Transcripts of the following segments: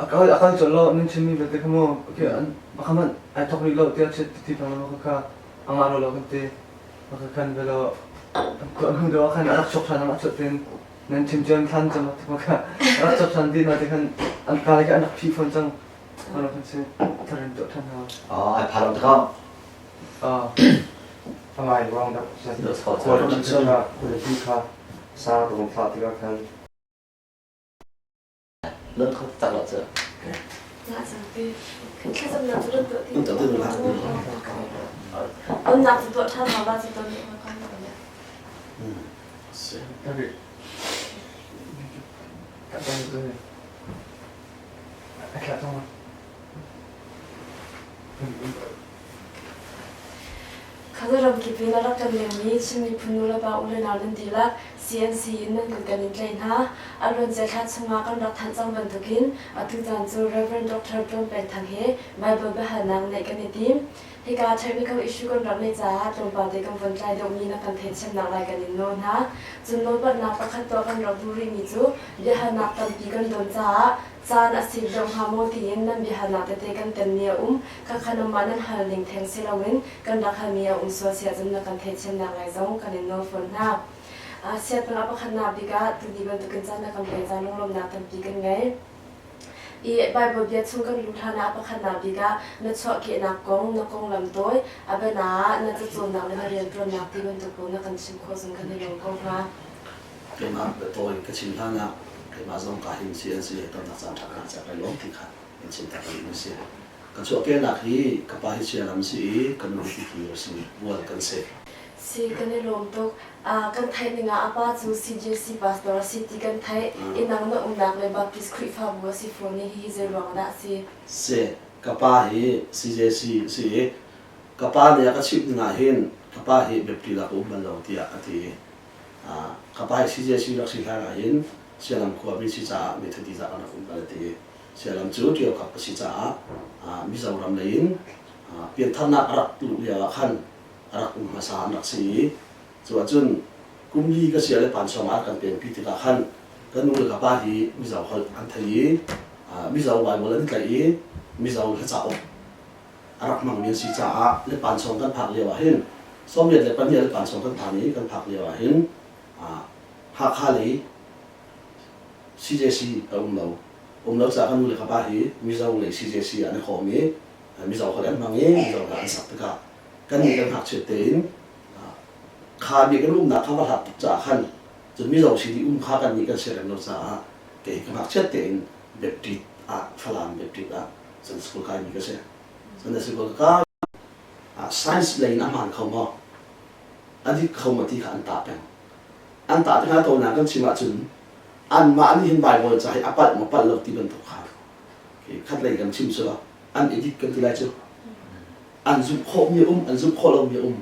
A kal a kal colh lo nan chimmi vialte kha mu okay an pakhat hmanh ai thawk rih lo tiah ti peng lo kha a ngah lo lo kan ti. Maka khan velo an hnu deuh ah khan a rak chuak ṭhan a chuah tin nan chim cun thlan cang maka a rak chuak ṭhan ti na te khan an ka le an rak phih fawn cang. Ano kan si tharin tuah ṭhan hau. Ai pha lo tikah. A ngai ruang dah quality kha sang ka vung thlah tikah khan Nan kho tak lo cu. Thlacamnak cu rat tuah ti. Onnak cu tuah ṭhan hau ba cu ton Khazaram kip in a rak kan lengmi Chin miphun nulepa u le nau nan dihlak CNC in nan kut kan in tlaih hna. A luancia thla chungah kan rak thanh cang bantukin atu caan cu Rev. Dr. Tuan Peng Thang he Baibal biahalnak neih kan i tim. Hika technical issue kan rak neih caah tlawmpal te kan von tlai deuhmi na kan theihthiamnak lai kan in nawl hna. Cun nawlpatnak pakhat tuah kan rak duh rihmi cu biahalnak tampi kan don caah Caan a sik deuh hnga maw tiin nan biahalnak tete kan tenmi a um. Khakha nanmah nan hal ning theng si loin kan rak halmi a um sual si ahcun na kan theihthiamnak lai zong kan in nawl fawn hna. Siatnak a pakhatnak bik ah tuni bantukin caan na kan pek caan lunglawmhnak tampi kan ngei. I Bible bia chung kan luh hlan ah a pakhatnak bik ah na chuahkehnak kong, na konglam tawi, a biana ah na cacawnnak le na rianṭuannak ti bantuk pawl na kan chim khawh zong kan i lawm ko hnga. Keimah biatawi ka chim hlan ah keimah zong ka hin si an si tonnak caan ṭha ka kai lawm ti kha in chim ta ka si. Ka chuahkehnak hi ka pa hi Sialam si i ka nu hi Tikir a si. Bual kan si. Si kan i lawm tuk. Kan theih ning ah a pa cu CJC pastor a si ti kan theih. I nang na umnak le Baptist Khrihfabu a si fawn i hihi zei ruang dah a si? Si. Ka pa hi CJC a si i ka pa nih a ka chimh ning ah hin ka pa hi Baptist ah ka um bal lo tiah a ti. Ka pa hi CJC rak si hlan ahhin Sialam khuami si caah Methodi ah kan rak um bal a ti. Sialam cu Ṭio kap a si caah Mizoram lei in piantharnak a rak luh lio ah khan a rak um hmasa an rak si i cu ahcun kum li ka sia le pansawng ah kan penpi tikah khan ka nu le ka pa hi Mizo holh an thei i Mizo Bible an i tlaih i Mizo hla cauk a rak hmangmi an si caah Lepansawng kan phak lio ah hin 82 Lepansawng kan phan i kan phak lio ah hin Hakha lei CJC a um lo. Um lo caah ka nu le ka pa hi Mizo lei CJC ah an i khawm i Mizo holh an hmang i Mizo hla an sak tikah kannih kan ngakchiat tein kha mi kan umnak kha va hlat tuk caah khan cun Mizo sin i um kha kannih kan siarem lo caah kei ka ngakchiat tein Baptist ah Falam Baptist ah Sunday school kaimi ka si. Sunday school ka kai. Science lei in a hmaan kho maw? A dik kho maw ti kha an tah peng. An tah tikah tawinak kan chim ahcun anmah nih hin Bible ca hi a palh maw palh lo ti bantuk kha khat lei kan chim cu an edit kan ti lai cu. An zumh khawhmi a um, an zumh khawh lomi a um.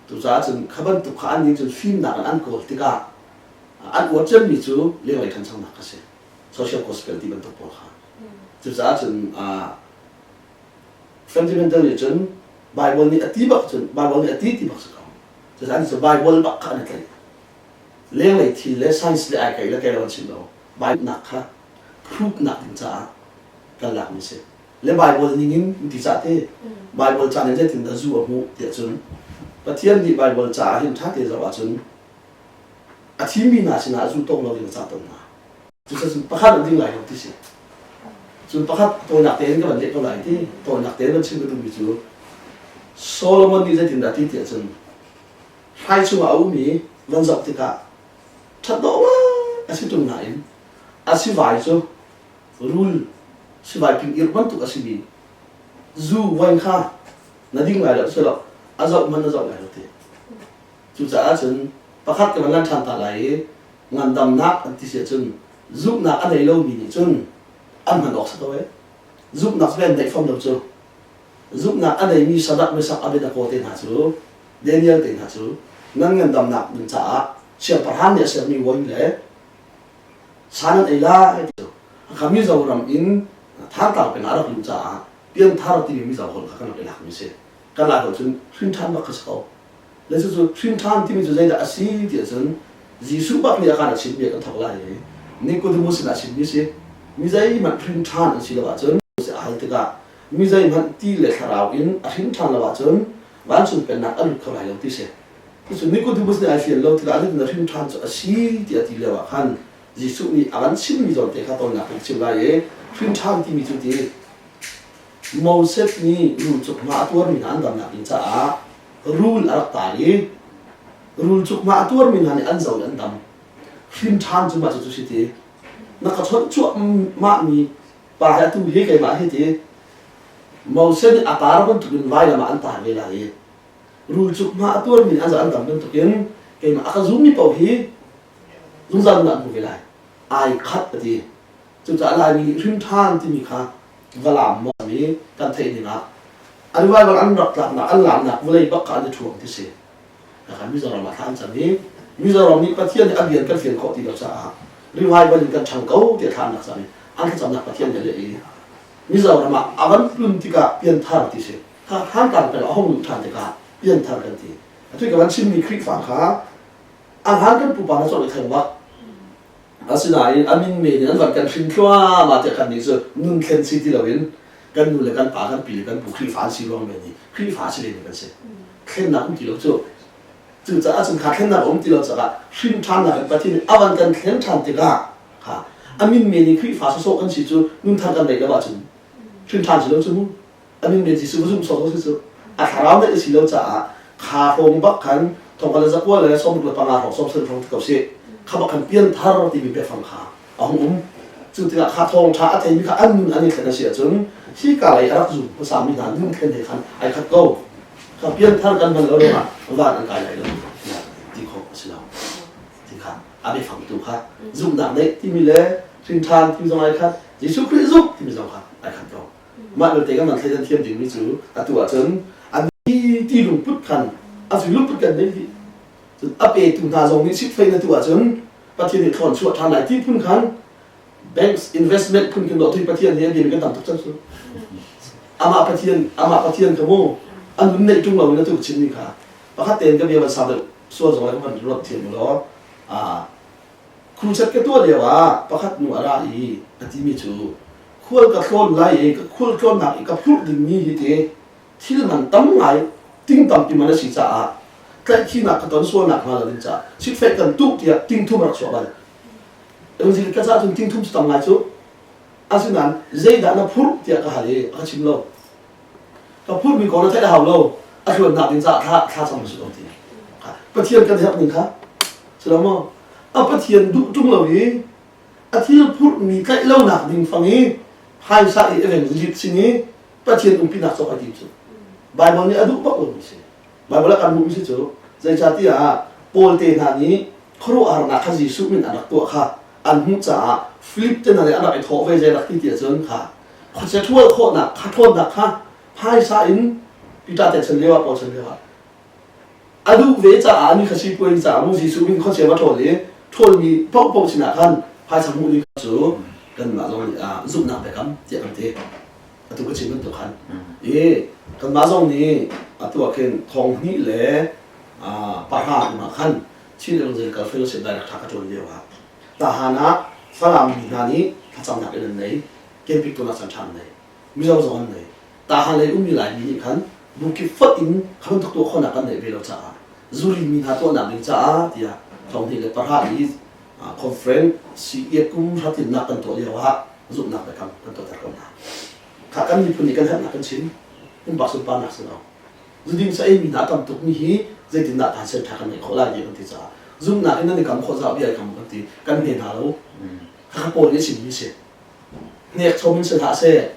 Cucaah cun kha bantuk kha an nih cun fimnak in an kawl tikah an uar cemmi cu lenglei ṭhanchonak kha si. Social gospel ti bantuk pawl kha. Cucaah cun fundamental nih cun Bible nih a ti bak cun Bible nih a ti ti bak si ko. Cucaah cu Bible bak kha an i tlaih. Lenglei thil le science le ai kai le kai lo an chim lo. Bible nak kha proof nak ding caah kan lakmi si. Le Bible ning in ti cah te Bible ca nih zeitin dah zu a hmuh tiah cun Pathian nih Bible caah hin ṭha te zoh ahcun a thimi hna sinah zu tong lo in a cah tawn hna. Cucun pakhat an ding lai lo ti si. Cun pakhat tawinak tein ka van leh ko lai ti. Tawinak tein van chim ka duhmi cu Solomon nih zeitindah ti tiah cun hrai chungah a um i van zoh tikah ṭhat dawh ngai a si ṭung nain a sivai cu rul sivai ping irh bantuk a simi zu wine kha na ding lai lo si lo a zoh hmanh na zoh lai lo ti. Cucaah cun pakhat ka van lan ṭhan ta lai i ngandamnak an ti si ahcun zumhnak a nei lomi nih cun an hman awk si ko ee. Zumhnak cu an neih fom lo cu. Zumhnak a neimi Shadrach, Meshach, Abednego te hna cu Daniel te hna cu nan ngandamnak ding caah siangpahrang nih a sermi wine le sa nan ei lai ti cu. Kha Mizoram in Thantlang peng ah a rak luh caah pianthar timi Mizo holh kha kan rak i lakmi si. Kan Lai holh cun hrinṭhan bak kha si ko. Le cucu hrinṭhan timi cu zeidah a si ti ahcun Jesuh bak nih a kan a chimmi ah kan thawk lai i Nicodemus sinah a chimmi a si. Mi zeihmanh hrin ṭhan an si lo ahcun a hal tikah mi zeihmanh ti le thlarau in a hrin ṭhan lo ahcun vancung pennak a lut kho lai lo ti si. Cucu Nicodemus nih ai fian lo tikah zeitin a hrin ṭhan cu a si ti a ti lio ah khan Jesuh nih a van chimmi zawnte kha tonnak in chim lai i hrin ṭhan timi cu ti Moses nih rul cuk hma a tuarmi hna an damnak ding caah rul a rak tar i rul cuk hma a tuarmi hna nih an zo i an dam. Hrin ṭhan cu mah cucu si ti. Na ka chawnh cuahmahmi pa hi atu hi keimah hi ti. Moses nih a tar bantukin vailam ah an tar ve lai i rul cuk hma a tuarmi nih an zo an dam bantukin keimah a ka zummi paoh hi zungzal nun ah an hmu ve lai. Ai khat a ti. Cucaah Laimi nih hrin ṭhan timi kha Valam maw mi kan theih ning ah a revival an rak tlaknak an lamnak vawlei bak kha an i ṭhuang ti si. Kha Mizoram ah thla an cam i Mizoram nih Pathian nih a rian kan fian khawh ti lo caah revival in kan ṭhang ko tiah thla an rak cam i an thlacamnak Pathian nih a leh i Mizoram ah a van tlun tikah pianthar ti si. Kha hlan peng a hung luh ṭhan tikah pianthar kan ti. Atu ka van chimmi Khrihfa kha a hlan kan pupa hna cawlh i theng bak. Asinain a min men in an van kan hrin thluahmah tiah kannih cu nun thlen si ti loin kan nu le kan pa kan pi le kan pu Khrihfa an si ruang men i Khrihfa si len kan si. Thlennak um ti lo cu. Cucaah cun kha thlennak a um ti lo caah hrin ṭhannak in Pathian nih a van kan thlen ṭhan tikah kha a min men i Khrihfa sawsawh kan si cu nun thar kan neih lo ahcun hrin ṭhan si lo cu mu. A min men Jesuh va zumh sawsawh si cu a thlarau neih a si lo caah kha hrawng bak khan thongkhat le zakua le 65 hrawng 90 hrawng ti ko sih kha bak khan pianthar timi biafang kha a hung um. Cu tikah kha thawngṭha a theimi kha an nun an i thlen a si ahcun hi ka lei a rak zum hmasami hna nun thlen he khan ai khat ko. Kha pianthar kan hman lo ruangah van an kai lai lo tiah ti khawh a si lo. Ti kha a biafang tu kha zumhnak neih timi le hrin ṭhan timi zong ai khat, Jesuh Khrih zumh timi zong kha ai khat ko. Mah belte kan van thleidan thiam dingmi cu atu ahcun an ti lungput khan a zui lungput kan nei dih. Cun a petu hna zong nih sitfei na tu ahcun Pathian nih thlawn chuah ṭhan lai ti phun khan banks investment phun khin dawh Pathian he bia kan tam tuk cang cu. Amah Pathian amah Pathian kha mu an nun neih ṭung lo in atu ka chimmi kha pakhat tein ka bia van sau deuh sual zong lai ka van ruat thiam u law crusade ka tuah lio ah pakhat nu a ra i a timi cu khual ka tlawn lai i ka khual tlawnnak i ka phurh dingmi hi te thil man tam ngai ting tampi man a si caah tlaihkhihnak ka ton sualnak hnga lo ding caah sitfeih kan tuh tiah ting thum rak chuah bal. Evangelist ka caah cun ting thum cu tam ngai cu. Asinain zeidah na phurh tiah ka hal i a ka chim lo. Ka phurhmi kong na theih a hau lo. A hluannak ding caah thla thla cam si lo ti. Pathian kan herh ning kha si lo maw? A Pathian duh ṭung lo i a thil phurhmi tlaih lonak ding fang i phaisa i evangelist sin i Pathian umpinak cawk ai tim cu. Bible nih a duh bak lomi si. Bible ah kan hmuhmi si cu zeicahtiah Paul te hna nih khuaruahharnak kha Jesuh min an rak tuah kha an hmuh caah Philip te hna nih an rak i thawh ve zei rak ti ti ahcun kha khuachia ṭhual khawhnak kha ṭhawnnak kha phaisa in Peter te chan lio ah Paul chan lio ah a duh ve caah ani kha sipuai caah mu Jesuh min khuachia va ṭhawl i ṭhawlmi paohpaoh sinah khan phaisa hmuh ding cu kanmah zong nih zumhnak biakam tiah kan ti. Atu ka chim bantuk khan i kanmah zong nih atu ah khin thong hnih le pahra kum ah khan Chin Evangelical Fellowship Director ka ṭuan lio ah Tahan ah Falam mi hna nih thlacamnak inn an nei, camping tuahnak caan ṭha an nei, Mizo zong an nei. Tahan lei ummi Laimi nih khan bukip fonh in kha bantuk tuah khawhnak kan neih ve lo caah zuri mi hna tuahnak ding caah tiah thong hnih le pahra i conference CEF kum hratlinnak kan tuah lio ah zumhnak biakam kan tuahter ko hna. Kha kan miphun nih kan herhnak kan chim, pumpak sunparnak si lo. Zuding sa ei mi hna tam tuk mi hi zeitindah ta sen ṭha kan ngeih khawh lai ti kan ti caah zumhnak in nan i kam khawh zau bia i kam kan ti kan hne hna lo. Kha Paul nih a chimmi si. Hnek chom in si hlah seh.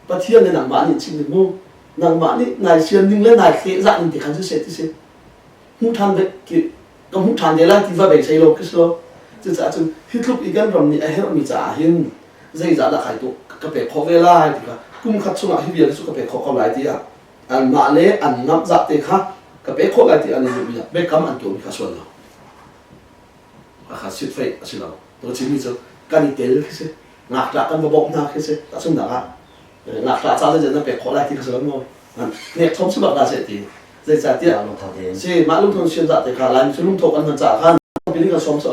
Pathian nih nangmah nih chim ning mu. Nangmah nih nai sian ning le nai thleh zah ning ti khan si seh ti si. Hmuh ṭhan ve ka hmuh ṭhan te lai ti va beisei lo khi si lo. Cucaah cun hi tluk i kan ram nih a herhmi caah hin zeizah dah kai tu ka pek khawh ve lai ti kha kum khat chungah hi vial cu ka pek khawh ko lai tiah anmah le an ngamh zah te kha ka pek khawh lai ti an i zumh i biakam an tuahmi kha sual lo kha sitfeih a si lo to chimmi cu kan i tel khi si ngakṭah kan va bawmh hna khi si tahchunhnak ah ngakṭah ca zeizat na pek khawh lai ti kha si lo maw nek chom si bak dah seh ti zeicahtiah si mah lungtho sian zah te kha lai cu lungtho kan hman caah khan pini kan som so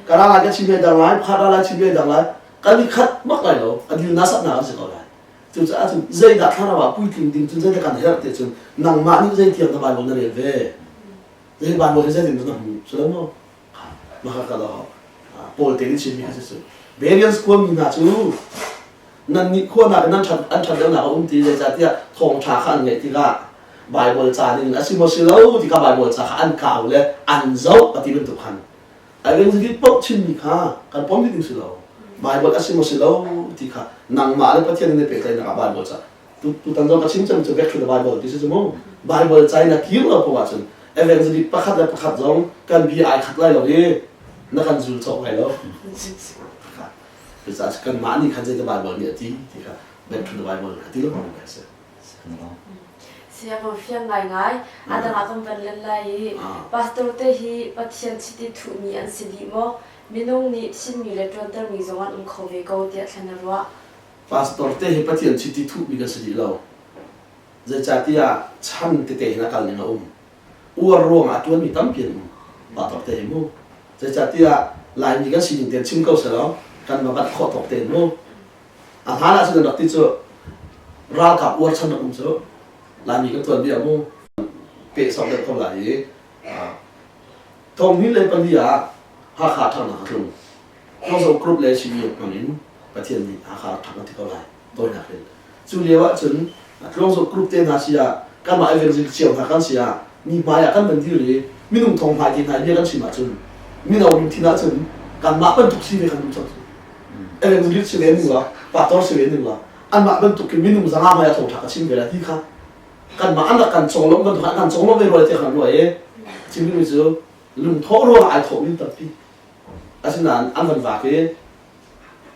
ka ra lai ka chim ve dang lai pha ra lai chim ve dang lai. Kan i khat bak lai lo. A dil na sat na kan si ko lai. Cucaah cun zeidah thlarau ah puitling ding cun zeidah kan herh ti cun nangmah nih zeitiang na Bible na rel ve. Zei Bible hi zeitin na hmu si lo maw? Maka ka lo. Paul te nih chimmi kha si cu. Bereans khuami hna cu nan nih khua nakin nan ṭhat an ṭhat deuhnak a um ti zeicahtiah thawngṭha kha an ngaih tikah Bible ca ning a si maw si lo ti kha Bible ca kha an kau le an zoh a ti bantuk khan a ring paoh chimmi kha kan pom ding si lo Bible a si maw si lo ti kha nangmah le Pathian in pehtlaihnak ah Bible ca tutan zong ka chim cang cu back to the Bible ti si cu mu Bible ca in a kir lo poah cun evangelist pakhat le pakhat zong kan bia ai khat lai lo i na kan zul cawk lai lo Cucaah kanmah nih khan zeidah Baibal nih a ti ti kha back to the Bible kha ti lengmang mi a si. Siangbawi fiang ngaingai. A dang ah kan van len lai i pastor te hi Pathian chiti thuhmi an si dih maw? Minung nih thimmi le ṭuantermi zong an um kho ve ko tiah thlen a ruah. Pastor te hi Pathian chiti thuhmi kan si dih lo. Zeicahtiah chan tete hin a kal ning a um. Uar ruangah a ṭuanmi tampi an um. Pastor te hi mu. Zeicahtiah Laimi kan sining tein chim ko selaw kan va vat khawh tawk tein mu. A hlan ah cun an rak ti cu ralkap uar chan rak um cu Laimi kan tuanbia mu peh sawk deuh ko lai i thong le pali ah Hakha ṭhangnak a tlung. Khuazau group le CDF hmang in Pathian nih Hakha rak ṭhang a ti ko lai tawinak in. Cu lio ah cun Tluangzawt group te hna si ah kanmah evangelist cio hna kan si ah mi hmai ah kan van dir i minung thong hmai te hna i bia kan chim ahcun mino lungthin ahcun kanmah bantuk si ve kan duh cang cu. Evangelist si ve ning la, pastor si ve ning la, anmah bantuk in minung zanga hmai ah thawngṭha ka chim ve lai ti kha kanmah an rak kan conglawmh bantuk an kan conglawmh ve rua ti kan ruah i chim duhmi cu lungthawh ruangah ai thawhmi tampi. Asinain an van vak i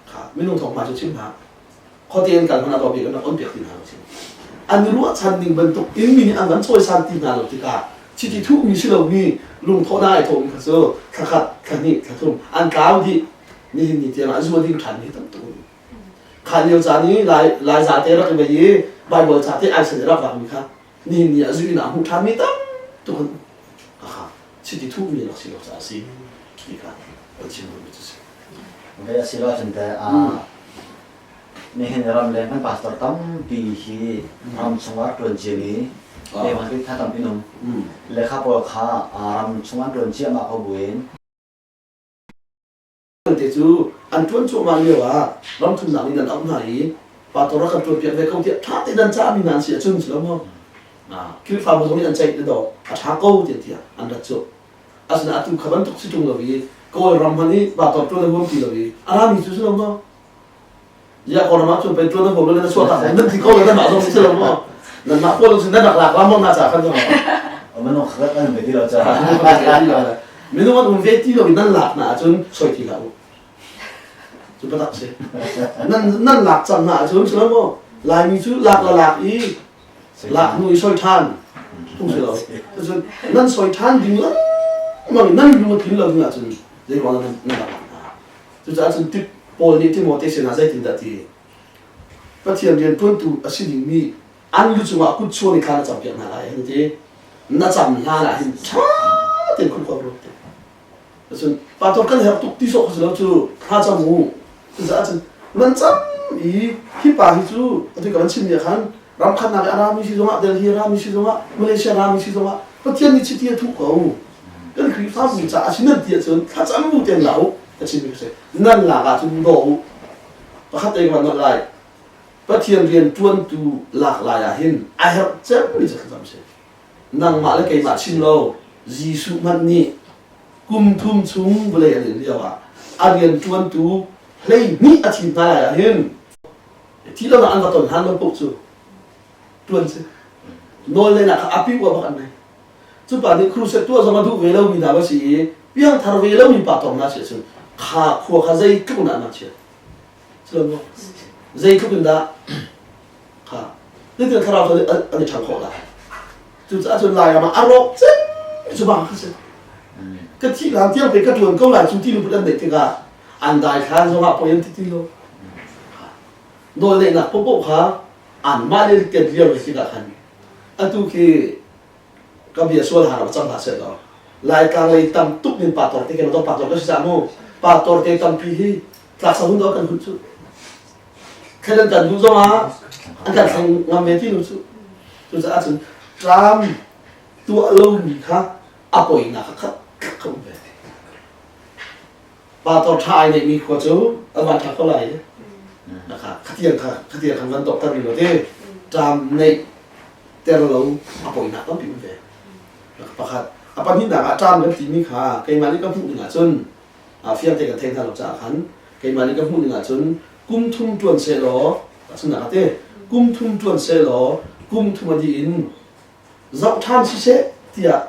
kha minung thawng hma cu chim hlah. Khuate in kal hmanh ah bik an rak on piak ti hna lo chim. An i ruahchan ning bantuk in mi nih an van cawisan ti hna lo tikah chiti thuhmi si lomi lungthawhnak ai thawhmi kha cu thla khat, thla hnih, thla thum an tlau dih. Nihin ni tiang ah zua ding ṭhan hi tam tuk. Kha lio caan i Lai Lai zate rak i vei i Bible ca te ai san i rak vakmi kha nihin ni ah zu inn ah hmuh ṭhanmi tam tuk an um. Kha chiti thuhmi rak si lo caah a si ti kha kan chim duhmi cu si. Ve a si lo ahcun teh nihin ram leng kan pastor tampi hi ram chungah ṭuan ciami lehmang tha tampi an um. Lehkha pawl kha ram chungah an ṭuan ciahmah ko buin te cu an ṭuan cuahmah lio ah ram thumnak nih nan auh hna i pastor rak kan ṭuanpiak ve ko tiah ṭha tein an cahmi hna an si ahcun si lo maw? Khrihfabu zong nih an ceih le daw a ṭha ko tiah tiah an rat cu. Asinain atu kha bantuk si ṭung lo i Kawlram hmanh i pastor ṭuan a huam ti lo i a rami cu si lo maw? Ziah Kawlram ah cun pei ṭuan a huam lo le na chuah tak nan ti ko le nanmah zong si lo maw? Nanmah pawl cun nan rak lak lam na ca khan Minung kha an um ve ti lo ca. Minung an um ve ti lo i nan lak hna ahcun soi ti hlah u. Cu biatak si. Nan nan lak cang hna ahcun si lo maw? Laimi cu lak la lak i lak hnu i soi ṭhan tung si lo. Cun nan soi ṭhan ding lengmang nan lung a tlin lo ding ahcun zei ruang nan nan lak hna. Cucaah cun tip Paul nih Timote sinah zeitindah ti? Pathian rian ṭuantu a si dingmi an lu cungah kut chuan i thla na campiak hna lai an ti. Na cam hlan ah hin ṭha tein khun khua ruat te. Cun pastor kan herh tuk ti sawh kha si lo cu thla cam u. Cucaah cun nan cam i hi pa hi cu atu ka van chimmi ah khan ram khatnak i a rami si zongah Delhi a rami si zongah Malaysia rami si zongah Pathian nih chiti a thuh ko. Kan Khrihfabu caah a si nan ti ahcun thlacam bu tein la u ka chimmi ka si. Nan lak ahcun daw u. Pakhat te ka van nolh lai. Pathian rian ṭuantu lak lai ah hin a herh cemmi cu thlacam si. Nangmah le keimah chim lo Jesuh hmanh nih kum thum chung vawlei a len lio ah a rian ṭuantu 12 a thim hna lai ah hin thi lo an va ton hlan lo paoh cu ṭuan si. Nawl lehnak kha a piua bak an nei. Cu pa nih crusade tuah zong a duh ve lomi hna va si i piangthar ve lomi pa tong hna si ahcun kha khua kha zeitluk in dah an chiat. Zeitluk in dah kha zeitin thlarau cu an i ṭhang khawh lai. Cucaah cun Lairam ah a rawk cem cu bang kha si. Ka thih hlan tiang pe ka ṭuan ko lai cu ti lungput an neih tikah an daithlan zongah poi an ti ti lo. Nawlneihnak paohpaoh kha anmah le tet lio si tikah khan atu khi ka bia sual ha rak cang hlah seh law Laitlang lei tam tuk min pastor te ke pastor ka si cah mu pastor te tampi hi. Tlak sa hun do kan hun cu. Thlen an kan duh zong ah an kan thleng ngam ve ti lo cu. Cucaah cun tram tuah lomi kha a poinak kha kha um ve. Pastor ṭha ai neihmi khua cu an van ṭha ko lai. Kha khatiang kha khatiang khan van dokter ni lo te ṭam neih ter lo a poinak tampi um ve. Pakhat a pahnihnak ah ṭam kan timi kha keimah nih ka hmuh ning ahcun fiang te kan thei hna lo caah khan keimah nih ka hmuh ning ahcun kum thum ṭuan sehlaw tahchunhnak ah te kum thum ṭuan sehlaw kum thum a dih in zoh ṭhan siseh tiah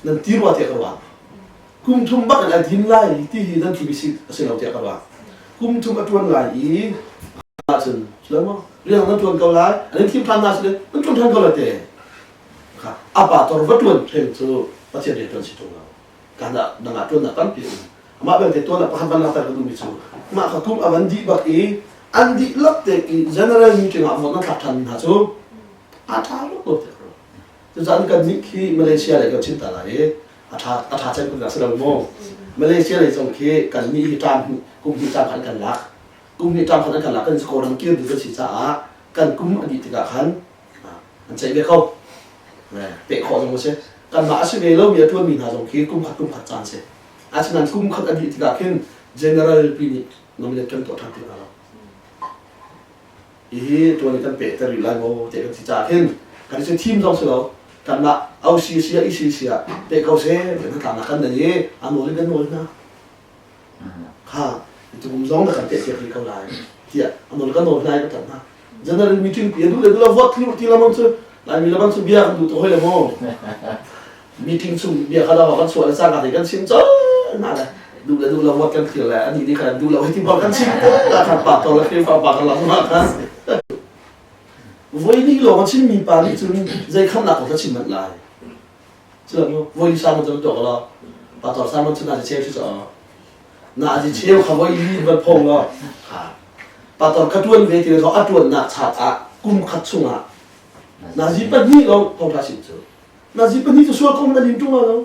nan ti rua tiah ka ruah. Kum thum bak in a din lai ti hi nan timi si a si lo tiah ka ruah. Kum thum a ṭuan lai i ahcun lo maw rian nan ṭuan ko lai an in thim ṭhan na si le nan ṭuan ṭhan ko lai te kha a pa tor va ṭuan ṭhen cu Pathian rian ṭuan si ṭung lo kan ah dang ah ṭuannak tampi um amah belte tuan ah pakhat van lakter ka duhmi cu mah kha kum a van dih bak i an dihlak te i general meeting ah vote nan thlak ṭhan hna cu a ṭha lo ko tiah ka ruah. Cucaah kan nih khi Malaysia lei kan chim ta lai i a ṭha a ṭha cem kan si lo maw? Malaysia lei zong khi kan nih hi ṭam kum hnih ṭam khan kan lak. Kum hnih ṭam khan an kan lak kan Kawlram kir ding kan si caah kan kum a dih tikah khan an ceih ve ko. Peh khawh zong a si. Kanmah a si ve lomi a ṭuanmi hna zong khi kum khat kum khat caan si. Asinain kum khat a dih tikah khin general pi nih nominate kan tuah ṭhan ti hna lo. Hihi tuan i kan pehter rih lai maw ti kan si caah khin kan i thim zong si lo kanmah OCC ah ECC ah peh ko seh ti hnatlaknak kan nei i a nawl in kan nawl hna. Kha tukum zong na kan peh piak rih ko lai tiah a nawl kan nawl hna i kan tanh hna. General meeting pi a duh le duh lo vote thli ti lamang cu Laimi lamang cu bia kan duh tuk hoi le maw meeting chung bia kha dawh kan chuah le cangka te kan chim colh hna le duh le duh lo vote kan clear le ani nih khan duh lo hi ti bak kan chim la khan pa to le Khrihfa pa kan lang ma khan voi li lawng a chimmi pa nih cun zei khamnak kong kha chim manh lai cu voi li sermon cu tuak lo pastor sermon cu na si cheu si cho na si cheu kha voi li van phong lo pastor ka tuan ve ti le a tuannak chat ah kum khat chungah nazi pahnih lawng thawngtha chim cu nazi pahnih cu sual kong na lim ṭung lo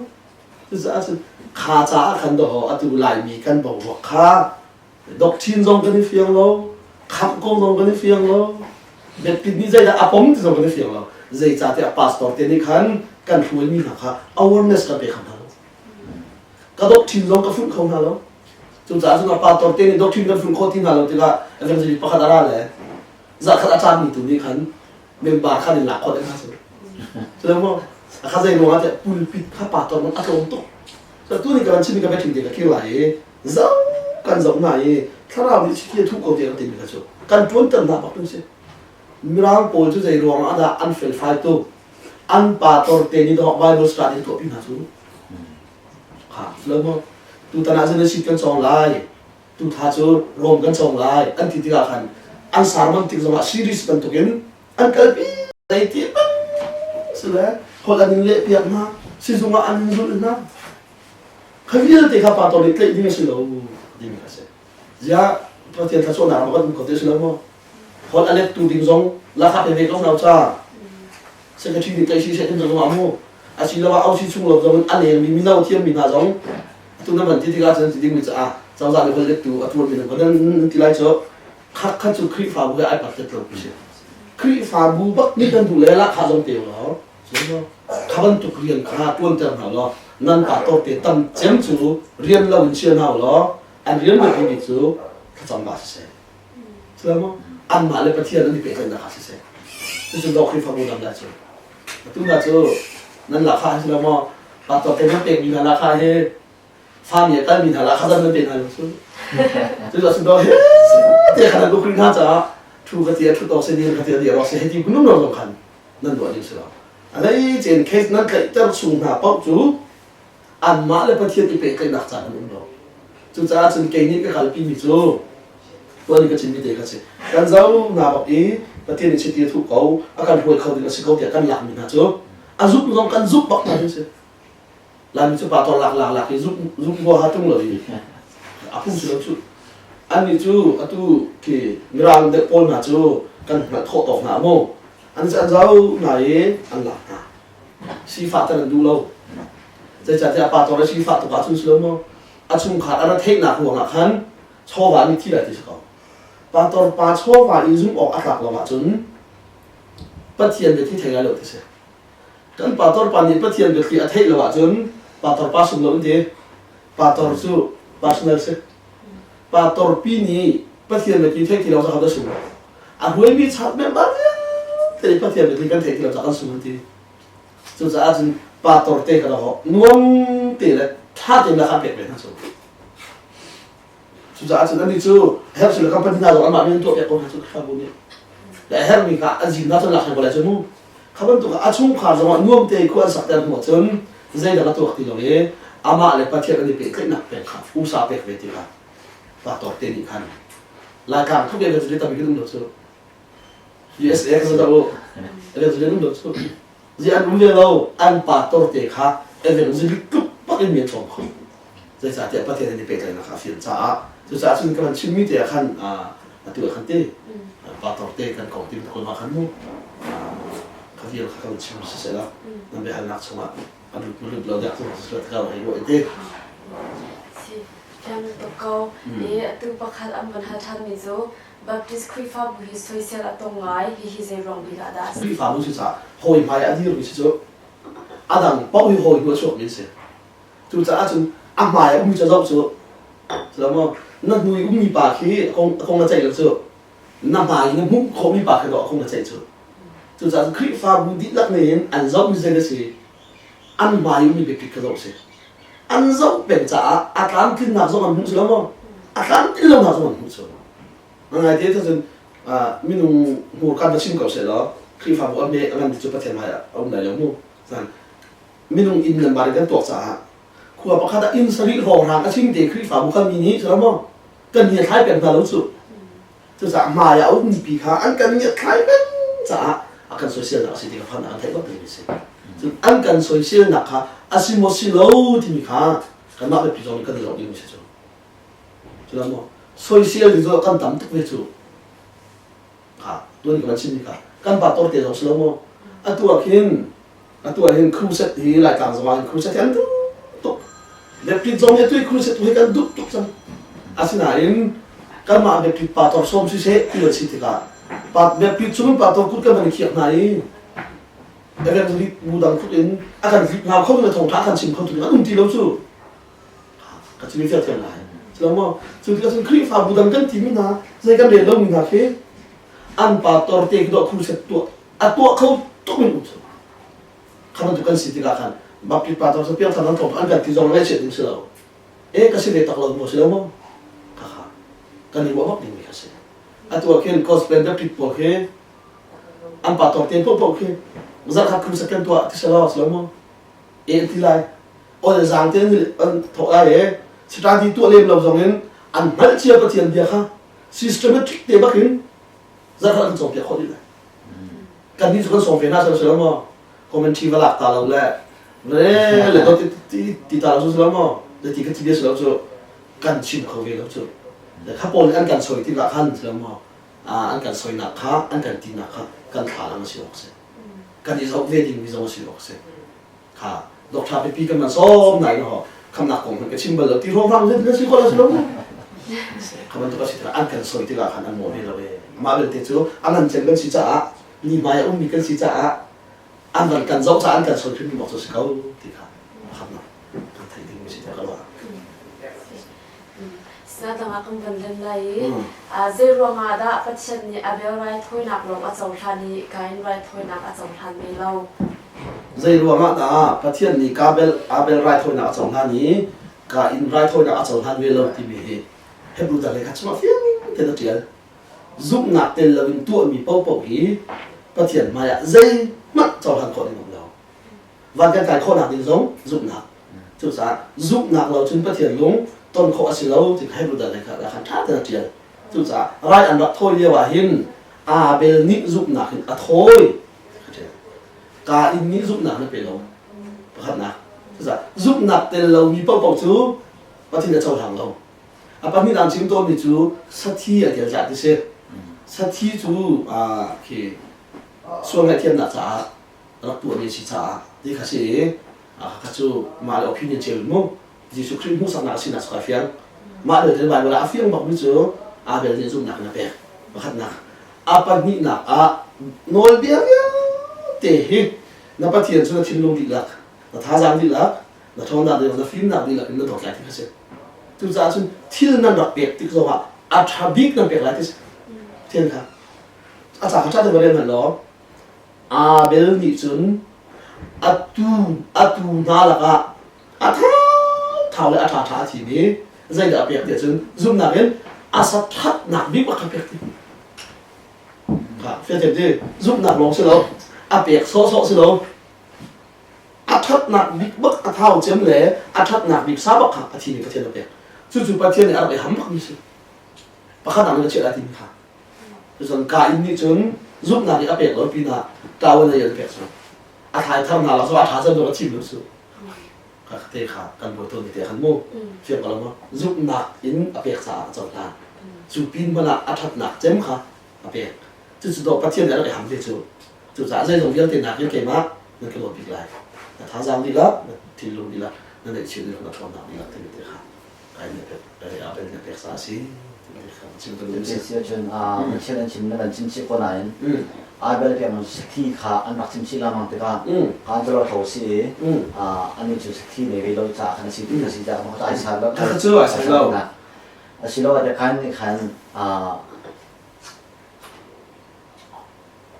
Cucaah cun kha caah khan dawh atu Laimi kan boruak kha doctrine zong kan i fiang lo, khamh kong zong kan i fiang lo, biapit nih zeidah a pom ti zong kan i fiang lo. Zeicahtiah pastor te nih khan kan hruaimi hna kha awareness kan pe kho hna lo. Ka doctrine zong ka funh kho hna lo. Cucaah cun a pastor te nih doctrine kan funh khawh ti hna lo tikah evangelist pakhat a ra le zarhkhat a caammi tu nih khan member khan in lak khawh ding hna cu. Cu maw a kha zei ruangah tiah pulpit kha pastor man a tlawm tuk. So tu ni ka van chim ka biathing te ka kir lai i zo kan zoh hna i thlarau nih chiti a thuh ko tiah ka timi kha cu kan ṭuanter hna bak tu si. Mirang pawl cu zei ruangah dah an felfai tuk an pastor te nih dawh Bible study tuahpi hna cu. Kha lo maw tutan ah Genesis kan cawng lai tu tha cu Rome kan cawng lai an ti tikah khan an sermon tik zongah series bantukin an kalpi zei ti bang si le holh an in leh piak hna sizung ah an in zulh hna kha vialte kha pastor nih tlaih ding a si lo ding a si ziah Pathian thluachuahnak ram kan um ko ti a si lo maw holh a lettu ding zong lakha pe ve ko hna ca secretary nih tlaih si seh tin zong mu asiloah ausi chung lo zong in a lengmi mino thiammi hna zong atu na van ti tikah cun ti dingmi caah cozah nih holh lettu a tuarmi nan nan ti lai cu khat khat cu Khrihfabu he ai pat let lo si Khrihfabu bak nih kan duh le lahkhah zong te lo kha bantuk rian kha tuanter hna law nan pa tor te tam cem cu rian lo in chia hna law an rian biapi bik cu thlacam ba siseh Silo anmah le Pathian an i pehtlaihnak kha siseh cucu dawh Khrihfabu dang dah cu atu hna cu nan lahkhah hi silo maw pastor te nan pekmi hna lahkhah hi fa mi a kalmi hna lahkhah zan nan pe hna lo cu cu cu dawh he te khan an ukri hna caah thu ka tia thu to se dir ka tia dir se heti kunum lo zong khan nan duah ding si lo alei chen case nan tlaihter chung hna paoh cu anmah le Pathian i pehtlaihnak caan an um lo. Cucaah cun kei nih ka kalpimi cu tuan i ka chimmi te kha si. Kan zo hna bak i Pathian nih chiti a thuh ko, a kan hruai kho ding a si ko tiah kan lakmi hna cu a zumh zong kan zumh bak hna ding si. Laimi cu pa tor lak lak lak i zumh zumh huaha ṭung lo i a phung si lo cu. Annih cu atu khi Mirang deuh pawl hna cu kan hngalh khawh tawk hna maw? An an zo hna i an lak hna. Sifah ter an duh lo. Zeicahtiah pa tor a sifah tuk ahcun si lo maw? A chungkhar a ra theihnak ruangah khan Chawva nih thi lai ti si ko. Pastor pa chawva i zumh awk a tlak lo ahcun Pathian biathli thei lai lo ti si. Kan pastor pa nih Pathian biathli a theih lo ahcun pastor pa sung lo an ti. Pastor cu personal si. Pastor pi nih Pathian biathli theih ti lo cu hodah sung? A hruaimi church member vialte nih Pathian biathli kan theih ti lo cu kan sung an ti. Cucaah cun pastor te kha dawh nuam te le ṭha tein la kha pek ve hna cu. Cucaah cun annih cu herh sila company hna zong anmah nih an tuah piak ko hna cu Khrihfabu nih. Le herhmi kha an zin hna cun lak ko lai cu mu. Kha bantuk ah a chungkhar zong ah nuam te khua an sakter hnu ahcun zeidang a tuak ti lo i amah le Pathian an i pehtlaihnak pek kha usa pek ve ti kha pastor te nih khan Laitlang tluk evangelist tampi kan um lo cu. USA kan zoh u. Evangelist um lo cu. Zi an um ve lo an pastor te kha evangelist tluk bak in mi an cawm kho. Zeicahtiah Pathian an i pehtlaihnak kha a fian caah cucaah cun ka van chimmi te ah khan atu ah khan te pastor te kan kong tim takul ma khan mu kha vial kha kan chim siseh la nan biahalnak chungah a lut lut lo dak cu siseh ka hei ruah te Si fiang tuk ko i atu pakhat an van hal ṭhanmi cu Baptist Khrihfabu hi soisel a tong ngai hihi zei ruang bik ah dah a si Khrihfabu si caah hawi hmai a dirmi si cu a dang paoh hi hawi hnu a chuakmi an si Cucaah cun a hmai a ummi cu zoh cu maw na hnu i ummi pa khi a kong na ceih lo cu na hmai na hmuh khawhmi pa khi dawh a kong na ceih cu. Cucaah cun Khrihfabu dihlak nih hin an zohmi zei a si an hmai ummi biapit kha zoh a si. An zoh peng caah a tlamtlinnak zong an hmuh si lo maw? A tlamtlin lonak zong an hmuh cu. Ngai te cun minung hmurka va chim ko seh law Khrihfabu a hme a ngan ti cu Pathian hmai ah a um lai lo mu. Minung inn le mar in kan tuak caah khua pakhat ah inn sarih hrawnghrang a chim te Khrihfabu kha mi nih cu maw kan ngiathlai peng hna lo cu. Cucaah hmai ah a ummi pi kha an kan ngiathlai peng caah a kan soiselnak a si ti kha fan an theih bak ding a si. Cun an kan soiselnak kha a si maw si lo timi kha kanmah biapi zong nih kan i zoh ding a si cu. Cu maw soisel ding cu kan tam tuk ve cu. Kha tuan kan chim mi kha kan pastor te zong si lo maw atu ah khin atu ah hin crusade hi Laitlang zong ah hin crusade hi an duh tuk Baptist zong nih atu hi crusade hi kan duh tuk cang asinain kanmah Baptist pastor sawm siseh ti an si tikah Baptist chung pastor kut kan van i khiak hna i evangelist bu dang tluk in a kan hlip hna kho le thawngṭha a kan chim kho tu an um ti lo cu ka chim fiang thiam lai lo maw cu tikah cun Khrihfabu dang kan timi hna zei kan rel lomi hna khi an pastor te khi dawh crusade tuah a tuah kho tuk in um cu kha bantuk kan si tikah khan Baptist pastor cu piangthar nan thawng an kan ti zong ngaihchiat ding si lo e ka si ve tak lo maw si lo maw kha kha kan i ruah bak dingmi kha si atu ah khin gospel Baptist pawl khi an pastor te paoh khi zarkhat crusade kan tuah ti si lo si lo maw e ti lai ol zaang te an thawh lai e study tuah lem lo zong in an hngalh cia Pathian bia kha systematic te bak in zarkhat an cawnpiak khawh dih lai kan nih cu kan sawm ve hna sel lo maw commentary va lak ta lo le le le to ti ti ta lo su lo maw le ti ka ti bia lo cu kan chim kho ve lo cu le kha pawl an kan soi tikah khan lo maw an kan soinak kha an kan tinak kha kan thla lang a si awk si kan i zoh ve ding mi zong a si awk si kha doctor pipi kan man sawm nai no khamnak kong hmanh ka chim bal lo ti ruang zet na si ko la si lo mu kha bantuk a si tikah an kan soi tikah khan an mawh ve lo e mah belte cu an an cem kan si caah ni hmai a ummi kan si caah an van kan zoh caah an kan soi hrim bak cu si ko ti kha khamnak kan theih ding mi si te ka ruah Sinadang ah kan van len lai i zei ruangah dah Pathian nih Abel raithawinak lawng a cohlan i Kain raithawinak a cohlan ve lo? Zei ruangah dah Pathian nih Abel, Abel raithawinak a cohlan i Kain raithawinak a cohlan ve lo timi hi Hebrew dang kha chungah fiang tein a ṭial. Zumhnak tel loin tuahmi paohpaoh hi Pathian hmaiah zeihmanh cohlan khawh ding um lo. Van kan kai khawhnak ding zong zumhnak. Cucaah zumhnak lo cun Pathian lung ton khawh a si lo ti kha Hebrew dal kha khan ṭha tein a ṭial. Cucaah rai an rak thawi lio ah hin Abel nih zumhnak in a thawi. Kain nih zumhnak na pe lo. Pakhatnak. Cucaah zumhnak tel lomi paohpaoh cu Pathian a cohlang lo. A pahnih an chim tawnmi cu sathi a tel cah ti si. Sathi cu khi sual ngaihthiamnak caah rak tuahmi a si caah ti kha si i kha cu mah le opinion cio in mu Jesuh Khrih hmuhsaknak a sinak cu kai fiang. Mah belte Baibal ah a fiang bakmi cu Abel nih zumhnak in a pek. Pakhatnak. A pahnihnak ah nawlbia vialte hi na Pathian cu na thinlung dihlak, na thazaang dihlak, na ṭhawnnak dihlak, na fimnak dihlak in na dawt lai ti kha si. Cucaah cun thil nan rak pek tik zongah a ṭha bik nan pek lai ti si. Thil kha. A ca kha ṭha tein va rel hmanh law Abel nih cun atu atu hna lakah a thau le a ṭha ṭha a thim i zeidah a pek tiah cun zumhnak in a sa ṭhatnak bik a pek ti. Kha fiatem ti zumhnak lawng si lo a pek sawhsawh si lo a ṭhatnak bik bak a thau cem le a ṭhatnak bik sa bak kha a thim i Pathian a pek. Cucu Pathian nih a rak i ham bakmi si. Pakhat ah na chiah lai timi kha. Cun Kain nih cun zumhnak i a pek lo pinah ṭawan a pek cu. A thlai thar hna lo cu a ṭha cem zong a thim lo cu. Ka te kha kan bawi tawn te khan mu fiang ko lo maw zumhnak in a pek caah a cohlan. Cu pin hmanh ah a ṭhatnak cem kha a pek. Cucu dawh Pathian nih a rak i ham ve cu. Cucaah zeizong vialte nakin keimah nan ka dawt bik lai. Na thazaang dihlak, na thinlung dihlak, na neihchiah dihlak, na ṭhawnnak dihlak timi te kha Cuticun Pathian an chim na van chim chih ko nain Abel pek sathi kha an rak chim chih lengmang tikah kaan cu lo si i anih cu sathi nei ve lo caah khan a si ti kha si caah kha ai sal lo. Kha cu ai sal lo. Asiloah te khan nih khan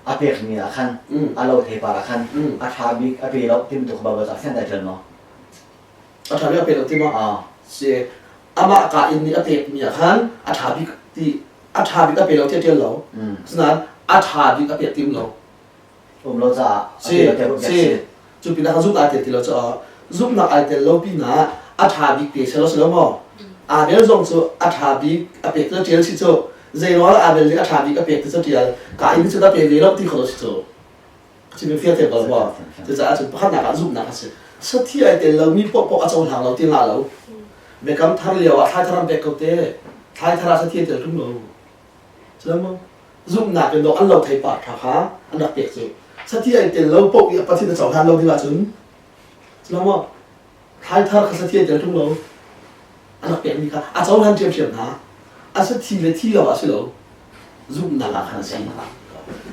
a pekmi ah khan a lo theipar ah khan a ṭha bik a pe lo ti bantuk Baibal ca fian dai ṭial maw? A ṭha bik a pe lo ti maw? Si amah ka inn nih a pekmi ah khan a ṭha bik ti a ṭha bik a pe lo ti a ṭial lo. Asinain a ṭha bik a pek tim lo. Um lo caah si si cu pinah khan zumhnak ai tel ti lo caah zumhnak ai tel lo pinah a ṭha bik pe selaw si lo maw? Abel zong cu a ṭha bik a pek cu ṭial si cu zei ruangah Abel nih a ṭha bik a pek ti cu ṭial ka inn cu da pe ve lo ti kho lo si cu. Cimi fial te bal maw? Cucaah cun pakhatnak ah zumhnak a si. Sathi ai tel lomi paohpaoh a cohlang lo ti ngah lo. Biakam thar lio ah thlai thar an pek ko te. Thlai thar ah sathi ai tel ṭung lo. Culam maw? Zumhnak in dawh an lo thei pah tha kha an rak pek cu. Sathi ai tel lo paoh i Pathian a cohlan lo ding ahcun culam maw? Thlai thar kha sathi ai tel ṭung lo. An rak pekmi kha a cohlan ṭhiamṭhiam hna. A sathi le thi lo ah si lo. Zumhnak ah khan a si.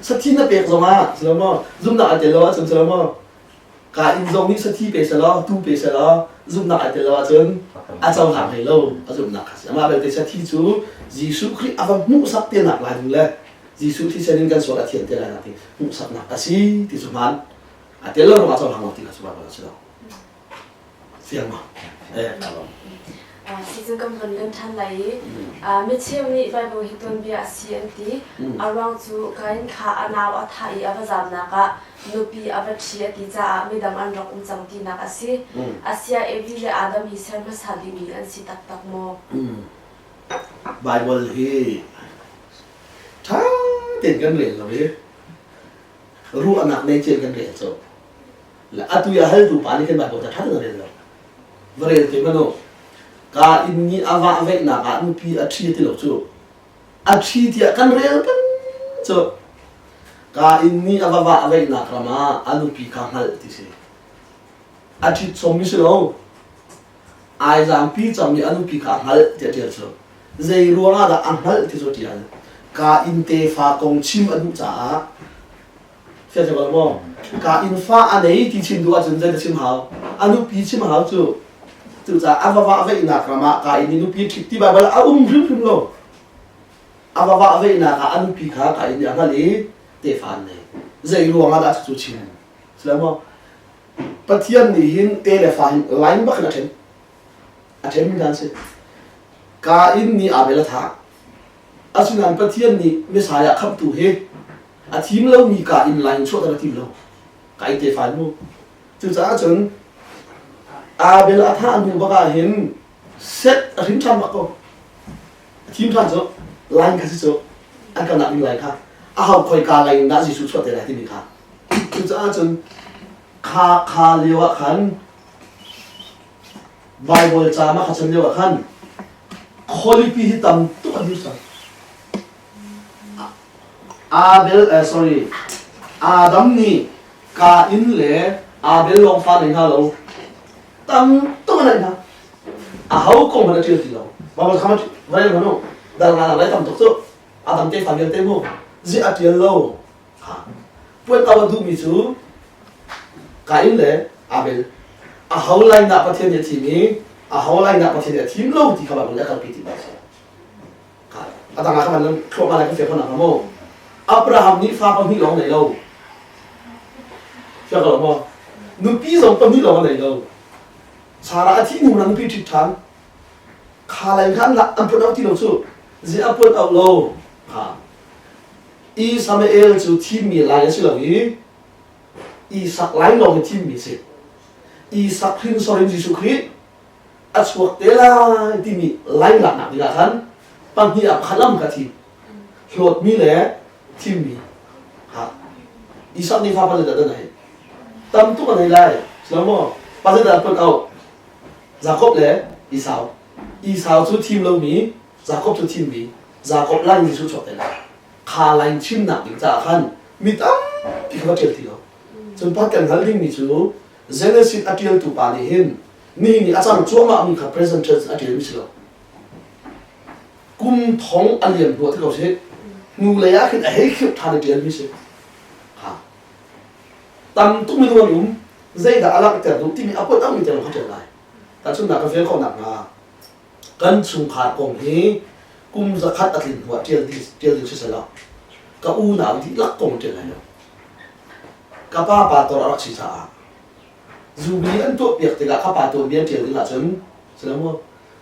Sathi na pek zongah si lo maw? Zumhnak ai tel lo ahcun si lo maw? Ka inn zong nih sathi pe selaw, tu pe selaw, zumhnak ai tel lo ahcun a cohlang hlei lo. A zumhnak kha si. Amah belte sathi cu Jesuh Khrih a va hmuhsak te nak lai ding le Jesuh thisen in kan sual a thian te lai nak ti hmuhsaknak a si ti cu hmaan. A tel lo ruangah cohlang lo ti kha cu Baibal a si lo. Fiang ma? Eh, Season kan von len ṭhan lai i micheu nih Bible hi tuanbia a si an ti. A ruang cu Kain kha a nau a thah i a va zamnak ah nupi a va ṭhi a ti caah midang an rak um cang tinak a si. Asiah Evi le Adam hi ser hmasa bikmi an si taktak maw? Bible hi ṭha tein kan rel lo i ruahnak nei cel kan rel cu. Atu i a haltu pa nih khin Baibal ca ṭha tein a rel lo. Va rel te hmanh u. Ka inn nih a vah veihnak ah nupi a ṭhi ti lo cu. A ṭhi tiah kan rel peng cu. Ka inn nih a va vah veihnak ram ah a nupi kha hngalh ti si. A ṭhit chommi si lo. Ai zaangpi cangmi a nupi kha a hngalh tiah ṭial cu. Zei ruangah dah a hngalh ti cu ṭial. Ka inn tefa kong chim a duh caah Fiang bal maw? Ka inn fa a nei ti chim duh ahcun zei na chim hau? A nupi chim hau cu. Cucaah a va vah veihnak ram ah ka inn i nupi ṭhit ti Baibal a um hrimhrim lo. A va vah veihnak ah a nupi kha ka inn i a hngalh i tefa an nei. Zei ruangah dah cucu chim? Sile maw? Pathian nih hin te le fa hin line bak in a ṭhen. A ṭhenmi hna an si. Kain nih Abel a thah. Asinain Pathian nih Messiah khamhtu hi a thim lomi ka in lai in chuahter a tim lo. Ka in tefa in mu. Cucaah cun Abel a thah hnu bak ah hin Seth a hrim ṭhan bak ko. A thim ṭhan cu line kha si cu an kalnak ding line kha a hau khoi ka line in dah Jesuh chuah te lai timi kha. Cucaah cun kha kha lio ah khan Bible ca ma kha chan lio ah khan khualipi hi tam tuk an lut cang. Abel eh, sorry Adam nih Kain le Abel lawng fa nei hna lo. Tam tuk an neih hna. A ho kong hmanh a ṭial ti lo. Bible kha va rel hmanh u. Dal nga lai tam tuk cu. Adam tefa vialte mu. Zi a ṭial lo. Puan au a duhmi cu Kain le Abel. A ho lai dah Pathian nih a thim i a ho lai dah Pathian nih a thim lo ti kha Bible nih a kalpi ti bak si. A dang ah ka van thluahmah lai ka fiang khawh maw? Abraham nih fa pahnih lawng nei lo. Fiang ko maw? Nupi zong pahnih lawng a nei lo. Sarah a thih hnu na nupi ṭhit ṭhan. Kha lai kha an put auh ti lo cu. Zi a put auh lo. Ha. Ismael cu thimmi lai a si lo i Isak lai lawng i thimmi si. Isak hrinsor in Jesuh Khrih a chuak te lai timi line laknak dingah khan pahnih ah pakhat lam ka thim. Hlawtmi le thimmi. Ha. Isak nih fa pazet dah nei. Tam tuk a nei lai. Silo Pazet dah put out. Jakob le Esau. Esau cu thim lomi, Jakob cu thimmi. Jakob line Jesuh chuak te lai. Kha line chimnak ding caah khan mi tampi kha va ṭial ti lo. Cun pat kan hngalh dingmi cu Genesis a ṭialtu pa nih hin nihin i a cang cuahmahmi kha present tense a ṭialmi si lo. Kum thong a liam hnu ah ti ko sih. Hnulei ah khin a hei khirh ṭhan i ṭialmi si. Ha. Tam tuk minung an um. Zeidah a langhter duh timi a put angmi te lawng kha ṭial lai. Tahchunhnak ka vel khawh nakhnga kan chungkhar kong hi kum zakhat a tlin hnuah ṭial ding si selaw ka unau dihlak kong ṭial lai lo. Ka pa pastor a rak si caah zubili an tuahpiak tikah ka pa tuanbia ṭial ding ahcun silomaw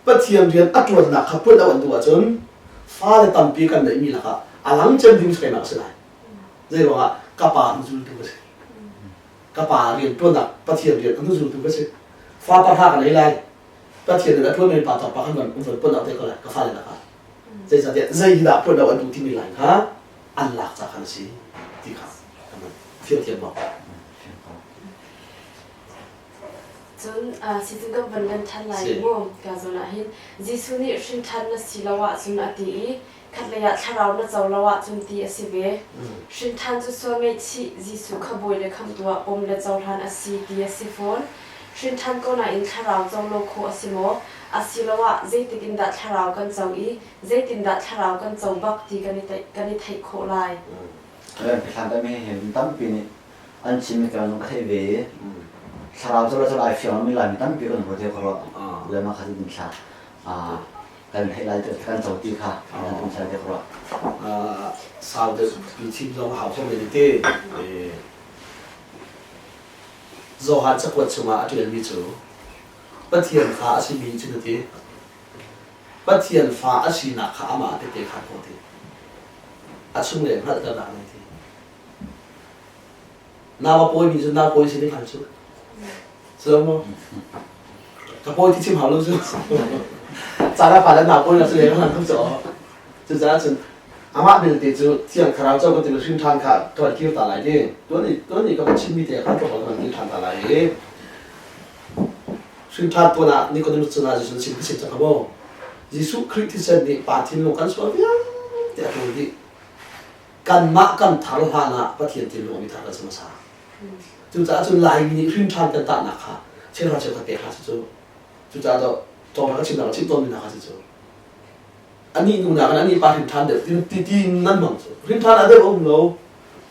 Pathian rian a ṭuannak kha puan an duh ahcun fale tampi kan neihmi lakah a lang cem ding cu keimah ka si lai. Zei ruangah ka pa hnuzultu ka si. Ka pa rian ṭuannak Pathian rian a hnuzultu ka si. Fa pahra ka nei lai. Pathian rian a ṭuanmi pa pa khan van van puan te ko lai ka fale lakah. Zeicahtiah zei hi dah puan an duh timi lai kha an lak ca khan a si ti kha kan fiang thiam maw? Cun sizung kan van lan ṭhan lai mu ka zawn ah hin Jesuh nih hrin ṭhan na si lo ahcun a ti i khatlei ah thlarau na co lo ahcun ti a si ve. Hrin ṭhan cu sual ngaihchih Jesuh kha bawi le khamhtu ah pom le cohlan a si ti a si fawn. Hrin ṭhan ko nain thlarau co lo khawh a si maw? Asiloah zeitik in dah thlarau kan co i zeitindah thlarau kan co bak ti kan i theih khawh lai? Hlan deuh mi hin tampi nih an chim i kan ka theih ve i thlarau cu le ai fiang mi laimi tampi kan hmu te ko rua le mah kha tin thla kan theih lai kan co ti kha kan tum sai te ko rua. Sau deuh pi chim zong hau kho men te Johan cakuat chungah a ṭialmi cu Pathian fa a simi cu na ti Pathian fa a sinak kha amah tehte khaan khawh ti a chung le hngalhternak nei ti Nau a pawimi cu nau pawi sin i hngal cu. So maw? Ka pawi ti chim hau lo cu. Caan ah pa le nau pawi na cu le hlan cu. Cucaah cun amah belte cu thiang thlarau co kan ti hrim ṭhan kha ka van kir ta lai ti. Tuan i tuan i ka van chimmi te kha ka van kir ṭhan ta lai i hrim ṭhan tuan ah Nicodemus cun ah Jesuh chim ka chim cang maw? Jesuh Khrih thisen nih pa thinlung kan sual vialte a ṭawl dih. Kanmah kan thar hlan ah Pathian thinlung mi thar kan si hmasa. Cucaah cun Laimi nih hrin ṭhan kan tahnak kha cheuhra cheukhat pek hna si cu. Cucaah to thawngṭha ka chimnak chim tawnmi hna kha si cu. Anih nu nakin anih pa hrin ṭhan deuh ti ti nan hmang cu. Hrin ṭhan a deuh a um lo.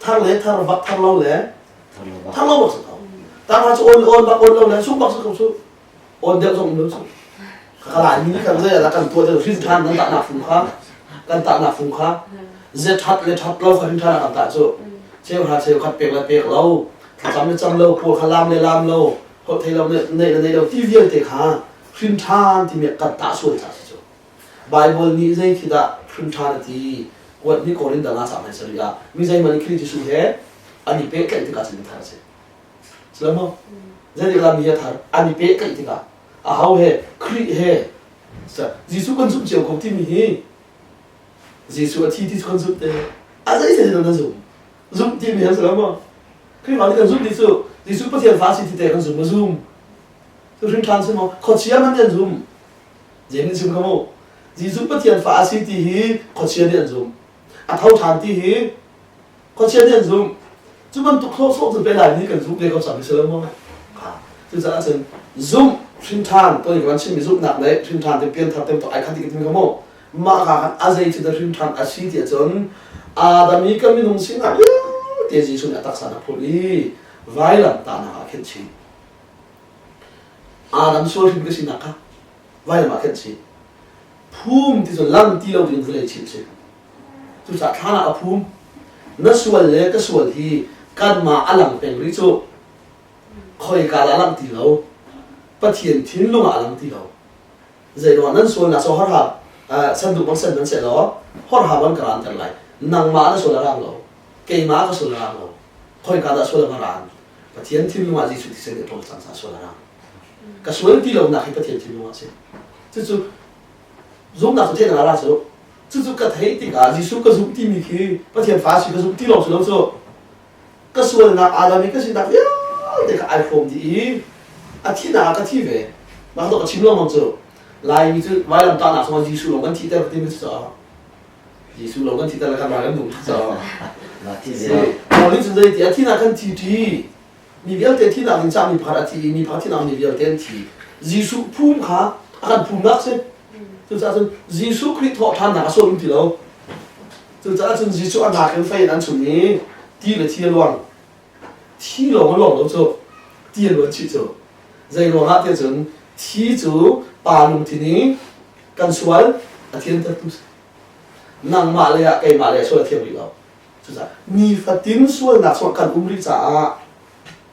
Thar le thar bak thar lo le thar lo bak si ko. Tar cu on on bak on lo le sung bak si ko cu. On deuh zong um lo cu. Ka Laimi nih kan zei ah kan tuah deuh hrin ṭhan kan tahnak fung kha kan tahnak fung kha ze ṭhat le ṭhat lo kha hrin ṭhan ah kan tah cu cheuhra cheukhat pek le pek lo thlacam le cam lo pawl kha lam le lam lo holh thei lo neih le neih lo ti vialte kha hrin ṭhan timi kan tah sual ca si cu Bible nih zei khi dah hrin ṭhan a ti kuat ni Korin dang ah sang hai sarih ah mi zeihmanh Khrih Jesuh he an i pehtlaih tikah cun thar a si Silo Zeitik ah mi a thar an i pehtlaih tikah aho he Khrih he Jesuh kan zumh cio ko timi hi Jesuh a thi ti cu kan zumh te a zei zei na zum zumh timi hi silo maw Khrihfa nih kan zumh ti cu Jesuh Pathian fa si ti te kan zum ma zum cu hrin ṭhan si maw khuachia man nih an zum Jeim nih chim kha mu Jesuh Pathian fa a si ti hi khuachia nih an zum a tho ṭhan ti hi Khuachia nih an zumh. Cu bantuk sawhsawh cu pe lai nih kan zumh ve ko cang si lo maw? Cucaah cun zumh. Hrinṭhan tuni kan chimmi zumhnak le hrinṭhan te pianthar te ai khat dih ka mu. Mah ka khan a zei cu dah hrinṭhan a si tiah cun Adam i kan minung sinak vialte Jesuh nih a taksa a phulh i vailam tahnak ah khenh chih. Adam sual hrim ka sinak kha vailam ah khenh chih. Phum ti cu lam ti lo ding vawlei chimh si. Cucaah thlan ah a phum. Na sual le ka sual hi kanmah a lang peng rih cu. Khoika dah a lang ti lo. Pathian thinlung ah a lang ti lo. Zeiruang nan sualnak cu horha sanduh bang sen nan seh law horha bang ka ranter lai. Nangmah na sual a rang lo. Keimah ka sual a rang lo. Khoika dah sual a va ran? Pathian thinlung ah Jesuh thisen nih a ṭawl cang caah sual a rang. Ka sual ti lonak hi Pathian thinlung ah a si. Cucu zumhnak cu theihnak ah ra cu. Cucu ka theih tikah Jesuh ka zumh timi khi Pathian fa si ka zumh ti lawng si lo cu. Ka sualnak Adam i ka sinak vialte kha ai hrawm dih i a thihnak ah ka thi ve. Mah ka chim lengmang cu. Laimi cu vailam tahnak chungah Jesuh lawng kan thihter ka timi cu caah Jesuh lawng kan thihter le kan rai kan nung caah. Paul nih cun zei ti a thihnak kan thi ṭi. Mi vialte thihnak ding caah mi pakhat a thi i mi pakhat thihnak mi vialte an thi. Jesuh phum kha a kan phumnak si. Cucaah cun Jesuh Khrih thawhṭhannak a sual um ti lo. Cucaah cun Jesuh a hnak in fei in an chum i ti le thi a luang. Thi lawng a luang lo cu. Ti a luan chih cu. Zei ruangah tiah cun thi cu pa lungthin i kan sual a thiantertu si. Nangmah le ah keimah le sual a thiam rih lo. Cucaah nifatin sualnak chungah kan um rih caah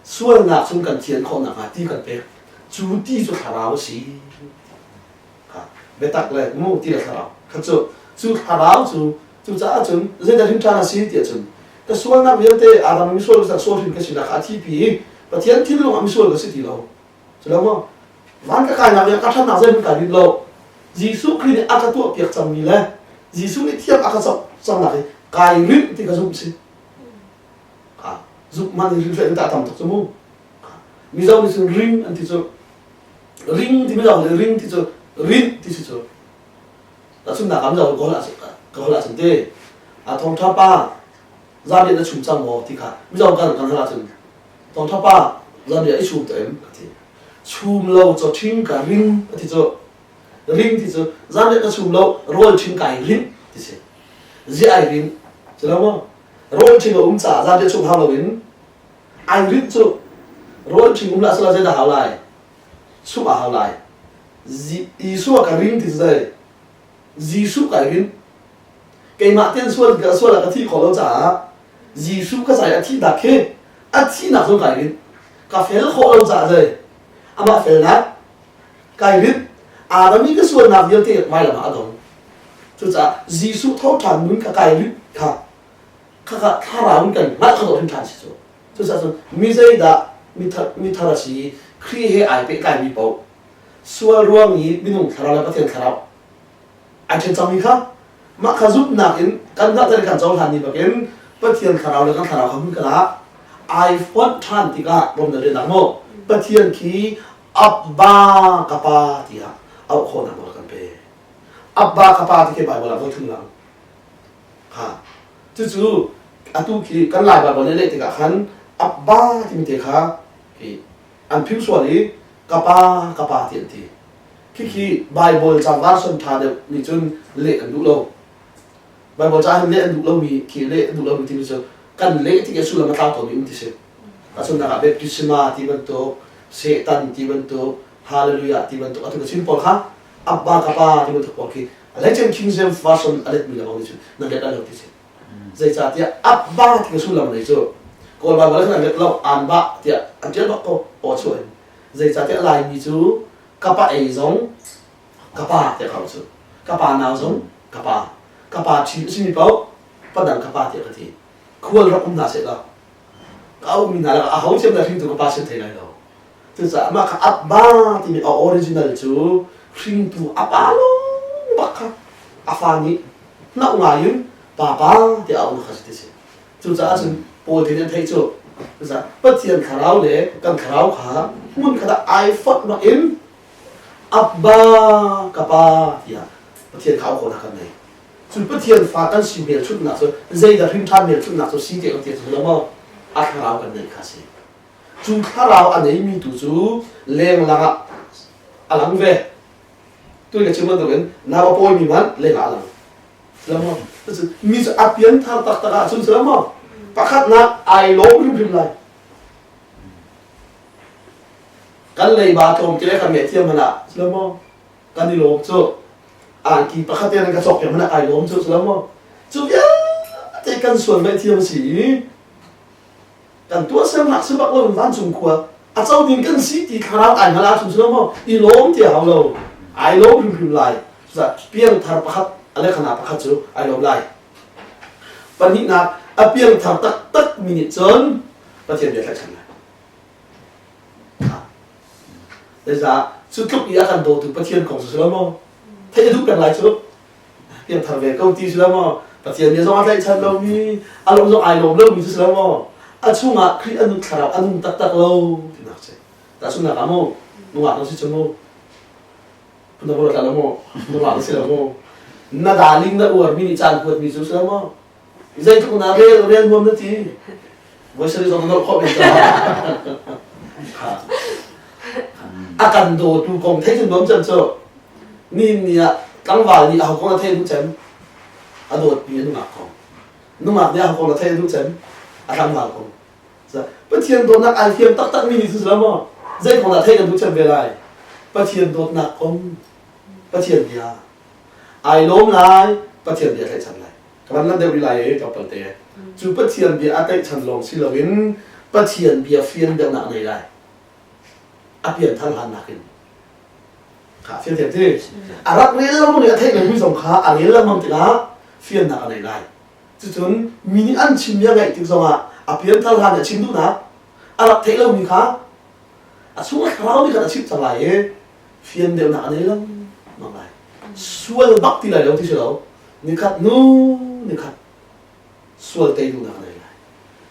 sualnak chung kan thian khawh nakhnga ti kan pek. Cu ti cu thlarau a si. Biatak le mu ti le thlarau. Kha cu cu thlarau cu cucaah cun zeidah hrimṭhan a si tiah cun ka sualnak vialte Adam misual ka sual hrim ka sinak a thipi i Pathian thinlung ah misual ka si ti lo. Cu lo maw? Van ka kainak le ka ṭhatnak zeihmanh kai rih lo. Jesuh Khrih nih a ka tuahpiak cangmi le Jesuh nih thiam a ka cawk cangnak hi kai rinh ti ka zumh si. Zumh man in rinhreih in tah tam tuk cu mu. Mizo nih cun ring an ti cu. Ring ti Mizo nih ring ti cu rinh ti si cu. Tahchunhnak ah Mizo ka holh ahcun te a thawngṭha pa zabi na chum cang maw ti kha Mizo kan kan hal ahcun thawngṭha pa zabi i chum to em ka ti. Chum lo cho ṭhing ka ring a ti cu. Ring ti cu zabi ka chum lo rawl ṭhing kai rinh ti si. Zi ai rin cu lo maw? Rawl ṭhing a um caah zabi chum hau loin ai rinh cu rawl ṭhing um lah sala zeidah hau lai? Chum a hau lai. Jesuh ka ring ti cu zei? Jesuh kai rin. Keimah ten sual ka sual ah ka thih khawh lo caah Jesuh ka cai a thihnak khi a thihnak zong kai rin. Ka fel khawh lo caah zei? Amah felnak kai rin. Adam i ka sualnak vialte vailam ah a dong. Cucaah Jesuh tho ṭhan nun kha kai rin kha khakha thlarau in kan hngalh kha hrim ṭhan si cu. Cucaah cun mi zeidah mithar a si i Khrih he ai pehtlaimi paoh sual ruang i minung thlarau le Pathian thlarau ai ṭhen cangmi kha mah kha zumhnak in kan hngalhter i kan cohlan ni bakin Pathian thlarau le kan thlarau kha hmun kala ai fonh ṭhan tikah rom na rian maw Pathian khi Abba ka pa tiah auh khawhnak nawl kan pe. Abba ka pa ti khi Bible ah voi thum lang. Ha. Cucu atu khi kan Lai Bible nih leh tikah khan Abba timi te kha khi an phim sual i ka pa ka pa ti an ti. Khikhi Bible ca version ṭha deuh nih cun leh an duh lo. Bible ca hin leh an duh lomi khi leh an duh lomi timi cu kan leh tik i sullam a tlau tawnmi um ti si. Tahchunhnak ah baptisma ti bantuk, Satan ti bantuk, Hallelujah ti bantuk atu ka chim pawl kha Abba ka pa ti bantuk pawl khi Legend King James version a letmi lebang nih cun nan let lo ti si. Zeicahtiah Abba ti ka sullam nei cu Kawl Bible khan an let lo an ba tiah an ṭial bak ko aw chuah in. Zeicahtiah Laimi cu ka pa ei zong ka pa tiah ka cu. Ka pa nau zong ka pa. Ka pa ṭhi a simi paoh padang ka pa tiah ka ti. Khual rak um hna seh law ka auhmi hna lakah aho thiam dah hringtu ka pa sim thei lai lo. Cucaah mah kha Abba timi a original cu hringtu a pa lawng bak kha a fa nih hnauh ngai in papa tiah a auhnak kha si ti si. Cucaah cun Paul te nih an theih cu cucaah Pathian thlarau le kan thlarau kha hmun khat ah ai fonh bak in Abba ka pa tiah Pathian kha auh khawhnak kan ngei. Cu Pathian fa kan si hmelchunhnak cu zeidah hrimṭhan hmelchunhnak cu si tiah kan ti cu lo maw? A thlarau kan neih kha si. Cu thlarau a neimi tu cu lenglang ah A lang ve. Tu ka chim bantukin nau a pawimi hmanh lengah a lang. Sila maw? Mi cu a pianthar taktak ahcun sila maw? Pakhatnak ai lawm hrimhrim lai. Kan leiba tlawm te le kan ngeih thiam hmanh ah sila maw? Kan i lawm cu. Angki pakhat te nan ka cawk piak hmanh ah ai lawm cu sila maw? Cu vialte kan sual ngaihthiam a si i kan tuahsernak si bak lo vancung khua a co ding kan si ti thlarau ai hngal ahcun cu maw i lawm ti hau lo ai lawm hrimhrim lai piangthar pakhat a lekhana pakhat cu ai lawm lai pahnihnak a piangthar taktak mi nih cun Pathian bia tlaihchan lai Zeicah cu tluk i a kan dawtu Pathian kong cu si lo maw theih a duh peng lai cu piangthar ve ko ti si lo maw Pathian nih zong a tlaihchan lomi a lawm zong ai lawm lomi cu si lo maw a chungah Khrih a nun thlarau a nung taktak lo tinak si tahchunhnak ah mu nungak na si cu mu na ruat lo mu nungak na si lo mu na darling na uarmi nih caan kuatmi cu si lo maw zeitluk na rel rel nuam na ti voi sari zong na nolh khawh men a kan dawtu kong thei cu nuam cem cu ni ni ah tlangval nih aho kong na thei duh cem a dawtmi a nungak kong nungak nih aho kong na thei duh cem a tlangval kong Pathian dawtnak ai fiam taktak mi nih cu maw zei kong dah thei kan duh cem ve lai Pathian dawtnak kong Pathian bia ai lawm lai Pathian bia tlaihchan lai ka van lan deuh rih lai e tlawmpal te cu Pathian bia a tlaihchan lawng si loin Pathian bia fian deuhnak nei lai a pianthar hlan nakin kha fian thiam ti a rak rel lengmang i a theih lomi zong kha a rel lengmang tikah fiannak a nei lai cucun mi nih an chimmi a ngaih tik zongah a pianthar hlan a chim duhnak a rak theih lomi kha a chung a thlarau nih khan a chimh cang lai i fian deuhnak a nei lengmang lai sual bak ti lai lo ti si lo nikhat nu nikhat sual tei duhnak a nei lai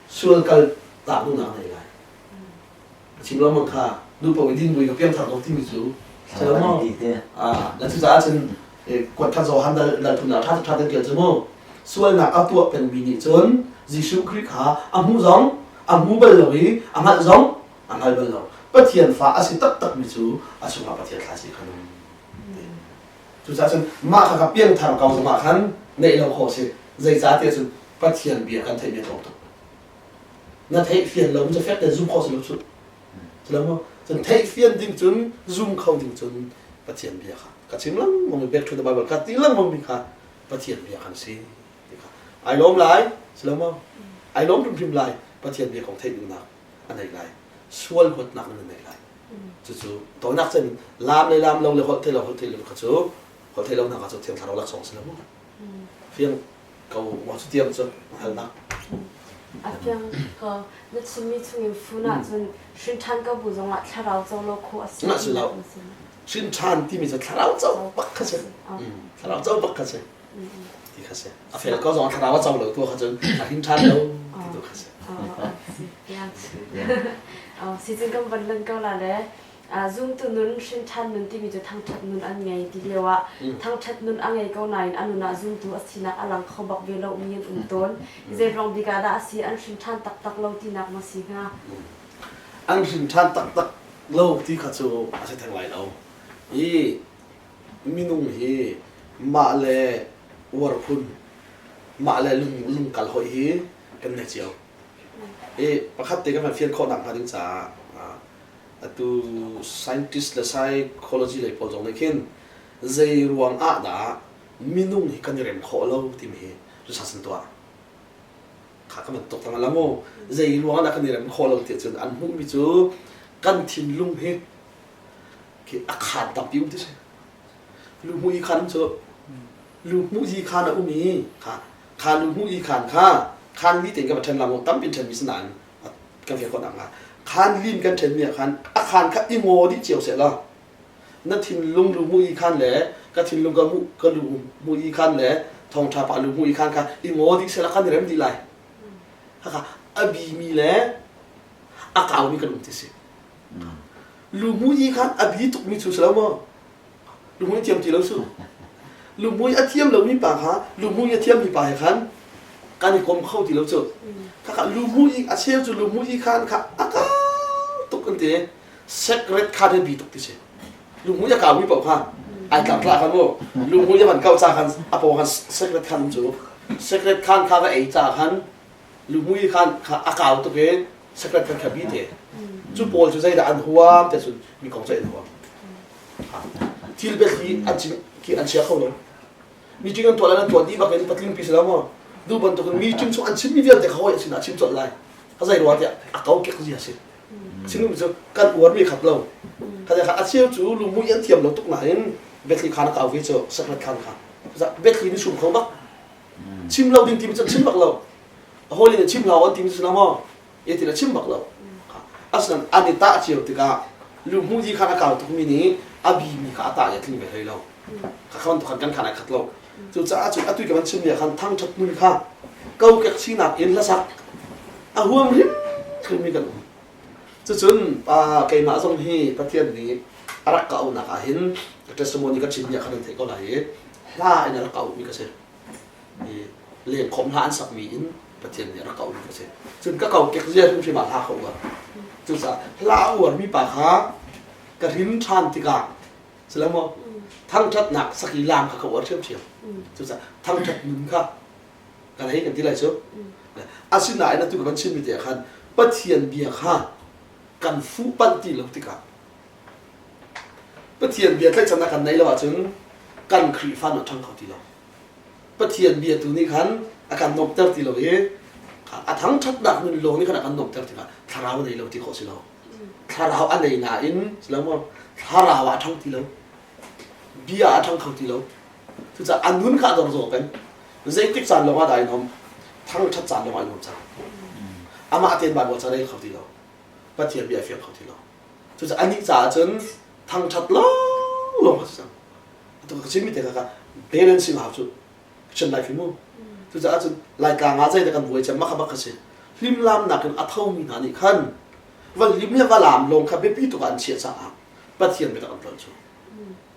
sual kal tak duhnak a nei lai chim lengmang kha nupa in din bui ka piangthar ko timi cu maw na cu caah cun kuat khat Johan dal dal thumnak ṭha ṭha ten kel cu mu sualnak a tuah pengmi nih cun Jesuh Khrih kha a hmu zong a hmu bal lo i a hngalh zong a hngal bal lo Pathian fa a si taktakmi cu a chungah Pathian thla si kha nung cucaah cun mah kha ka piangthar ko zongah khan neih lo khawh si zeicahtiah cun Pathian bia kan theihmi a tlawm tuk na theih fian lo cu fek tein zum kho si lo cu cu maw cun theih fian ding cun zum kho ding cun Pathian bia kha ka chim lengmang mi back to the Bible ka ti lengmang mi kha Pathian bia kan si ti kha ai lawm lai si lo maw ai lawm hrimhrim lai Pathian bia kong theih duhnak a nei lai sual huatnak na nei lai cucu tonak cun lam le lam lo le holh thei lo holh thei lo kha cu holh thei lo hna kha cu thiang thlarau laksawng si lo maw fiang ko wa cu tiang cu halnak A fiang ko na chimmi chungin fun ahcun hrinṭhan ko bu zongah thlarau co lo khawh a si. Na si lo. Hrinṭhan timi cu thlarau co bak kha si. Thlarau co bak kha si. Ti kha si. A fel ko zong thlarau a co lo tu kha cun a hrinṭhan lo ti tu kha si. Si cun kan van lan ko la le Zumtu nun, hrinṭhan nun timi cu thangṭhat nun an ngei ti lio ah thangṭhat nun a ngei ko nain a nun ah zumtu a sinak a lang kho bak ve lomi an um tawn. Zeiruang bik ah dah a si? An hrinṭhan taktak lo tinak maw si hnga? An hrinṭhan taktak lo ti kha cu a si theng lai lo. I minung hi mah le uar phun, mah le lung lungkal hoih hi kan nei cio. I pakhat te kan van fian khawh nak hnga ding caah Atu scientist le psychology lei pawl zong nih khin zei ruang ah dah minung hi kan i rem khawh lo timi hi research an tuah. Kha ka bantuk tang la mu. Zei ruang ah dah kan i rem khawh lo ti cun an hmuhmi cu kan thinlung hi khi a khaan tampi um ti si. Luhmuh i khaan cu luhmuh i khaan a um i kha kha luhmuh i khaan kha khaan li tein ka va ṭhen la mu tampi ṭhenmi si nain kan fian khawh nakhnga khaan lin kan ṭhenmi ah khan a khaan kha i ngaw dih cio seh law na thinlung lu mu i khan le ka thinlung ka mu ka lu mu i khan le thawngṭha pa lu mu i khan kha i ngaw dih seh law kan i rem dih lai haka a bimi le a kaumi kan um ti si lu mu i khan a bi tukmi cu si lo maw Lungmui thiam ti lo su. Lungmui a thiam lomi pa kha lungmui a thiammi pa he khan kan i kom kho ti lo cu. Khakha lungmui a cheu cu lungmui khan kha a kau tuk an ti. Secret kha bi tuk ti si. Lunghmui a kaumi paoh kha ai tlangtla khan mu. Lunghmui a van kau ca khan a paw khan secret khan cu secret khan kha va ei ca khan lunghmui khan kha a kau tuk i secret khan kha bi te. Cu pawl cu zeidah an huam te cun mi kong ceih an huam. Thil biathli an chim khi an chia kho lo. Meeting an tuah lai an tuah dih bak in patling pi si lo maw? Du bantukin meeting chung an chimmi vialte kha hawi an sinah chim colh lai. A zei rua tiah a kokek zia si. Sinum cu kan uarmi khat lo. Kha kha a cheu cu lungmui an thiam lo tuk nain biathli khan a kau ve cu sakrat khan kha. Biathli ni sum kho bak. Chim lo ding timi cu chim bak lo. A hawi nih chim hlah an timi cu maw? E ti chim bak lo. Asinain an i tah cio tikah luhmu di khan a kau tukmi nih a bimi kha a tah i a tling ve hlei lo. Kha khan khan kan khan ai khat lo. Cucaah cun atu ka van chimmi ah khan thangṭhat nun kha kokek sinak in hlasak a huam hrimhrimmi kan um. Cucun pa keimah zong hi Pathian nih a rak ka auhnak ah hin testimony ka chimmi ah khan nan theih ko lai i hla in a rak ka auhmi ka si. I lengkhawm hla an sakmi in Pathian nih a rak ka auhmi ka si. Cun ka kokek zia hrimhrim ah hla ka uar. Cucaah hla a uarmi pa kha ka hrin ṭhan tikah Silo maw? Thangṭhatnak saki laam kha ka uar ṭhiamṭhiam. Cucaah thangṭhat nun kha kan hei kan ti lai cu. Asinain atu ka van chimmi te ah khan Pathian bia kha kan fuhpanh ti lo tikah Pathian bia tlaihchannak kan neih lo ahcun kan Khrihfa nun a ṭhang kho ti lo. Pathian bia tu nih khan a kan nuamhter ti lo i a thangṭhatnak nun lawng nih khan a kan nuamhter tikah thlarau nei lo ti khawh si lo. Thlarau a nei nain si lo maw thlarau ah a ṭhang ti lo. Bia ah a ṭhang kho ti lo. Cucaah a nun kha a dor zaw peng. Zeitik caan lawng ah dah ai nuam? Thangṭhat caan lawng ah ai nuam cang. Amah tein Baibal ca rel kho ti lo. Pathian bia a fiang kho ti lo. Cucaah anih caah cun thangṭhat lawnglawng a si cang. Atu ka chimmi te kha balancing hau cu Christian life hi mu. Cucaah cun Laitlang ah zeidah kan buai cem mah kha bak kha si. Hlimlamnak in a thomi hna nih khan va hlim le va laam lawng kha biapi tuk ah an chiah caah Pathian biatak an tlolh cu.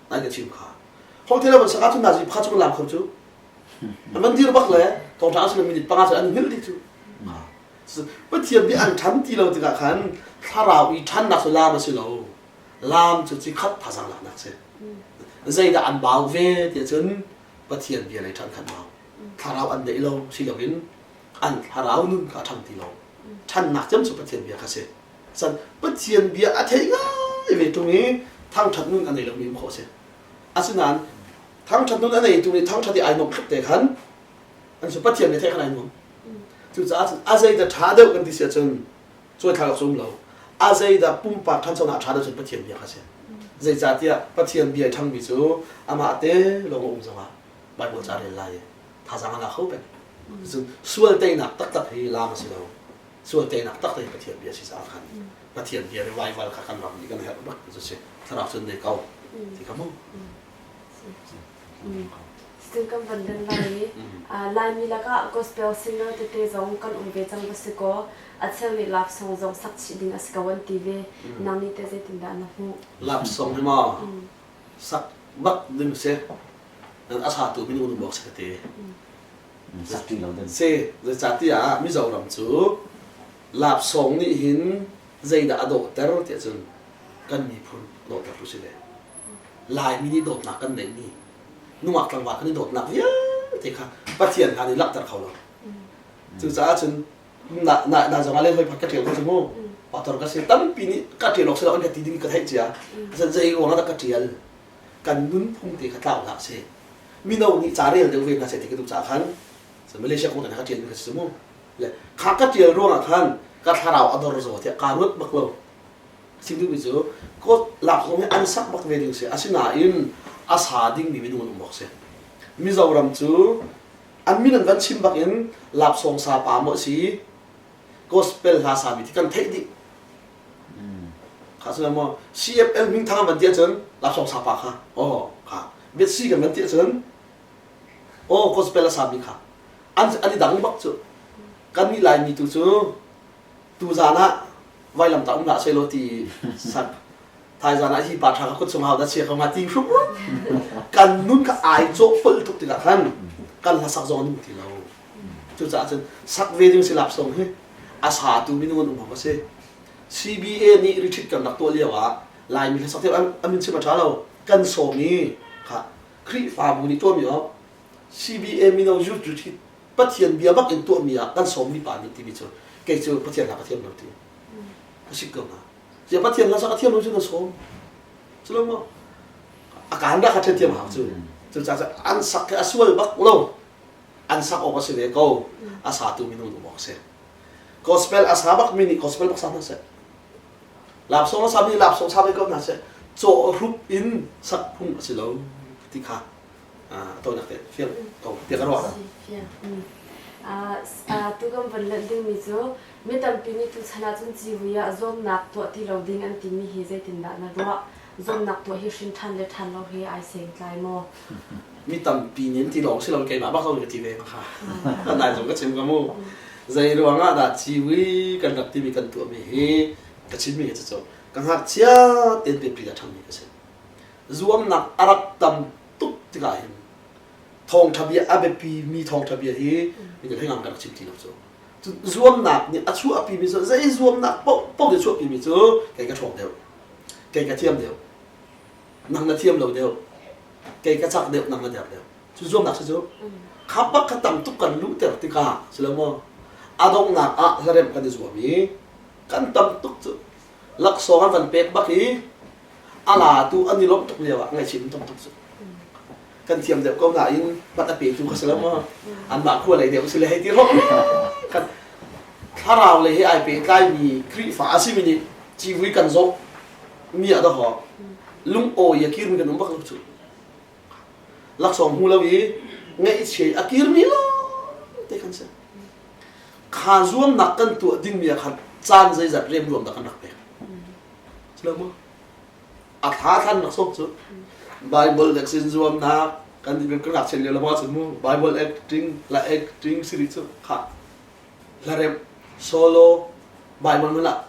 Nai ka chim kha. Hong thil van sak ahcun nazi pakhat cu laam kho cu. An van dir bak le thawngṭha a minute panga cu an hngilh dih cu. Pathian nih an ṭhan ti lo tikah khan thlarau i ṭhannak cu laam a si lo. Laam cu ci khat thazaang laknak si. Zeidah an bau ve tiah cun Pathian bia lei ṭhan khan mau. Thlarau an neih lo si loin an thlarau nun kha a ṭhang ti lo. Ṭhannak cem cu Pathian bia kha si. San Pathian bia a thei ngai ve ṭung i thangṭhat nun a nei lomi um khawh a si. Asinain thangṭhat nun a nei ṭung i thangṭhat i ai nuamh tluk te khan an cu Pathian bia theih khan ai nuam. Cucaah cun a zeidah ṭha deuh kan ti si ahcun cuaithlak awk cu um lo. A zeidah pumpak ṭhanchonak ṭha deuh cun Pathian bia kha si. Zeicahtiah Pathian bia i ṭhangmi cu amah te lawng a um zongah Baibal ca rel lai i thazaang a la kho peng. Cun sual teinak taktak hi laam a si lo. Sual teinak taktak hi Pathian bia si caah khan Pathian bia revival kha kan ram nih kan herh bak cu si. Thlarau cun nei ko ti kha mu. Still kan van den lai i Laimi lakah gospel singer tete zong kan um ve cang va si kaw a cheu nih love song zong sak chih ding a si ko an ti ve. Nang nih teh zeitindah na hmuh? Love song hi maw sak bak ding si. A satu minung nu bak si ka ti. Sak ti lo den. Si, zeicahtiah Mizoram cu love song nih hin zeidah a dawhter tiah cun kan miphun dawhter tu si ve. Laimi nih dawtnak kan neihmi nungak tlangval kan i dawtnak vialte kha Pathian hna nih langhter kho lo. Cucaah cun na na na zong ah le hoi ka ṭial ko cu mu. Pastor ka si tampi nih ka ṭial awk si lo an ka ti ding ka theih cia. Zei ruang ah dah ka ṭial? Kan nunphung te kha tlau hlah seh. Mino nih ca rel deuh ve hna seh ti ka duh caah khan Malaysia kong ka ṭialmi kha si mu. Le kha ka ṭial ruangah khan ka thlarau a dor zaw tiah kaa ruat bak lo. Chim duhmi cu kawt lak zong hi an sak bak ve ding si. Asinain a sa dingmi minung an um awk si. Mizoram cu an min an van chim bak in lapsawng sa pa maw si gospel hla sami ti kan theih dih. Kha cu maw CFL minthang an van ti ahcun lapsawng sa pa kha oh kha biasi kan van ti ahcun oh gospel a sami kha an an i dang bak cu. Kan nih Laimi tu cu tuzaan ah vailamtah um hlah sehlaw ti sak thaizan ah hi pa ṭha ka kut chung hau dah chia ko hnga ti hrum kan nun kha ai cawh pol tuk tikah khan kan hlasak zong an um ti lo cucaah cun sak ve ding si lap song hi a satu minung an um awk a si CBA nih retreat kan rak tuah lio ah. Laimi hlasak thiam a min chim a ṭha lo. Kan sawm i kha Khrihfabu nih tuahmi ah CBA mino youth retreat Pathian bia bak in tuahmi ah kan sawmmi pa nih timi cu kei cu Pathian hla ka thiam lo ti ka sik ko hna. Ziah Pathian hla sak a thiam lo cu na sawm. Cu lo maw? A kaan dah kha ṭhen thiam hau cu. Cucaah an sak khi a sual bak lo. An sak awk a si ve ko. A satu minung um awk a si. Gospel a sa bakmi nih gospel bak sa hna seh. Lapsawng a sami lapsawng sa ve ko hna seh. Cawhrup in sak phung a si lo ti kha a tawinak te fiang ko tiah ka ruah. Tu kan van lanh dingmi cu mi tampi nih tuchan ahcun civui ah zuamnak tuah ti lo ding an timi hi zeitindah na ruah? Zuamnak tuah hi hrin ṭhan le ṭhan lo hi ai sengtlai maw? Mi tampi nih an ti lawng si lo keimah bak zong ka ti ve kha. Nai zong ka chim ka mu. Zei ruang ah dah civui kan rak timi kan tuahmi hi ka chimmi hi cu ka ngakchia tein biapi a ṭhangmi ka si. Zuamnak a rak tam tuk tikah hin thawngṭha bia a biapi mi thawngṭha bia hi mi kan hei ngam ka rak chim ti lo cu. Zuamnak nih a chuahpi mi cu zei zuamnak paoh nih a chuahpi mi cu kei ka ṭhawng deuh. Kei ka thiam deuh. Nang na thiam lo deuh. Kei ka cak deuh, nang na der deuh. Cu zuamnak si cu kha bak kha tam tuk kan luhter tikah si lo maw a donghnak ah hlaremh kan i zuam i kan tam tuk cu laksawng an kan pek bak i a latu an i lawmh tuk lio ah ngaihchim tam tuk cu kan thiam deuh ko nain pat a petu kha si lo maw anmah khua lei deuh si le hei ti rawh kan thlarau lei he ai pehtlaimi Khrihfa a simi nih civui kan zawh mi ah dawh lungawi a kirmi kan um bak lo cu laksawng hmu lo i ngaihchia a kirmi lawng te kan si kha zuamnak kan tuah dingmi ah khan caan zeizat remruam dah kan rak pek si lo maw a thla thlan rak sok cu Bible acting zuamnak kan kan ngakchiat lio lama cun mu Bible acting la acting siri cu kha hlaremh solo Bible mun ah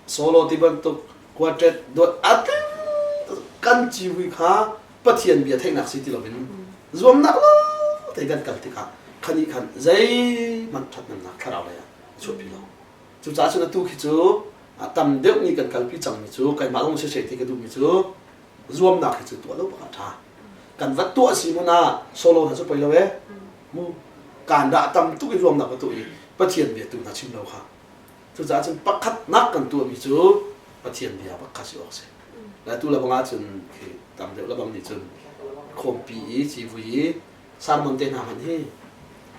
solo ti bantuk quartet dot ating kan ciwi kha Pathian bia theihnak si ti loin zuamnak lo te kan kal tikah khani khan zeihmanh ṭhathnemnak thlarau lei ah chuahpi lo Cucaah cun atu khi cu tam deuh nih kan kalpi cangmi cu keimah zong siseh ti ka duhmi cu zuamnak hi cu tuah lo bak a ṭha. Kan vat tuah si mun ah solo hna cu poi lo e. Mu kaan dah tam tuk i zuamnak va tuah i Pathian bia tu hna chim lo kha. Cucaah cun pakhatnak kan tuahmi cu Pathian bia bak kha si awk si. Le tu lebang ahcun khi tam deuh lebang nih cun khawmpi i civui i sermon te hna hmanh hi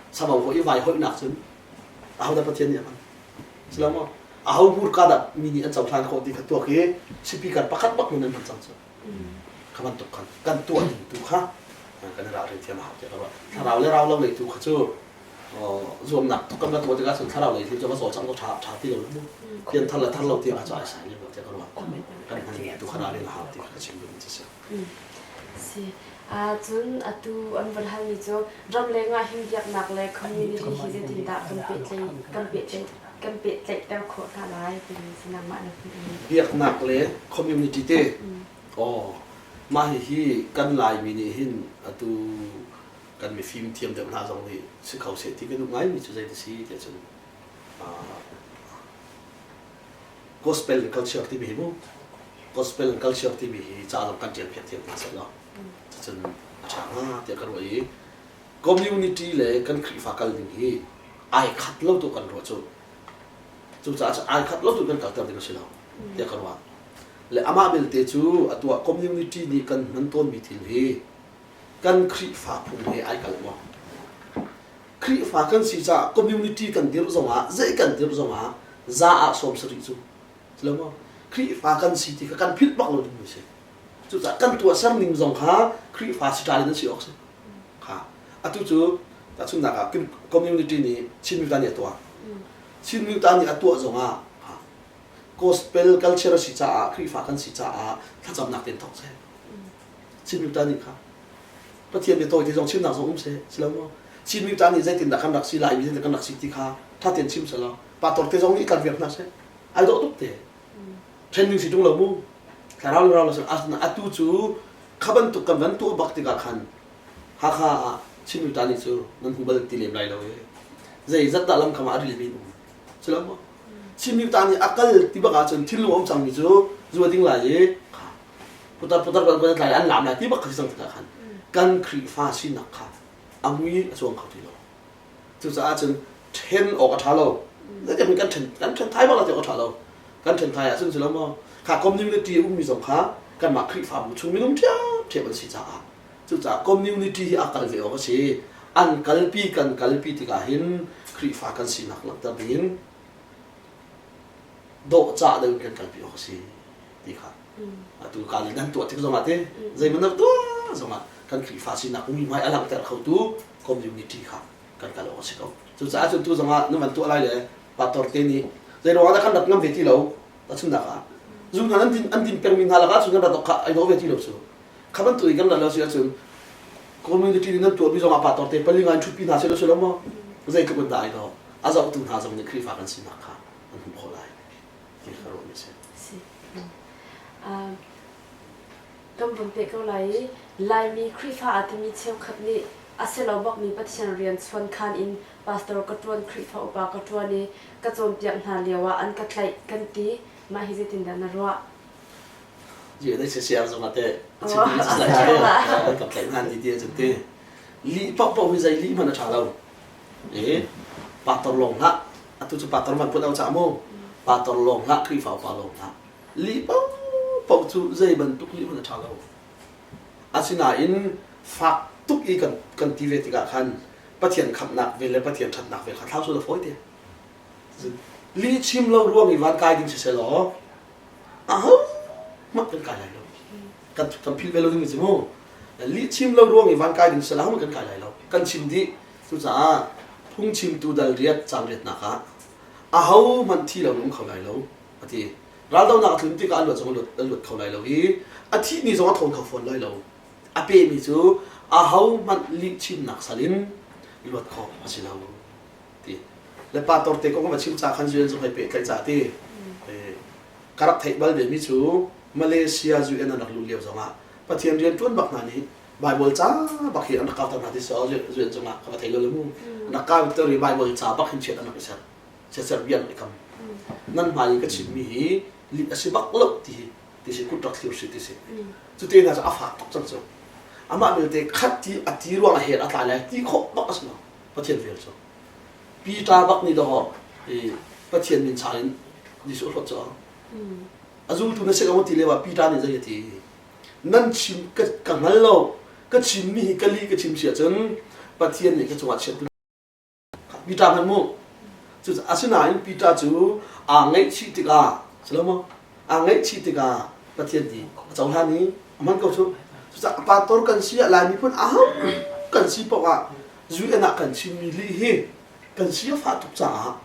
savo hawih i vai hoihnak cun ahodah Pathian nih a hman si lo maw aho hmurka dah mi nih an cohlan khawh ti kha tuak i speaker pakhat bak nun an hman cang cu kha bantuk khan kan tuah ding tu kha kan i ralrin thiam a hau tiah ka ruah thlarau le rau lo lei tu kha cu zuamnak tuk kan va tuah tikah cun thlarau lei thil cu va cawlcangh ko ṭha ṭha ti lo mu pian thar le thar lo tiang ah cu ai sai lem lo tiah ka ruah kan hman tu kha ralrin a hau ti kha ka chim duhmi cu si Si. Cun atu an van halmi cu ramleng ah hin biaknak le community hi zeitindah kan pehtlaih kan pehtlaih kan pehtlaihter khawh hna lai timi si nangmah na hmuhmi. Biaknak le community te oh mah hihi kan Laimi nih hin atu kan mifim thiam deuh hna zong nih si kho seh ti ka duh ngaimi cu zei ti si tiah cun gospel and culture timi hi mu gospel and culture timi hi ca zong kan ṭial piak thiam hna seh law cucun a ṭha hnga tiah ka ruah i community le kan Khrihfa kal ding hi ai khat lo tu kan ruah cu cucaah cu ai khat lo tu kan kalter ding a si lo tiah ka ruah le amah belte cu atu ah community nih kan hman tawnmi thil hi kan Khrihfa phung he ai kalh maw Khrihfa kan si caah community kan dirh zongah zei kan dirh zongah za ah 70 cu lo maw Khrihfa kan si ti kha kan philh bak lo ding si cucaah kan tuahser ning zong kha Khrihfa si ṭal in an si awk si kha atu cu tahchunhnak ah community nih Chin Mita nih a tuah Chin Mita nih a tuah zongah gospel culture a si caah Khrihfa kan si caah thlacamnak tein thawk seh Chin Mita nih kha Pathian bia tawi te zong chimnak zong um seh si lo maw Chin Mita nih zeitindah kan rak si lai mi zeitindah kan rak si ti kha ṭha tein chim seh law pastor te zong nih tlar viar hna seh ai dawh tuk te ṭhen ding si ṭung lo mu thlarau le rau lo atu cu kha bantuk kan van tuah bak tikah khan Hakha ah Chin Mita nih cu nan hmu bal ti lem lai lo e zeizat dah lam kam ah a ril mi um si lo maw Chin Mita nih a kal ti bak ahcun thinlung a um cangmi cu. Zu a ding lai i putar putar ban tlai an lam lai ti bak kha si cang tikah khan kan Khrihfa sinak kha a mui a cuang kho ti lo. Cucaah cun ṭhen awk a ṭha lo. Zeitin kan ṭhen kan ṭhen thai bak la ti awk a ṭha lo. Kan ṭhen thai ahcun si lo maw? Kha community a ummi zong kha kanmah Khrihfabu chung minung ṭhiamṭhiam an si caah cucaah community hi a kal ve awk a si. An kalpi kan kalpi tikah hin Khrihfa kan sinak langhter dingin dawhcah deuh in kan kalpi awk a si ti kha atu ka le nan tuah tik zongah te zeiman na tuah zongah kan Khrihfa sinak muihmai a langhter khotu community kha kan kal awk a si ko. Cucaah cun tu zongah nan van tuah lai le pastor te nih zei ruangah dah kan rat ngam ve ti lo tahchunhnak ah zu hna nan din an din pengmi hna lakah cun kan rat awk kha ai dawh ve ti lo cu kha bantuk in kan rat lo si ahcun community nih nan tuahmi zongah pastor te pali ngai ṭhutpi hna seh lo maw zeitluk in dah ai dawh a zohtu hna zong nih Khrihfa kan sinak kha an hmuh khawh lai ti ka ruahmi a si. Si. Kan vun peh ko lai i Laimi Khrihfa aa timi cheukhat nih a si lo bakmi Pathian rian chuankhan in pastor ka ṭuan, Khrihfa upa ka ṭuan i ka cawnpiak hna lioah an ka tlaih kan ti. Mah hi zeitindah na ruah? Dai siang zong ah teh kan tlaih hna ti ti cun ti lih paohpaoh hi zei lih hmanh a ṭha lo. E pastor lawng hlah atu cu pastor man put au ca mu pastor lawng hlah Khrihfa upa lawng hlah lih paohpaoh cu zei bantuk lih hmanh a ṭha lo. Asinain fak tuk i kan kan ti ve tikah khan Pathian khamhnak ve le Pathian ṭhatnak ve kha thlau sul a fawi te. Lih chim lo ruang i van kai ding siseh law aho hmanh kan kai lai lo. Kan kan philh ve lo ding si mu. Lih chim lo ruang i van kai ding siseh law kan kai lai lo. Kan chim dih. Cucaah phungchimtu dal riat cang riatnak ah aho hmanh thi lo um kho lai lo a ti. Raldohnak a tlun tikah an luat zong an luat kho lai lo i a thih ni zong a thawn kho fawn lai lo. A pehmi cu aho hmanh lih chimnak sal in luat khawh a si lo ti. Le pa torte kong va chim ca khan UN zung hei pehtlaih ca ti. Ka rak theih bal ve mi cu Malaysia UN an rak luh lio zongah Pathian rian ṭuan bak hna nih Bible ca bak hi an rak kauter hna ti so UN zungah ka va thei lo le mu. An rak kauter i Bible ca bak hin chiat an rak i ser. Chiatser bia an rak i kam. Nan hmai i ka chimmi hi lih a si bak lo ti hi ti si kut rak thlir si ti si. Cu te hna cu a fak tuk cang cu. Amah belte khat ti a ti ruang a her a tlai lai ti khawh bak a si lo. Pathian vel cu. Peter bak nih dawh i Pathian min chal in Jesuh hlawt cu a zultu na si lo ti lio ah Peter nih zei a ti nan chim ka, ka hngal lo ka chimmi hi ka lih ka chim si ahcun Pathian nih ka cungah chiat Peter hmanh mu cu asinain Peter cu aa ngaihchih tikah si lo maw aa ngaihchih tikah Pathian nih a cohlan i a hman ko cu cucaah pastor kan si ah Lai miphun aho kan si paoh ah UN ah kan chimmi lih hi kan si a fah tuk caah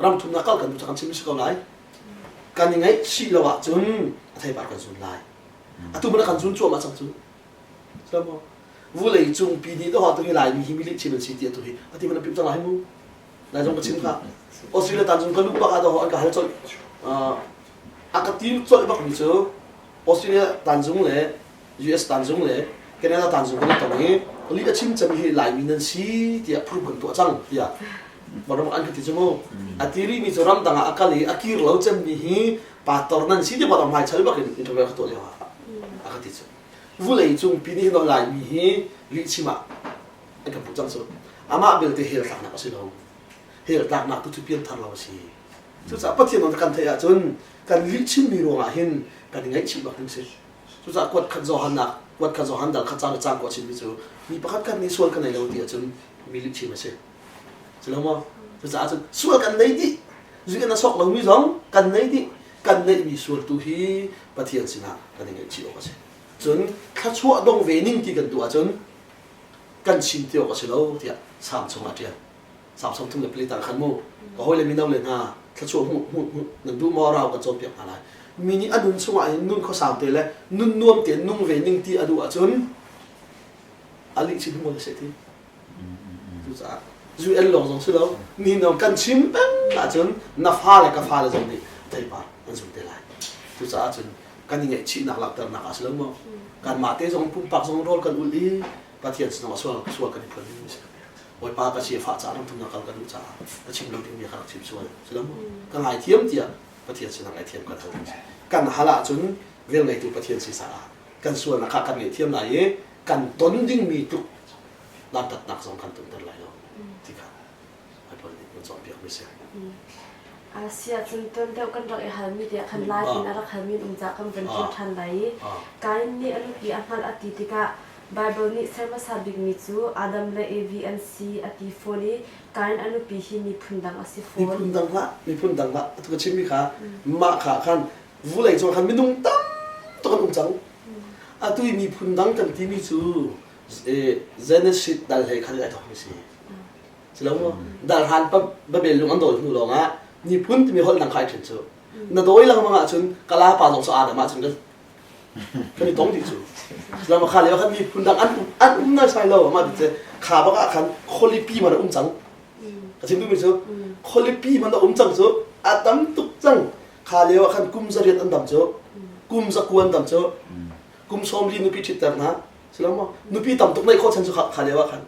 ram thumnak kal kan duh kan chim si ko lai kan i ngaihchih lo ahcun a theipar kan zun lai atu mana kan zun cuahmah cang cu Samo vulei cung pi nih to tu hi lai mi hi mi lih chim an si ti atu hi ati mana pip cang lai mu lai zong ka chim kha Australia tan zung ka luh bak ah to an ka hal colh a ka ti colh bak mi cu Australia tanzung le US tanzung le Canada tanzung kan i tong i li a chim cem hi Laimi nan si tiah proof kan tuah cang tiah Baram an ka ti cu mu a ti rih mi cu ramdang ah a kal i a kir lo cem mi hi pastor nan si ti bak hmai chal bak in interview ka tuah lio ah a ka ti cu vulei cung pi nih hin Laimi hi lih chim ah an kan puh cang cu amah belte hel tlaknak a si lo hel tlaknak tu cu pianthar lo a si Cucaah Pathian nawl kan theih ahcun kan lihchimmi ruangah hin kan i ngaihchih bak ding si. Cucaah kuat khat Johan ah kuat khat Johan dal khat caan le caan ko a chimmi cu mi pakhat khat nih sual ka nei lo ti ahcun mi lihchim a si. Si lo maw? Cucaah cun sual kan nei dih. Zu in a sok lomi zong kan nei dih. Kan neihmi sual tu hi Pathian sinah kan i ngaihchih awk a si. Cun thluachuah dong ve ning ti kan duh ahcun kan chim ti awk a si lo tiah Salm chungah a ṭial. Salm 34 khan mu ka hawile mino le hna thluachuah hmuh hmuh hmuh nan duh maw rau kan cawnpiak hna lai mi nih a nun chungah hin nun khuasau te le nun nuam te nung ve ning ti a duh ahcun a lih chin hmual a si ti cucaah UN lawng zong si lo ni no kan chim peng ahcun na fa le ka fa le zong nih theipar an zul te lai cucaah cun kan i ngaihchihnak langhternak ah si lo maw kanmah te zong pumpak zong rawl kan ulh i Pathian sinah sual sual kan i phuan ding si Bawipa ka si fah caah ramthumnak kal ka duh caah ka chim lo ding mi ka rak chim sual si lo maw ka ngaithiam tiah Pathian sinah ngaithiam kan hal ding si. Kan hal ahcun velngeitu Pathian si caah kan sualnak kha kan ngaihthiam lai i kan ton dingmi tluk dantatnak zong kan tonter lai lo ti kha Bible nih kan cawnpiakmi si. Asia cun tuan deuh kan rak i halmi tiah khan lai in a rak halmi um ca kan van kir ṭhan lai i Kain nih a nupi a hngalh a ti tikah Bible nih ser hmasa bikmi cu Adam le Evi an si a ti fawn i Kain a nupi hi miphun dang a si fawn. Miphun dang hlah, miphun dang hlah. Atu ka chimmi kha mah kha khan vulei cung khan minung tam tuk an um cang. Atu i miphun dang kan timi cu Genesis dal hlei khan ai thawkmi si. Si lo maw? Dalhan Babel lung an dawi hnu lawngah miphun timi holh dang kha ai ṭhen cu. Na dawi lengmang ahcun Kala pa zong cu Adam ahcun kan kan i tong dih cu. Lama kha lio khan miphun dang an an um nai sai lo ama ti kha bak ah khan khualipi man a um cang. Ka chim duhmi cu khualipi man a um cang cu a tam tuk cang. Kha lio ah khan kum zariat an dam cu kum zakua an dam cu kum sawmli nupi ṭhitter hna si lo maw nupi tam tuk neih khawh chan cu kha lio ah khan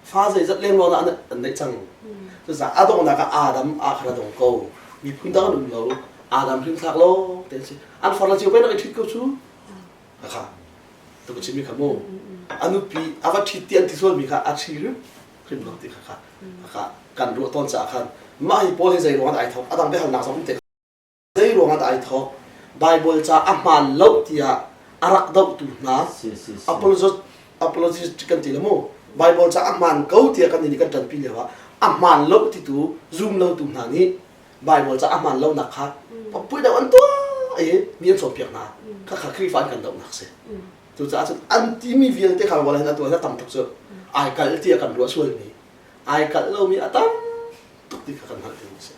fa zeizat lengluang dah an neih cang. Cucaah a donghnak ah Adam ah khan a dong ko. Miphun dang an um lo. Adam hrimthlak lo te an si. An far la cio pei nak i ṭhit ko cu. Kha tu ka chimmi kha mu. A nupi a va ṭhit ti an ti sualmi kha a ṭhi hrim hrim lo ti kha kha kha kan ruah tawn caah khan mah hi pawl hi zei ruang ah ai thawk a dang biahalnak zong um te Zei ruangah dah ai thawk? Baibal ca a hmaan lo tiah a rak dohtu hna apologist kan ti le mu. Baibal ca a hmaan ko tiah kan nih kan ṭanpi lio ah a hmaan lo titu zum lotu hna nih Baibal ca a hmaan lonak kha papuai deuh an tuah i mi an cawnpiak hna. Khakha Khrihfa an kan dohnak si. Cucaah cun an timi vialte kha wala hin atu ah tam tuk cu ai kalh tiah kan ruah sualmi ai kalh lomi a tam tuk ti kha kan hngalh ding a si.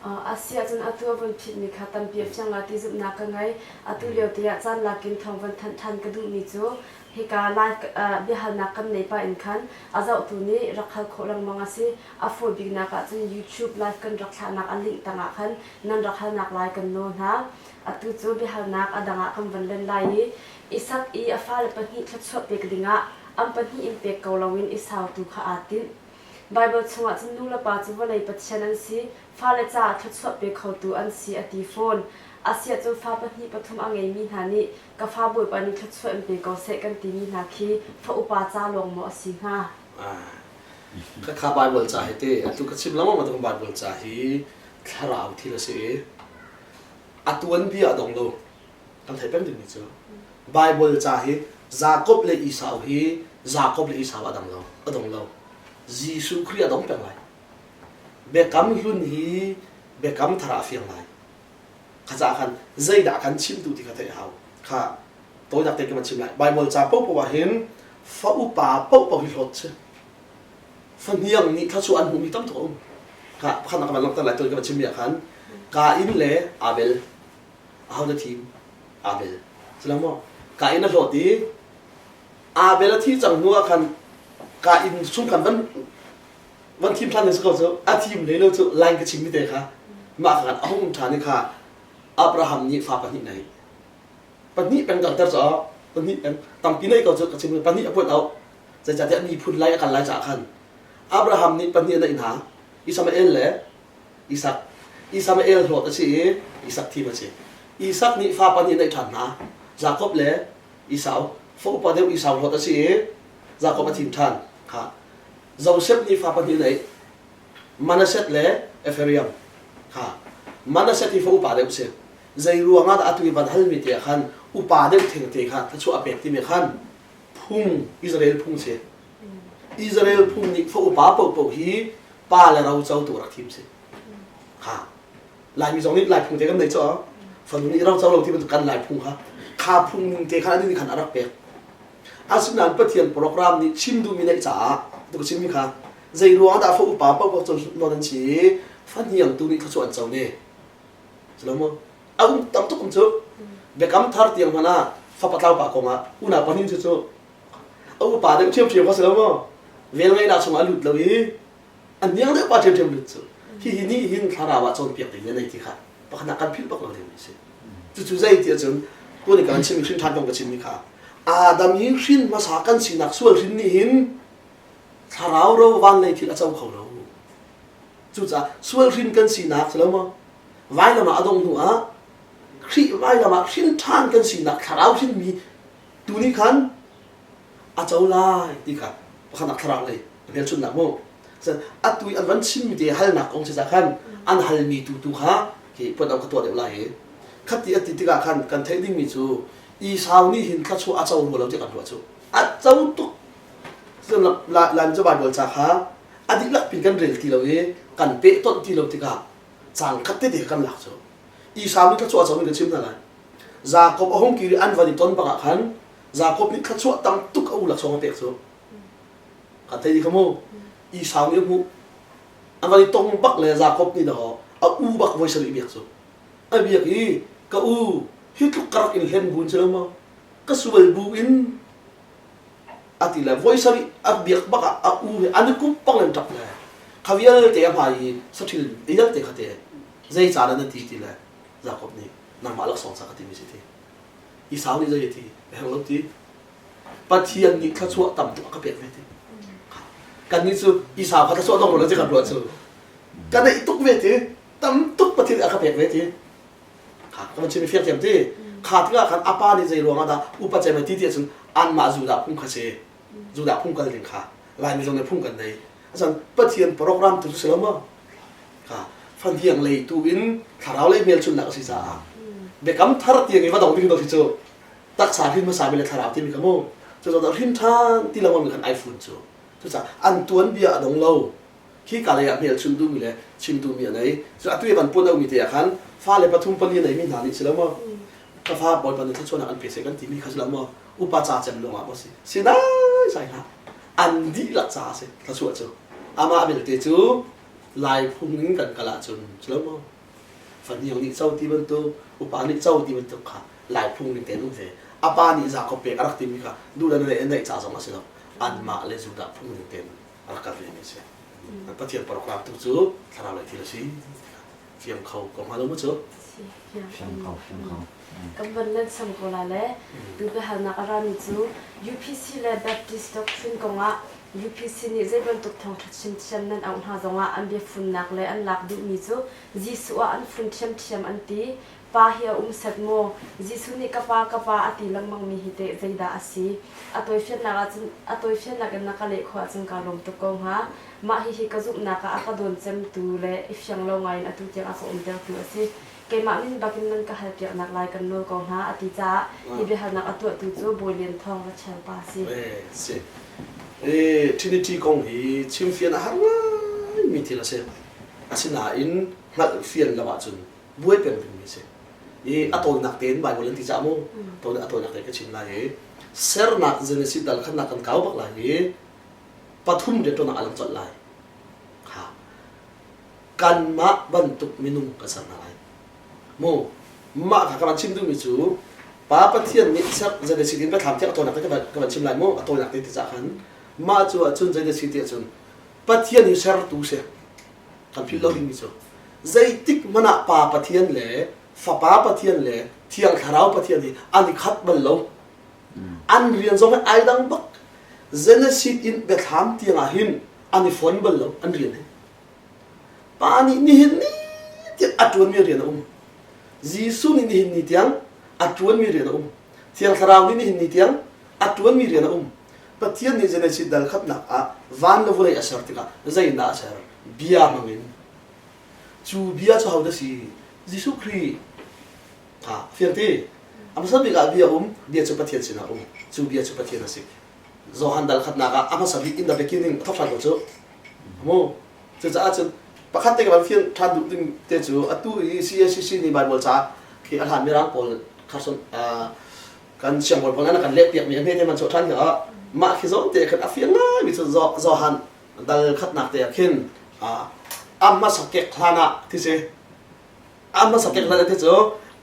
Asi ahcun atu a vun phitmi kha tampi a fiang lai ti zumhnak ka ngei. Atu lio te ah caan lakin thawng van thanh ṭhan ka duhmi cu hika lai biahalnak kan nei pah in khan a zohtu nih rak hal khawh lengmang a si. A fawi biknak ahcun YouTube live kan rak thlahnak a link tangah khan nan rak halnak lai kan nawl hna. Atu cu biahalnak a dang ah kan van len lai i Isak i a fale pahnih thluachuah pek dingah an pahnih in pek ko loin Esau tu kha aa tinh. Baibal chungah cun nu le pa cu vawlei pathian an si, fale caah thluachuah pe khotu an si a ti fawn. Asiah cun fa pahnih pathum a ngeimi hna nih ka fa Bawipa nih thluachuah in pe ko seh kan timi hna khi fa upa ca lawng maw a si hnga? Khakha Baibal ca hi te atu ka chim lengmang bantuk Baibal ca hi thlarau thil a si i a tuanbia a dong lo. Kan theih peng dingmi cu Baibal ca hi Jakob le Esau hi Jakob le Esau a dang lo, a dong lo. Jesuh Khrih a dong peng lai. Biakam hlun hi biakam thar ah a fiang lai. Kha caah khan zeidah kan chim tu ti kha theih a hau. Kha tawinak te ka van chim lai. Baibal ca paohpaoh ah hin fa upa paohpaoh hi hlawt si. Fahniang nih thluachuah an hmuhmi tam tuk a um. Kha khan ka van langhter lai tawi ka van chimmi ah khan Kain le Abel aho na thim? Abel. Silo maw? Kain a hlawt i Abel a thi cang hnu ah khan Kain chung khan van van thim ṭhan ding si ko cu a thim hlei lo cu line ka chimmi te kha mah kha khan a hung ṭhan i kha Abraham nih fa pahnih nei pahnih peng kalter caah pahnih peng tampi nei ko cu ka chim pahnih a puan auh zeicahtiah miphun lai a kal lai caah khan Abraham nih pahnih a neih hna Ismael le Isak Ismael hlawt a si i Isak thim a si Isak nih fa pahnih a neih ṭhan hna Jakob le Esau fa upa deuh Esau hlawt a si i Jakob a thim ṭhan. Kha Josef nih fa pahnih neih Manasseh le Ephraim. Kha Manasseh hi fa upa deuh si. Zei ruangah dah atu i van halmi te ah khan upa deuh thengte kha thluachuah a pek timi khan phung Israel phung si. Israel phung nih fa upa paohpaoh hi pa le ro cotu rak thim si. Kha Laimi zong nih Lai phung te kan nei cu fanu nih ro co lo ti bantuk kan Lai phung kha kha phung ning te khan ani khan a rak pek. Asinain Pathian program nih chim duhmi neih caah tu ka chimmi kha zei ruang dah fa upa paohpaoh cu non an si i fa hniang tu nih thluachuah an co ne. Culo maw? A um tam tuk um cu. Biakam thar tiang hmanh ah fapa tlau pa kong ah unau pahnih cu cu a upa deuh ṭhiamṭhiam kha si lo maw? Vel ngeihnak chungah a lut lo i a hniang deuh pa ṭhiamṭhiam lut cu hihi nih hin thlarau ah cawnpiak ding na nei ti kha pakhat ah kan philh bak lo ding a si. Cucu zei ti ahcun tuan i kan chimmi hrin ṭhan kong ka chimmi kha Adam hi hrin hmasa kan sinak sual hrin nih hin thlarau ro van lei thil a co kho lo. Cucaah sual hrin kan sinak si lo maw? Vailam ah a dongh hnu ah Khrih vailam ah hrin ṭhan kan sinak thlarau hrinmi tu nih khan a co lai ti kha pakhatnak thlarau lei a hmelchunhnak mu. Atu i an van chimmi te halnak kong si ca khan an halmi tu tu kha khi puan ka tuah deuh lai i khati a ti tikah khan kan theih dingmi cu Esau nih hin thluachuah a co rua lo ti kan ruah cu a co tuk. Laimi cu Baibal ca kha a dihlak pin kan rel ti lo i kan pehtonh ti lo tikah cang khat tete kan lak cu. Esau nih thluachuah a co in kan chim hna lai. Jakob a hung kir i an van i ton bak ah khan Jakob nih thluachuah tam tuk a u laksawng a pek cu. Kan thei dih kha mu. Esau nih a hmuh. An van i tong bak le Jakob nih dawh a u bak voi sarih biak cu. A biak i ka u hi tluk ka rak in hlen buin si lo maw? Ka sual bu in a ti le voi sarih a biak bak ah a u he an i kup bak le ṭap le kha vialte a hmai i saṭhil vialte kha te zei ca dah na ti ti le Jakob nih nangmah laksawng ca ka timi si ti. Esau nih zei a ti? A herh lo ti. Pathian nih thluachuah tam tuk a ka pek ve ti. Kannih cu Esau kha thluachuah dong lo ti kan ruah cu. Ka neih tuk ve ti. Tam tuk Pathian nih a ka pek ve ti. Kha ka van chim i fiang thiam ti. Kha tikah khan a pa nih zei ruangah dah upa cem ti ti ahcun anmah Judah phung kha si. Judah phung kal ding kha Laimi zong nih phung kan nei. Asan Pathian program tu cu si lo maw? Kha fahniang lei tu in thlarau lei hmelchunhnak a si caah biakam thar tiang i va dong ding do si cu taksa hrin hmasa mi le thlarau timi kha mu cu cu hrin ṭhan ti lengmang mi khan ai fun cu cucaah an tuanbia a dong lo khi ka lei ah hmelchunh duhmi le chim duhmi a nei cu atu i van puan mi te ah khan fale pathum pali a neimi hna nih si lo maw ka fa bawipa nih thluachuahnak an pe seh kan timi kha si lo maw upa ca cem lawng ah maw si si dai sai hlah an dihlak ca a si thluachuah cu amah belte cu Lai phung in kan kal ahcun si lo maw fahniang nih co ti bantuk upa nih co ti bantuk kha Lai phung ning tein um ve a pa nih Jakob pek a rak timi kha duh le neih neih ca zong a si lo anmah le Judah phung ning tein a rak kal ve mi a si Pathian program tu cu thlarau lei thil a si fiang kho ko hnga lo mu cu Fiang kho fiang kho Kan van len sam ko la le tu biahalnak a rami cu UPC le Baptist doctrine kongah UPC nih zei bantuk thawngṭha chimthiam nan auh hna zongah an biafunnak le an lak duhmi cu Jesuh ah an fun ṭhiamṭhiam an ti. Pa hi a um set maw? Jesuh nih ka pa ka pa a ti lengmangmi hi teh zeidah a si? A tawifiannak ahcun a tawifiannak in na ka leh khawh ahcun kaa lawm tuk ko hnga. Mah hihi ka zumhnak ah a ka dawn cemtu le i fiang lo ngaiin atu tiang a ka umtertu a si. Keimah min bakin nan ka halpiaknak lai kan nawl ko hna a ti caah hi biahalnak a tuahtu cu Bawi Lian Thawng Rachel pa a si. Si. Trinity kong hi chimfian a har ngaimi thil a si. Asinain hngalh fian lo ahcun buai peng dingmi a si. I a tawinak tein Bible an ti caah mu a tawinak tein ka chim lai i sernak Genesis dal khatnak kan kau bak lai i pathum rianṭuannak a lang colh lai. Kha kanmah bantuk minung kan ser hna lai. Mu mah kha ka van chim duhmi cu Pa Pathian nih ser Genesis in biathlam tiang a tawinak te ka van chim lai mu a tawinak te ti cah khan mah cu ahcun Genesis ti ahcun Pathian hi sertu si kan philh lo dingmi cu zeitik hmanh ah Pa Pathian le Fapa Pathian le Thiang Thlarau Pathian hi an i khat bal lo an rian zong hi ai dang bak Genesis in biathlam tiang ah hin an i fon bal lo an rian hi Pa nih nihin ni tiang a ṭuanmi rian a um. Jesuh nih nihin ni tiang a ṭuanmi rian a um. Thiang Thlarau nih nihin ni tiang a ṭuanmi rian a um. Pathian nih Genesis dal khatnak ah van le vawlei a ser tikah zeitindah a ser? Bia hmangin. Cu bia cu hodah si? Jesuh Khrih. Ha, fiang ti? A hmasa bik ah bia um, bia cu Pathian sinah a um. Cu bia cu Pathian a si. Johan dal khatnak ah a hmasa bik in the beginning a thawk ṭhan ko cu. Mu. Cucaah cun pakhat te ka van fian ṭhan duh ding te cu atu i CACC nih Bible ca khi a hlan mirang pawl kharson kan siangbawi pawl an kan leh piak mi a hme te man chuah ṭhan hi mah khi zawn te khan a fiang ngai mi cu Johan dal khatnak te ah khin a hmasa kek hlan ah ti si a hmasa kek hlan ah ti cu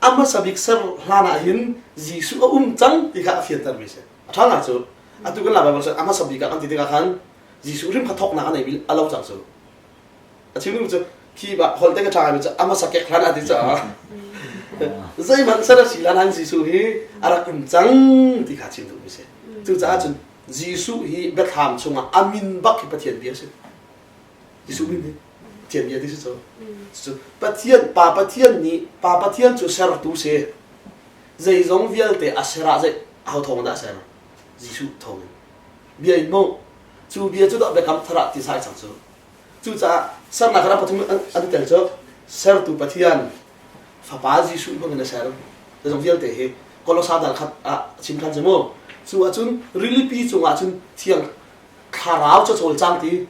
a hmasa bik ser hlan ah hin Jesuh a um cang ti kha a fianter mi si a ṭha nga cu atu kan la Bible a hmasa bik ah kan ti tikah khan Jesuh hrim kha thawknak a nei a lo cang cu a chim cu khi ba holte ka ṭha mi cu a hmasa kek hlan a ti caah zeihmanh ser a si hlan han Jesuh hi a rak um cang ti kha chim duhmi si cucaah cun Jesuh hi biathlam chungah a min bak hi Pathian bia a si Jesuh min hi Pathian bia ti si cu Pathian pa Pathian nih pa Pathian cu sertu si. Zeizong vialte a ser ah zei aho thawng dah a ser? Jesuh thawngin. Bia in mu. Cu bia cu dah biakam thar ah ti sai cang cu. Cucaah sernak ram pathum an tel cu sertu Pathian Fapa Jesuh hmangin a ser. Zeizong vialte hi Kolosa dal khat ah chim than si mu. Cu ahcun rilipi cungah cun thiang thlarau cu a cawlcang ti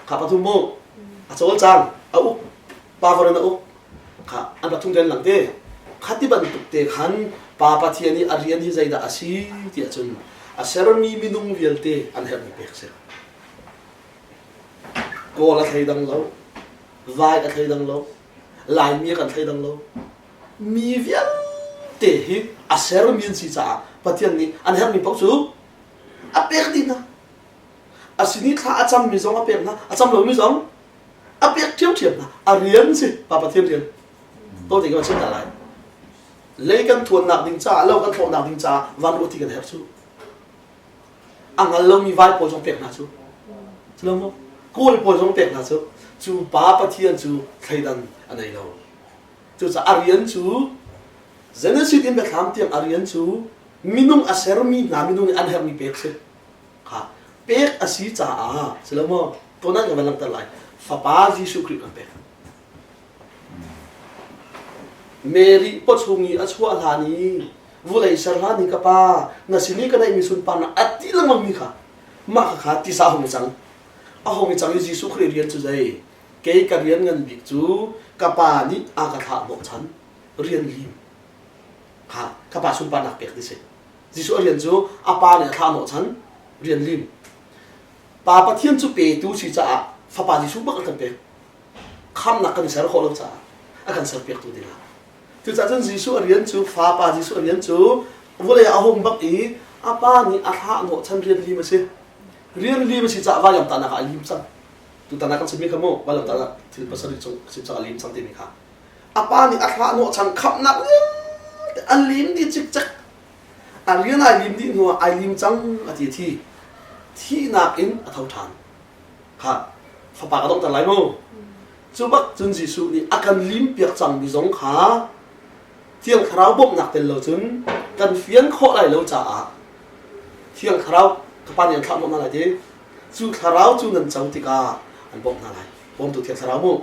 kha pathum mu. A cawlcang, a uk, power in a uk. Kha an pathum den lang te. Khati bantuk te khan Pa Pathian i a rian hi zeidah a si ti ahcun a sermi minung vialte an herhmi pek si. Kawl a thleidang lo, Vai a thleidang lo, Laimi a kan thleidang lo. Mi vialte hi a sermi an si caah Pathian nih an herhmi paoh cu a pek dih hna. A sin i thla a cammi zong a pek hna, a cam lomi zong a pek ṭhiamṭhiam hna. A rian si, Pa Pathian rian. To ti kan chim ta lai. Lei kan thuannak ding caah, lo kan thlawhnak ding caah van ruah ti kan herh cu. A hngal lomi vai pawl zong pek hna cu. Cu maw? Kawl pawl zong pek hna cu. Cu pa Pathian cu thleidan a nei lo. Cucaah a rian cu Genesis in Biathlam tiang a rian cu minung a sermi hna minung nih an herhmi pek si. Kha pek a si caah si lo maw? Tuan ka van langhter lai. Fapa Jesuh Khrih kan pek. Mary pawchung i a chuah hlan i vulei ser hlan i ka pa na sin i ka neihmi sunparnak a ti lengmangmi kha mah kha tisa a hung i cang. A hung i cang i Jesuh Khrih rian cu zei? Kei ka rian ngan bik cu ka pa nih a ka thlah hnawhchan rian lim kha ka pa sunparnak pek ti si. Jesuh a rian cu a pa nih a thlah hnawhchan rian lim. Pa Pathian cu petu si caah Fapa Jesuh bak a kan pek. Khamnak kan i ser khawh lo caah a kan serpiaktu dingah. Cucaah cun Jesuh a rian cu Fapa Jesuh a rian cu vawlei ah a hung bak i a pa nih a thlah hnawhchan rian lim a si. Rian lim a si caah vailamtahnak ah a lim cang. Tutan ah kan chimmi kha mu vailamtahnak thil pasarih cung chim cang a lim cang timi kha. A pa nih a thlah hnawhchan khamhnak vialte a lim dih cikcek. A rian ai lim dih hnuah ai lim cang a ti a thi. Thihnak in a tho ṭhan. Kha fapa ka donghter lai mu. Cu bak cun Jesuh nih a kan limpiak cangmi zong kha Thiang Thlarau bawmhnak tel lo cun kan fian khawh lai lo caah Thiang Thlarau ka Pa nih an thlah hnawh hna lai ti. Cu Thlarau cu nan co tikah an bawmh hna lai. Bawmtu Thiang Thlarau mu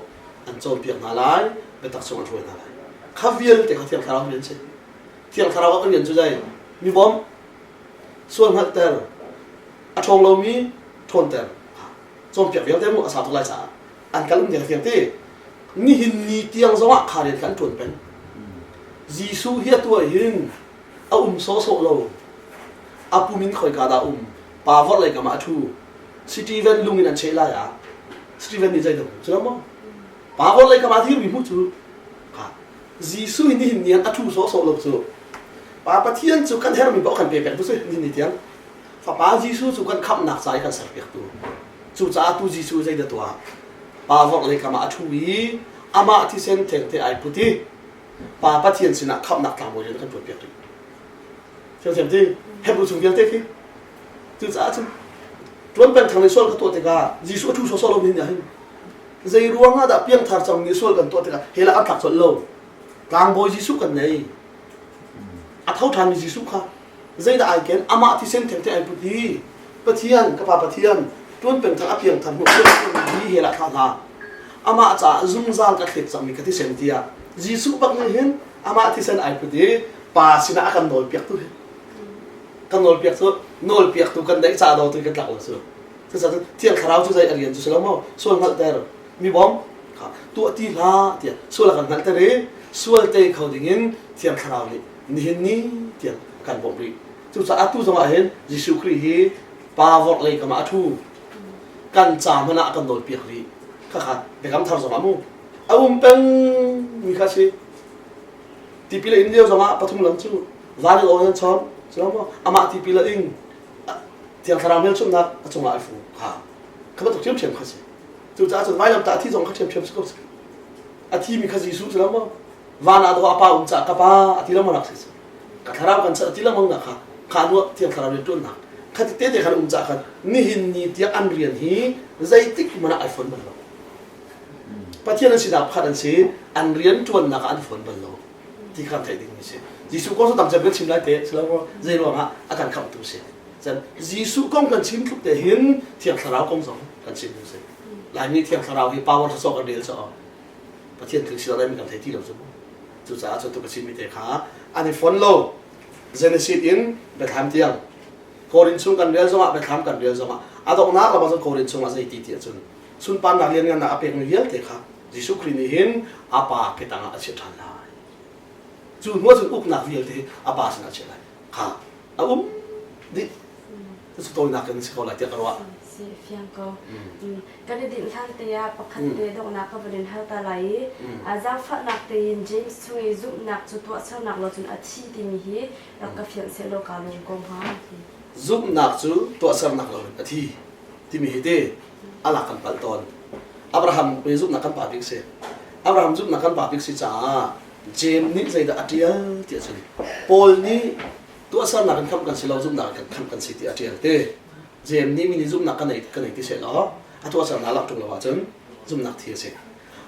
an cawnpiak hna lai, biatak chung an hruai hna lai. Kha vialte kha Thiang Thlarau rian si. Thiang Thlarau a kan rian cu zei? Mi bawmh, sual hngalhter, a ṭhawng lomi ṭhawnter. Cawnpiak vialte mu a sau tuk lai caah an kal um ding fiang te. Nihin ni tiang zongah kha rian kha an ṭuan peng. Jesuh hi atu ah hin a um sawhsawh lo. A pum in khoika dah um? Pa vorhlei kam ah a ṭhu. Steven lung in an cheh lai ah Steven nih zeidah cu lo maw? Pa vorhlei kam ah thirmi hmuh cu Jesuh hi nihin ni ah a ṭhu sawhsawh lo cu. Pa Pathian cu kan herhmi paoh kan pe peng tu si nihin ni tiang. Fapa Jesuh cu kan khamhnak ca i kan serpiaktu. Cucaah tu Jesuh zeidah tuah? Pa vorhlei kam ah a ṭhu i amah thisen thengte ai put i Pa Pathian sinah khamhnak tlangbawi rian kan ṭuanpiak rih. Thiamthiam ti Hebrew chung vialte khi. Cucaah cun ṭuan peng thang i sual ka tuah tikah Jesuh a ṭhu sawhsawh lo ni hin zei ruang ah dah piangthar cang mi sual kan tuah tikah hell ah an tlak colh lo. Tlangbawi Jesuh kan nei. A tho ṭhanmi Jesuh kha zeidah ai ken amah thisen thengte ai put i Pathian ka pa Pathian ṭuan peng thang a piangthar hnu hi hell ah thlah hlah amah caah zungzal ka thlet cangmi ka thisen tiah Jesuh bak nih hin amah thisen ai put i pa sinah a kan nawlpiaktu hi kan nawlpiak cu nawlpiaktu kan daih ca do tu kan tlak lo cu cucaah Thiang Thlarau cu zei a rian cu si lo maw sual hngalhter mi bawm kha tuah ti hlah tiah sual a kan hngalhter i sual tei kho dingin Thiang Thlarau nih nihin ni tiang kan bawmh rih. Cucaah atu zongah hin Jesuh Khrih hi pa vorhlei kam ah a ṭhu. Kan ca hmanh ah a kan nawlpiak rih. Khakha biakam thar zongah mu a um peng mi kha si. Tipil a in lio zongah pathum lam cu van in aw nan chawn cu maw amah tipil a ing Thiang Thlarau hmelchunhnak a cungah a fu kha kha bantuk ṭhiamṭhiam kha si. Cucaah cun vailamtah a thi zong kha ṭhiamṭhiam si ko si. A thimi kha Jesuh cu lo maw? Van ah dawh a pa um caah ka pa a ti lengmang nak si ka thlarau kan chat a ti lengmang nak kha kha nu thiang thlarau rian ṭuannak kha ti te te khan um caah khan nihin ni tiang an rian hi zeitik hmanh ah ai fon bal lo Pathian an sinak pakhat an si an rian ṭuannak ah an fon bal lo ti kha theih ding mi si. Jesuh kong cu tam cem kan chim lai te silo zei ruangah a kan khamhtu si. Cun Jesuh kong kan chim tluk te hin Thiang Thlarau kong zong kan chim ding si. Laimi Thiang Thlarau hi power sawsawh kan rel caw. Pathian thil si lo mi kan thei ti lo cu. Cucaah cu tu ka chimmi te kha an i fon lo. Genesis in Bethlehem tiang Korin chung kan rel zongah Bethlehem kan rel zongah a donghnak lam ah cun Korin chungah zei ti ti ahcun sunparnak lianngannak a pekmi vialte kha Jesuh Khrih nih hin a pa ke tangah a chiah ṭhan lai. Cu hnu ah cun uknak vialte hi a pa sinah a chiah lai. Kha a um dih. Cucu tawinak in si ko lai tiah ka ruah. Si fiang ko. Kan i dinh hlan te ah pakhat te donghnak ka van in hal ta lai i zaangfahnak tein James chung i zumhnak cu tuahsernak lo cun a thi timi hi rak ka fianh sehlaw kaa lawm ko hnga. Zumhnak cu tuahsernak lo in a thi timi hi te a lak kan palh tawn. Abraham pe zumhnak kan pa bik si. Abraham zumhnak kan pa bik si caah James nih zeidah a ṭial ti ahcun Paul nih tuahsernak in khamh kan si lo zumhnak in khamh kan si ti a ṭial te. James nih mi nih zumhnak ka nei ka nei ti sehlaw a tuahsernak lak ṭung lo ahcun zumhnak thi a si.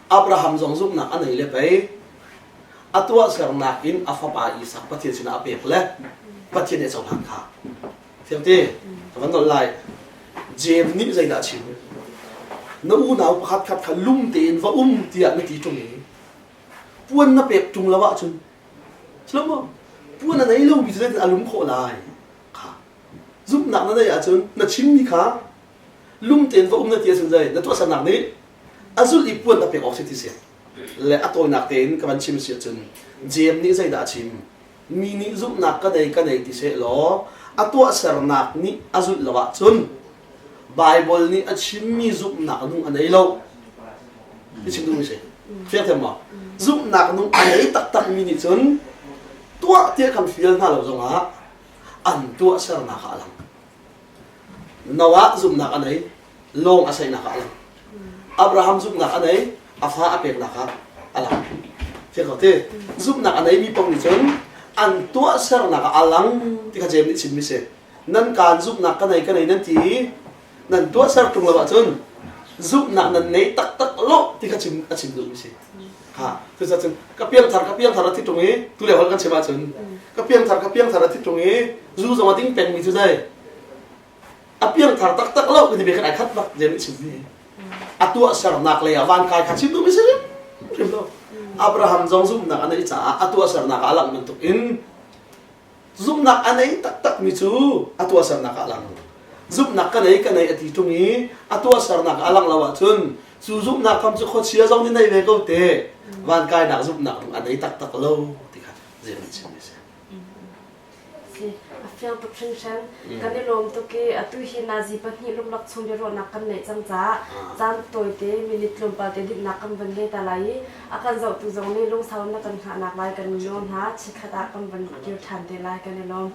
Abraham zong zumhnak a nei le pei a tuahsernak in a fapa Isak Pathian sinah a pek le Pathian nih a cohlan kha. Thiam te, ka van nolh lai. James nih zeidah a chim? Na unau pakhat khat kha lum tein va um tiah na ti ṭung i puan na pek ṭung lo ahcun Silo puan a nei lomi cu zeitin a lum khawh lai? Kha zumhnak na neih ahcun na chimmi kha lum tein va um na ti ahcun zei na tuahsernak nih a zulh i puan na pek awk si ti si. Le a tawinak tein ka van chim si ahcun Jeim nih zeidah a chim? Mi nih zumhnak ka nei ka nei ti seh law a tuahsernak nih a zulh lo ahcun Baibal nih a chimmi zumhnak nung a nei lo. Hi chim duhmi si. Fiang thiam maw? Zumhnak nung a nei taktakmi nih cun tuah tiah kan fial hna lo zongah an tuahsernak ah a lang. Noah zumhnak a nei, lawng a saihnak ah a lang. Abraham zumhnak a nei, a fa a peknak ah a lang. Fiang ko ti? Zumhnak a neimi paoh nih cun an tuahsernak ah a lang ti kha James nih chimmi si. Nan kaan zumhnak ka nei ka nei nan ti i nan tuahser ṭung lo ahcun zumhnak nan nei taktak lo ti kha chim a chim duhmi si. Ha, cucaah cun ka piangthar ka piangthar a thi ṭung i tu le holh kan chim ahcun ka piangthar ka piangthar a thi ṭung i zu zong a ding pengmi cu zei a piangthar taktak lo ti khan ai khat bak James nih chimmi a tuahsernak lei ah vankai kha chim duhmi si hrim lo Abraham zong zumhnak a neih caah a tuahsernak ah a langh bantuk in zumhnak a nei taktakmi cu a tuahsernak ah a lang zumhnak ka nei ka nei a ti ṭung i a tuahsernak a langh lo ahcun cu zumhnak kam cu khuachia zong nih nei ve ko te vankainak zumhnak a nei taktak lo ti kha Jesuh nih chimmi a si. Si, a fiang tuk hringhran. Kan i lawm tuk i atu hi nazi pahnih luklak chung biaruahnak kan neih cang caah caan tawite minute tlawmpal te dinhnak kan van ngei ta lai i a kan zohtu zong nih lungsau in na kan hngahnak lai kan in nawl hna. Chikkhat ah kan van kir ṭhan te lai. Kan i lawm.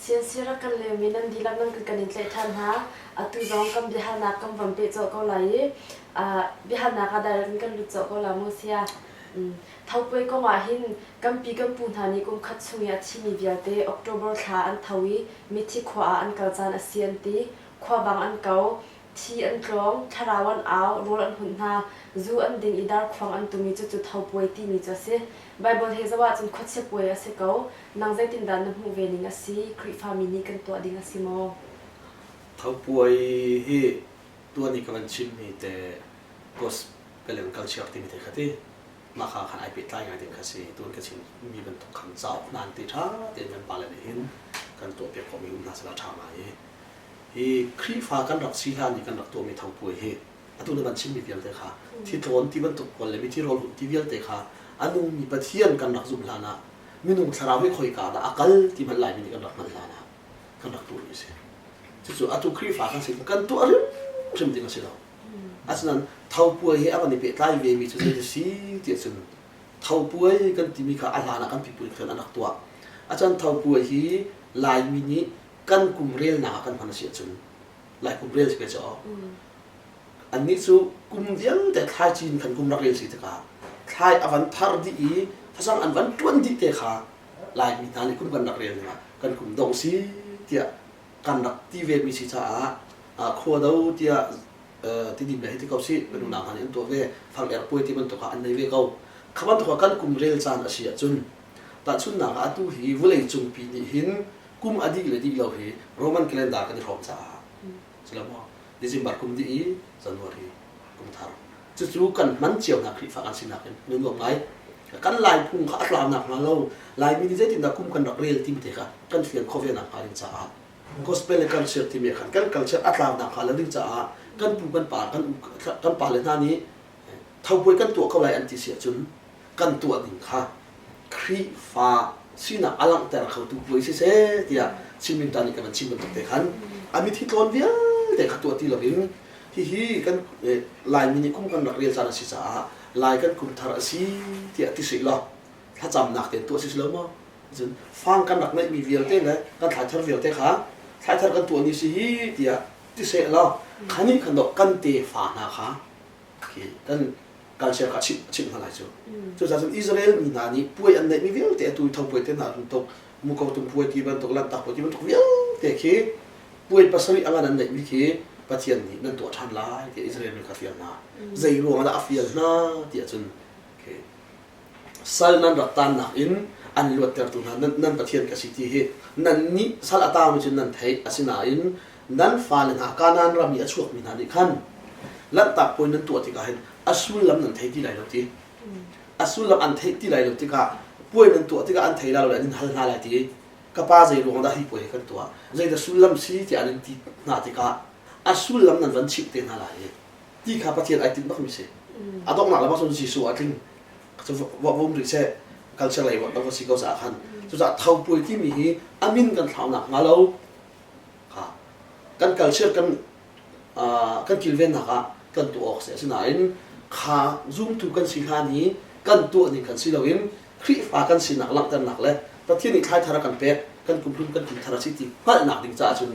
CNC rak kan lengmi nan dihlak nan kan in tlaih ṭhan hna. Atu zong kan biahalnak kan von peh colh ko lai i biahalnak ah direct in kan lut colh ko la mu sia. Thopuai kong ah hin kan pi kan pu hna nih kum khat chung i a thimi vialte October thla an tho i mithi khua ah an kal caan a si an ti. Khuabang an ko. Thi an tlawng, thlarau an au, rawl an hunh hna, zu an ding i darkhuang an tum i cucu thopuai timi cu a si. Baibal he zoh ahcun khuachia puai a si ko. Nang zeitindah na hmuh ve ning a si? Khrihfami nih kan tuah ding a si maw? Thopuai hi tuan i ka van chimmi te gospel in culture timi te kha ti mah kha khan ai pehtlai ngai ding kha si tuan ka chimmi bantuk khan cauk nan ti ṭha tein kan pale nih hin kan tuahpiak khawhmi um hna seh la ṭha ngai i Hi Khrihfa kan rak si hlan i kan rak tuahmi thopuai hi atu na van chimmi vialte kha thitlawn ti bantuk pawl le mithi rawl ti vialte kha a nungmi Pathian kan rak zumh hlan ah minung thlarau hi khoika dah a kal ti hmanh Laimi nih kan rak hngalh hlan ah kan rak tuahmi a si. Cucu atu Khrihfa kan si kan tuah hrimhrim ding a si lo. Asinain thopuai he a van i pehtlai vemi cu zei si tiah cun thopuai kan timi kha a hlan ah kan pipu nih khan an rak tuah. Achan thopuai hi Laimi nih kan kum relnak ah kan hman a si ahcun lai kum rel si ke cu annih cu kum vialte thlai cin khan kum rak rel si tikah thlai a van thar dih i facang an van ṭuan dih te kha Laimi hna nih kum kan rak rel dingah kan kum dong si tiah kan rak ti ve mi si caah khua do tiah tidim le hei ti ko si kan unau hna nih an tuah ve fang er puai ti bantuk ah an nei ve ko kha bantuk ah kan kum rel caan a si ahcun tahchunhnak ah atu hi vawlei cungpi nih hin kum a dih le dih lo hi Roman calendar kan i hrawm caah si lo maw December kum dih i January kum thar cucu kan hman cio hna Khrihfa kan sinak in nu nuam ngai kan lai phung kha a tlau nak hnga lo Laimi nih zeitindah kum kan rak rel timi te kha kan fian khawh ve nak hnga ding caah gospel le culture timi khan kan culture a tlau nak hnga lo ding caah kan pu kan pa kan kan pa le hna nih thopuai kan tuah ko lai an ti si ahcun kan tuah ding kha Khrihfa sinak a langhter khotu puai siseh tiah Chinmi ta nih kan chim bantuk te khan a mithi tlawn vialte kha tuah ti loin hihi kan Laimi nih kum kan rak rel caan a si caah Lai kan kum thar a si tiah ti sih law thlacamnak tein tuah si si lo maw cun fang kan rak ngeihmi vialte le kan thlai thar vialte kha thlai thar kan tuah ni si hi tiah ti seh law khani khan dawh kan tefa hna kha kan culture kha chimh chimh hna lai cu. Cucaah cun Israel mi hna nih puai an neihmi vialte atu i tho puai te hna bantuk muko tum puai ti bantuk lanhtak puai ti bantuk vialte khi puai pasarih a ngan an neihmi khi Pathian nih nan tuah ṭhan lai tiah Israel mi kha a fial hna. Zei ruang ah dah a fial hna tiah cun sal nan rak taannak in an luattertu hna nan Pathian ka si ti hi nan nih sal a taangmi cun nan theih asinain nan fale hna Kanaan ram i a chuakmi hna nih khan lanhtak puai nan tuah tikah hin a sullam nan thei ti lai lo ti a sullam an theih ti lai lo tikah puai nan tuah tikah an thei lai lo le an in hal hna lai ti ka pa zei ruang dah hi puai hi kan tuah zeidah sullam si tiah an in ti hna tikah a sullam nan van chimh te hna lai i ti kha Pathian ai tinh bakmi si. A donghnak le bak cun Jesuh a tling. Cu vum rih seh culture lei va si ko caah khan. Cucaah thopuai timi hi a min kan thlaunak hnga lo kha kan culture kan kan kilvennak ah kan tuah awk si. Asinain kha zumtu kan si hlan hi kan tuah ning kan si loin Khrihfa kan sinak langhternak le Pathian nih thlai thar a kan pek kan kumhlun kan kum thar a si ti hngalhnak ding caah cun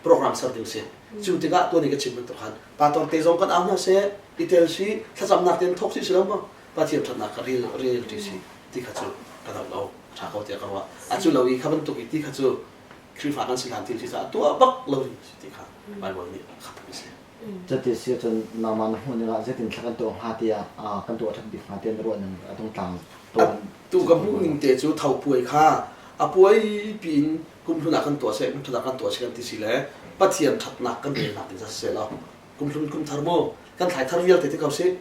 program ser ding si. Cu tikah tuan i ka chim bantuk khan pastor te zong kan au hna seh i tel si thlacamnak tein thawk si si lo maw Pathian ṭhatnak kha rel rel ṭi si ti kha cu ka doh lo ṭha ko tiah ka ruah a cu lo i kha bantuk i ti kha cu Khrihfa kan si hlan thil si caah tuah bak lo ding si ti kha Bible nih a khap mi si. Cuti si ahcun nangmah na hmuh ning ah zeitin thla kan tuah hnga tiah kan tuah ṭhat bik hnga tiah na ruah ning a tungtlang tawn. Tu ka hmuh ning te cu tho puai kha a puai piin kumhlun ah kan tuah seh kumthar ah kan tuah seh kan ti si le Pathian ṭhatnak kan relnak ding siseh law kumhlun kumthar mu kan thlai thar vialte ti ko sih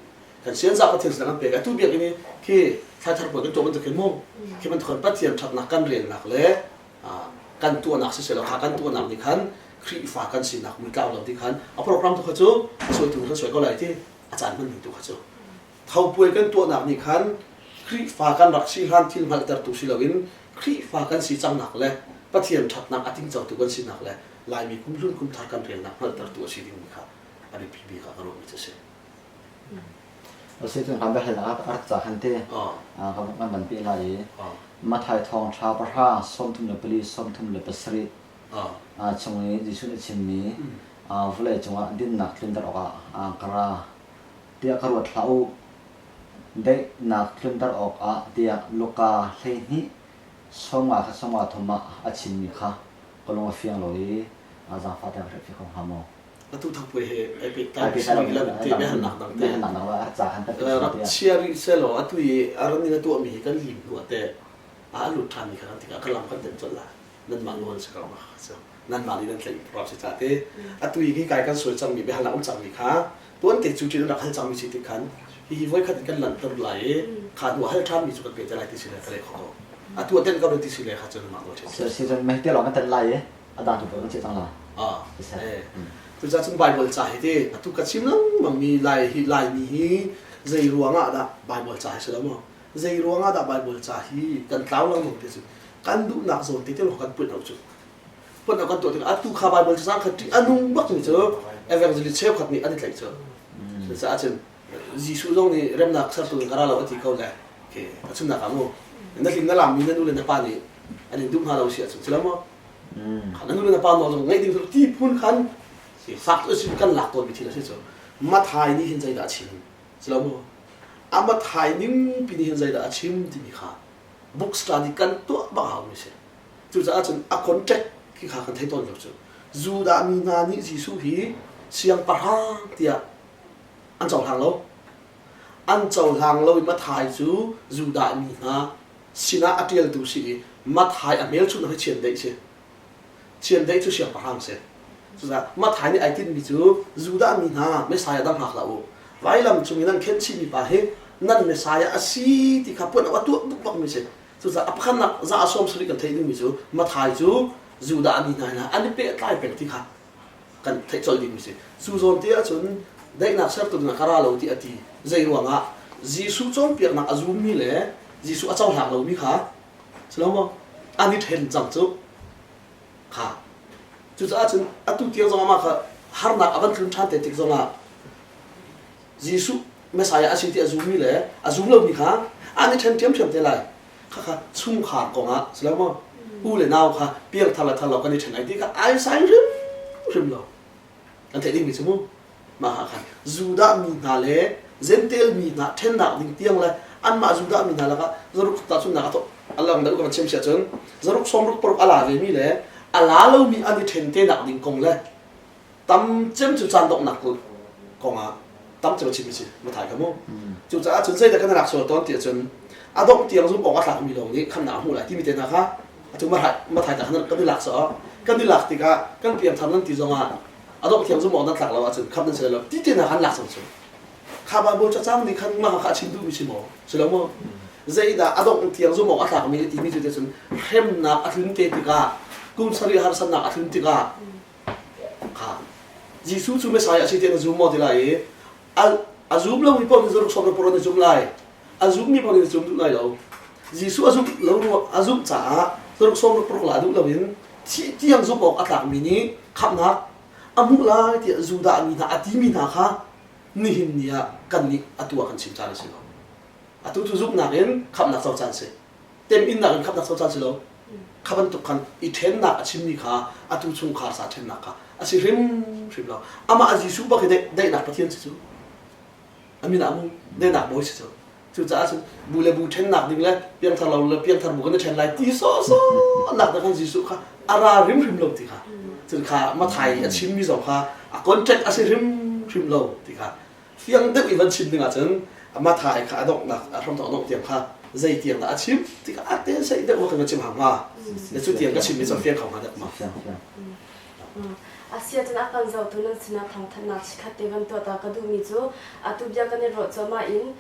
kan sianza Pathian sinah kan pek atu biakinn i khi thlai thar puai kan tuah bantuk hin mu khi bantuk khan Pathian ṭhatnak kan relnak le kan tuahnak siseh law kha kan tuahnak nih khan Khrihfa kan sinak muitlau lo ti khan a program tu kha cu a suaitu kan suai ko lai ti a caan hman tu kha cu Thopuai kan tuahnak nih khan Khrihfa kan rak si hlan thil hngalhtertu si loin Khrihfa kan si cangnak le Pathian ṭhatnak a tingcotu kan sinak le Laimi kumhlun kumthar kan relnak hngalhtertu a si dingmi kha a biapi bik ah ka ruahmi cu a si. Asicun kan biahalnak a rak ca khan te kan van peh lai i Matthai thawngṭha pahra 34 37. Chung i Jesuh nih a chimmi vawlei cungah dinnak tlunter awkah ka ra tiah ka ruat hlah u. Daihnak tlunter awkah tiah Luka 12 sawmnga kha sawmnga thum ah a chimmi kha ka lung a fiang lo i zaangfah tein ka hrilhfiah kho hnga maw? Atu thangpuai he ai pehtlai mi lam te biahalnak dang te rak chia rih selaw atu i a ran in a tuahmi hi kan lim hnu ah teh a lut ṭhan mi kha kan tikah ka lam kan tem colh lai nanmah nawl si ko ma so nanmah nih nan tlaih rap si ca te atu i khi kai kan sual cangmi biahalnak um cangmi kha tuan te cu ṭin rak hal cangmi si tik khan hihi voikhat in kan lanhter lai i kha hnu hal ṭhanmi cu kan pe te lai ti si le ka leh kho ko atu a tenh ko ti si le kha cun mah nawl ṭhen si cun meh te lawng kan tel lai i a dang tu kan cang la. Ah, cucaah cun Bible ca hi te atu ka chim lengmang mi lai hi Laimi hi zei ruang ah dah Bible ca hi si lo maw? Zei ruang ah dah Bible ca hi kan tlau lengmang ti cu kan duhnak zawn te te lawng kan put lo cu. Put lo kan tuah tikah atu kha Bible ca kha ṭih a nung bak mi cu evangelist cheukhat nih an i tlaih cu. Cucaah cun Jesuh zong nih remnak sertu in ka ra lo a ti ko le ke a chunnak ah mu na hlim na lam mi na nu le na pa nih an in duh hnga lo si ahcun si lo maw? Na nu le na pa nawl zong ngaih ding cu ti phun khan fak cu kan lak tawn mi thil a si cu Mathai nih hin zeidah a chim si lo maw a Mathai ning pi nih hin zeidah a chim timi kha book study kan tuah bak hau mi si cucaah cun a contact khi kha kan thei tawn lo cu Judah mi hna nih Jesuh hi siangpahrang tiah an cohlang lo an cohlang lo i Mathai cu Judah mi hna sinah a ṭialtu si i Matthai a hmelchunhnak hi chiandeih si. Chiandeih cu siangpahrang si. Cucaah Matthai nih ai tinhmi cu Judah mi hna Messiah dang hngak hlah u. Vailam cung i nan khenhchihmi pa hi nan Messiah a si ti kha puan a tuah duh bakmi si. Cucaah a pakhatnak za a sawm sarih kan theih dingmi cu Matthai cu Judah mi hna hna an i pehtlai peng ti kha kan theih colh dingmi si. Cu zawn te ahcun daihnak sertu dingah ka ra lo ti a ti. Zei ruangah Jesuh cawnpiaknak a zummi le Jesuh a cohlang lomi kha si lo maw? An i ṭhen cang cu. Kha. Cucaah cun atu tiang zong amah kha harnak a van tlun ṭhan te tik zongah Jesuh Messiah a si ti a zummi le a zum lomi kha an i ṭhen ṭhiamṭhiam te lai. Khakha chungkhar kongah si lo maw? U le nau kha piangthar le thar lo kan i ṭhen lai ti kha ai sai hrimhrim lo. Kan theih dingmi cu mu. Mah ah khan Judah mi hna le Jentail mi hna ṭhennak ding tiang le anmah Judah mi hna lakah zaruk tahchunhnak a thawk a lang deuh kan chim si ahcun zaruk sawmruk paruk a la vemi le a la lomi an i ṭhen te nak ding kong le tam cem cu caan donghnak kong ah tam cem a chim si mathai ka mu cucaah cun zeidah kan rak sual tawn ti ahcun a dongh tiang zumh awk a tlakmi lawng nih khamnak a hmuh lai timi te hna kha atu mathai ta kan i lak so kan i lak tikah kan piangthar nan ti zongah a dongh tiang zumh awk nan tlak lo ahcun khamh nan si lo ti te hna khan lak cang cu kha Bible cacang nih khan mah kha a chim duhmi si maw si lo maw zeidah a dongh tiang zumh awk a tlakmi timi cu te cun hremnak a tlun te tikah kum sarih harsatnak a tlun tikah Kha Jesuh cu Messiah a si tiah na zum maw ti lai i a zum lomi paoh nih zaruk sawm le paruk an zum lai. A zummi paoh nih zum duh lai lo. Jesuh a zumh lo ruang a zumh caah zaruk sawm le paruk la duh loin thih tiang zumh awk a tlakmi nih khamhnak a hmuh lai tiah Judah mi hna a timi hna kha nihin ni ah kannih atu ah kan chim caan a si lo. Atu cu zumhnak in khamhnak co caan si. Teminnak in khamhnak co caan si lo. Kha bantuk khan i ṭhennak a chimmi kha atu chungkhar sa ṭhennak kha a si hrimhrim lo. Amah Jesuh bak hi daihnak Pathian si cu. A min ah mu daihnak bawi si cu. Cucaah cun bu le bu ṭhennak ding le piangthar lo le piangthar bu kan i ṭhen lai ti sawhsawh nak khan Jesuh kha a ra hrimhrim lo ti kha. Cun kha Mathai a chimmi zong kha a contract a si hrimhrim lo ti kha fiang deuh i van chim ding ahcun Mathai kha a donghnak a hramthawk a dongh tiang kha zei tiang dah a chim ti kha a te sei deuh kan chim hang hnga na cu tiang ka chim mi cu fiang kho hnga dek ma Asia cun a kan zohtu nan sinah thawngthanhnak chikkhat te van tuah ta ka duhmi cu atu bia kan i ruah cuahmah in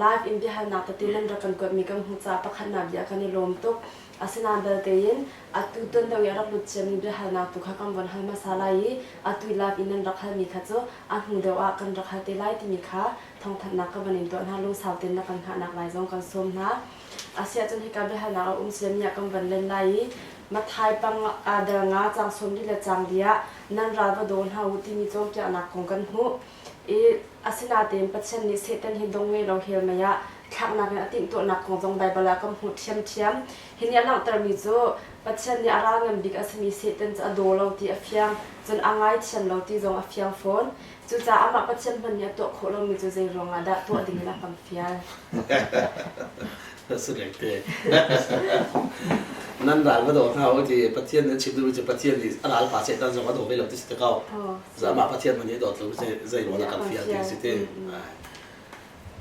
live in biahalnak tete nan rak kan kuatmi kan hmuh caah pakhatnak bia kan i lawm tuk. Asinain belte in atu tuan deuh i a rak lut ciami biahalnak tu kha kan von hal hmasa lai i atu i live in nan rak halmi kha cu a hnu deuh ah kan rak hal te lai timi kha thawngthanhnak ka van in tuah hna lungsau tein na kan hngahnak lai zong kan sawm hna. Asiahcun hika biahalnak a um ciami ah kan van len lai i Matthai pang dal nga caang sawm li le caang li ah nan ral va daw hna u timi cawnpiaknak kong kan hmuh. I asinain Pathian nih Satan hi dong ngei lo hell mei ah thlaknak in a timhtuahnak kong zong Baibal ah kan hmuh ṭhiamṭhiam. Hi nih a langhtermi cu Pathian nih a ral ngan bik a simi Satan cu a daw lo ti a fiang, cun a ngaithiam lo ti zong a fiang fawn. Cucaah amah Pathian hmanh nih a tuah khawh lomi cu zei ruangah dah tuah dingin a kan fial? Te. Nan ral va daw hna u ti Pathian nan chim duhmi cu Pathian nih a ral pa Satan zong a daw ve lo ti si te ko. Amah Pathian hmanh nih a dawt lo zei ruang a kan fial ti si te.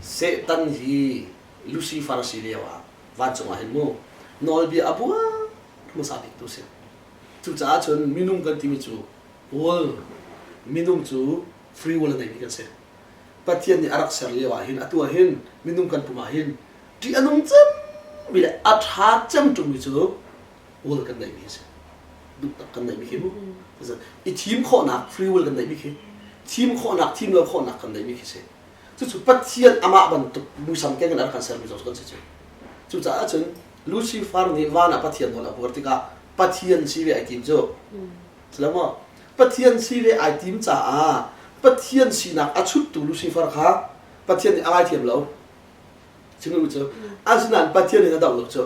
Satan hi Lucifer a si lio ah vancung ah hin mu nawlbia a buar hmasa bik tu si. Cucaah cun minung kan timi cu will minung cu free will a neimi kan si. Pathian nih a rak ser lio ah hin atu ah hin minung kan pum ah hin ṭih a nung cemmi le a ṭha cem ṭungmi cu will kan neihmi a si. Duhtak kan neihmi khi mu. I thim khawhnak free will kan neihmi khi thim khawhnak thim lo khawhnak kan neihmi khi si. Cucu Pathian amah bantuk muisam keng in a rak kan sermi zong kan si cu. Cucaah cun Lucifer nih van ah Pathian nawl a buar tikah Pathian si ve ai tim cu. Maw? Pathian si ve ai tim caah Pathian sinak a chuttu Lucifer kha Pathian nih a ngaithiam lo. Chimmi cu asinain Pathian nih a doh lo cu.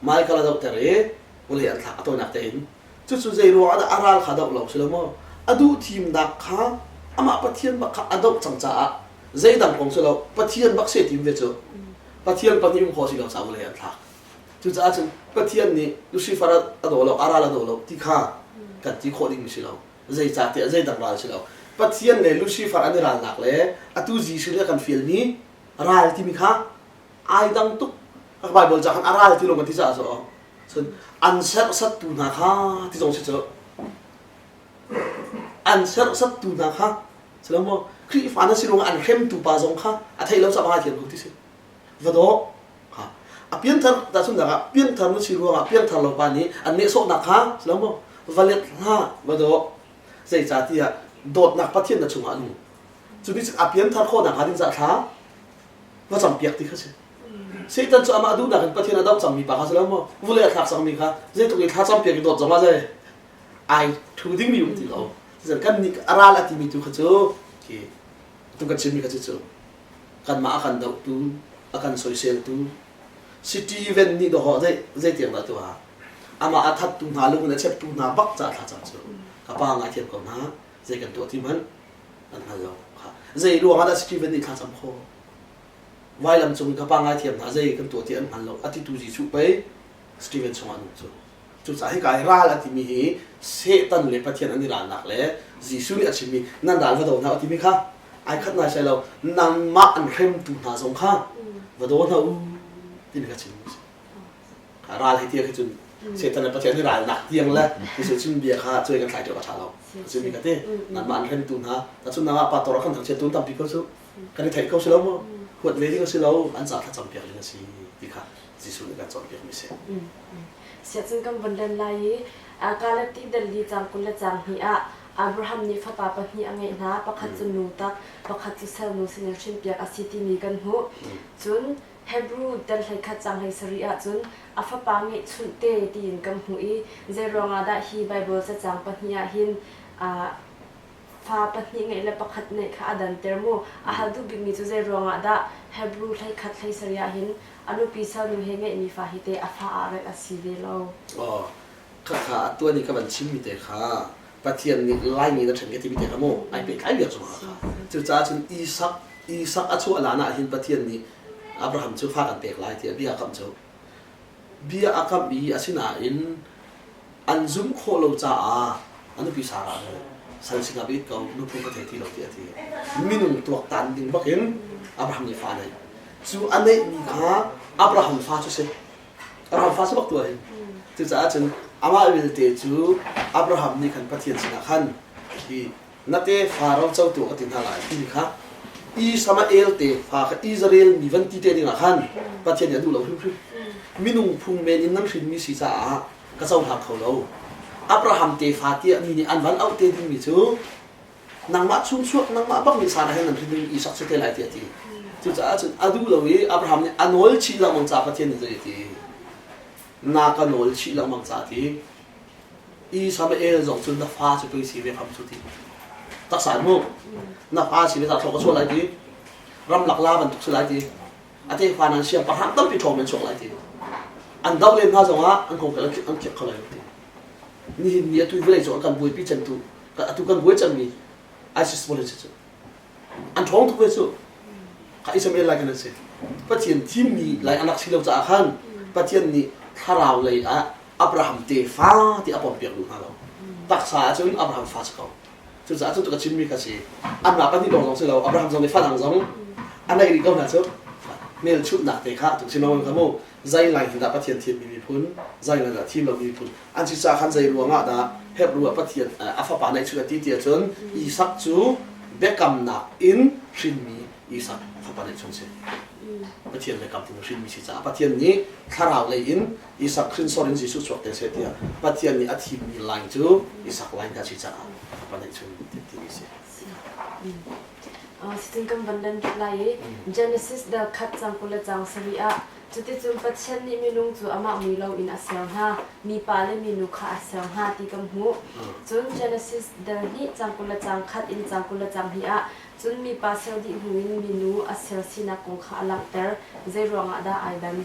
Michael a dohter i vawlei an thlak a tawinak tein. Cucu zei ruang ah dah a ral kha doh lo si lo maw? A duh thimnak kha amah Pathian bak kha a doh cang caah zeidang kong si lo Pathian bak si tim ve cu. Pathian pahnih um khawh si lo caah vawlei an thlak. Cucaah cun Pathian nih Lucifer a daw lo, a ral a daw lo ti kha kan ti khawh dingmi si lo. Zeicahtiah zeidang ral si lo. Pathian le Lucifer an i ralnak le atu Jesuh nih a kan fialmi ral timi kha ai dang tuk. Bible ca khan a ral ti lo kan ti caah cu cun an serhsattu hna kha ti zong si cu. An serhsattu hna kha si lo maw? Khrihfa na si ruangah an hremtu pa zong kha a theih lo caah ngai thiam lo ti si. Va daw. A pianthar tahchunhnak ah pianthar na si ruangah pianthar lo pa nih an nehsawhnak kha si lo maw va let hlah va daw zeicahtiah dawtnak Pathian na chungah a nung cu nih a pianthar khawhnak hnga ding caah thla va campiak ti kha si Satan cu amah duhnak in Pathian a doh cangmi pa kha si lo maw vulei a thlak cangmi kha zeitluk in thla campiak i dawt zong ah zei ai thu dingmi um ti lo kan nih a ral a timi tu kha cu khi tu kan chimmi kha cu cu kanmah a kan dohtu, a kan soiseltu, Steven nih dawh zei zeitiang dah tuah amah a thattu hna lung in a cheptu hna bak ca thlacam cu ka pa ngaithiam ko hna zei kan tuah ti hmanh an hngal lo zei ruang ah dah Steven nih thlacam kho vailam cung ka pa ngaithiam hna zei kan tuah ti an hngal lo a titu Jesuh pei Steven chungah nung cu Cucaah hika i ral a timi hi Satan le Pathian an i ralnak le Jesuh nih a chimmi nan ral va do hna u timi kha ai khat nai sai lo nangmah an hremtu hna zong kha va daw hna u timi kha chimmi a si. Ral hei tiah khi cun Satan le Pathian i ralnak tiang le Jesuh chim bia kha cuai kan thlai ṭeu a ṭha lo. A chimmi kha te nangmah an hremtu hna cun nangmah pa tor a kan thangchiat tu tampi ko cu kan i theih ko si lo maw huat ve ding a si lo an ca thlacam piak ding a si ti kha Jesuh nih kan cawnpiakmi si. Siahcun kan vun len lai i Galati delli caang 20 le caang hnih ah Abraham nih fapa pahnih a ngeih hna, pakhat cu nu tak, pakhat cu salnu sinin hrinpiak a si timi kan hmuh. Cun Hebrew dal 11 caang 17 ahcun a fapa ngeihchunh te tiin kan hmuh i zeiruangah dah hi Baibal cacang pahnih ah hin fa pahnih ngeih le pakhat ngeih kha a danter mu. A hal duh bikmi cu zei ruangah dah Hebrew 11 17 ah hin a nupi salnu he ngeihmi fa hi teh a fa ah relh a si ve lo. Aw, khakha a tuan i ka van chimmi te kha Pathian nih Laimi na ṭhen ka timi te kha mu ai pehtlai viar cungah kha. Cucaah cun Isak Isak a chuah lan ah hin Pathian nih Abraham cu fa kan pek lai tiah bia a kamh cu. Bia a kamh i asinain an zumh khawh lo caah a nupi Sarah cu sal sinah bit ko nuphung ka thei ti lo tiah a ti. Minung tuaktan ding bakin Abraham nih fa a neih. Cu a neihmi kha Abraham fa cu si. Abraham fa si bak tuah hin. Cucaah cun amah vialte cu Abraham nih khan Pathian sinah khan hi na tefa rocotu ka ti hna lai timi kha Ismael tefa kha Israel mi van ti te dingah khan Pathian nih a duh lo hrimhrim. Minung phung men in nan hrinmi si caah ka cohlang kho lo. Abraham tefa tiah mi nih an van auh te dingmi cu nangmah chungchuak nangmah bak nih Sarah he nan hrin ding Isak si te lai tiah a ti. Cucaah cun a duh lo i Abraham nih a nawl chih lengmang caah Pathian nih zei a ti? Na ka nawl chih lengmang caah a ti. Ismael zong cu na fa cu pei si ve fam cu ti. Taksa mu. Na fa si ve ta thlok ka chuah lai ti. Ramlak la bantuk si lai ti. A tefa nan siangpahrang tampi ṭhawng nan chuak lai ti. An doh len hna zongah an kongkel an khiak kho lai lo ti. Nihin ni atu vawlei cung an kan buaipi cemtu atu kan buai cemmi ISIS pawl an si cu. An ṭhawng tuk ve cu. Kha Ismael lai kan an si. Pathian thimmi lai an rak si lo caah khan Pathian nih thlarau lei ah Abraham tefa ti a pompiak duh hna lo. Taksa ahcun Abraham fa si ko. Cucaah cu ka chimmi kha si. Anmah pahnih lawng zong si lo, Abraham zong nih fa dang zong a neih rih ko hna cu. Hmelchunhnak te kha tu chim kha mu zei lai hin dah Pathian thimmi miphun, zei lai dah thim lomi miphun an si caah khan zei ruangah dah Hebrew ah Pathian a fapa neihchun a ti ti ahcun Isak cu biakamnak in hrinmi Isak fapa neihchun si. Pathian biakam in hrinmi si caah Pathian nih thlarau lei in Isak hrinsor in Jesuh chuak te seh tiah Pathian nih a thimmi line cu Isak line kha si caah fapa neihchun timi si. Sitin kan van lan rih lai i Genesis dal khat cang 20 le cang sarih ah cuticun Pathian nih minung cu amah mui loin a ser hna, mipa le minu kha a ser hna ti kan hmuh. Cun Genesis dal hnih cang 20 le cang khat in cang 20 le cang hnih ah cun mipa ser dih hnu in minu a ser sinak kong kha a langhter. Zei ruangah dah ai dan?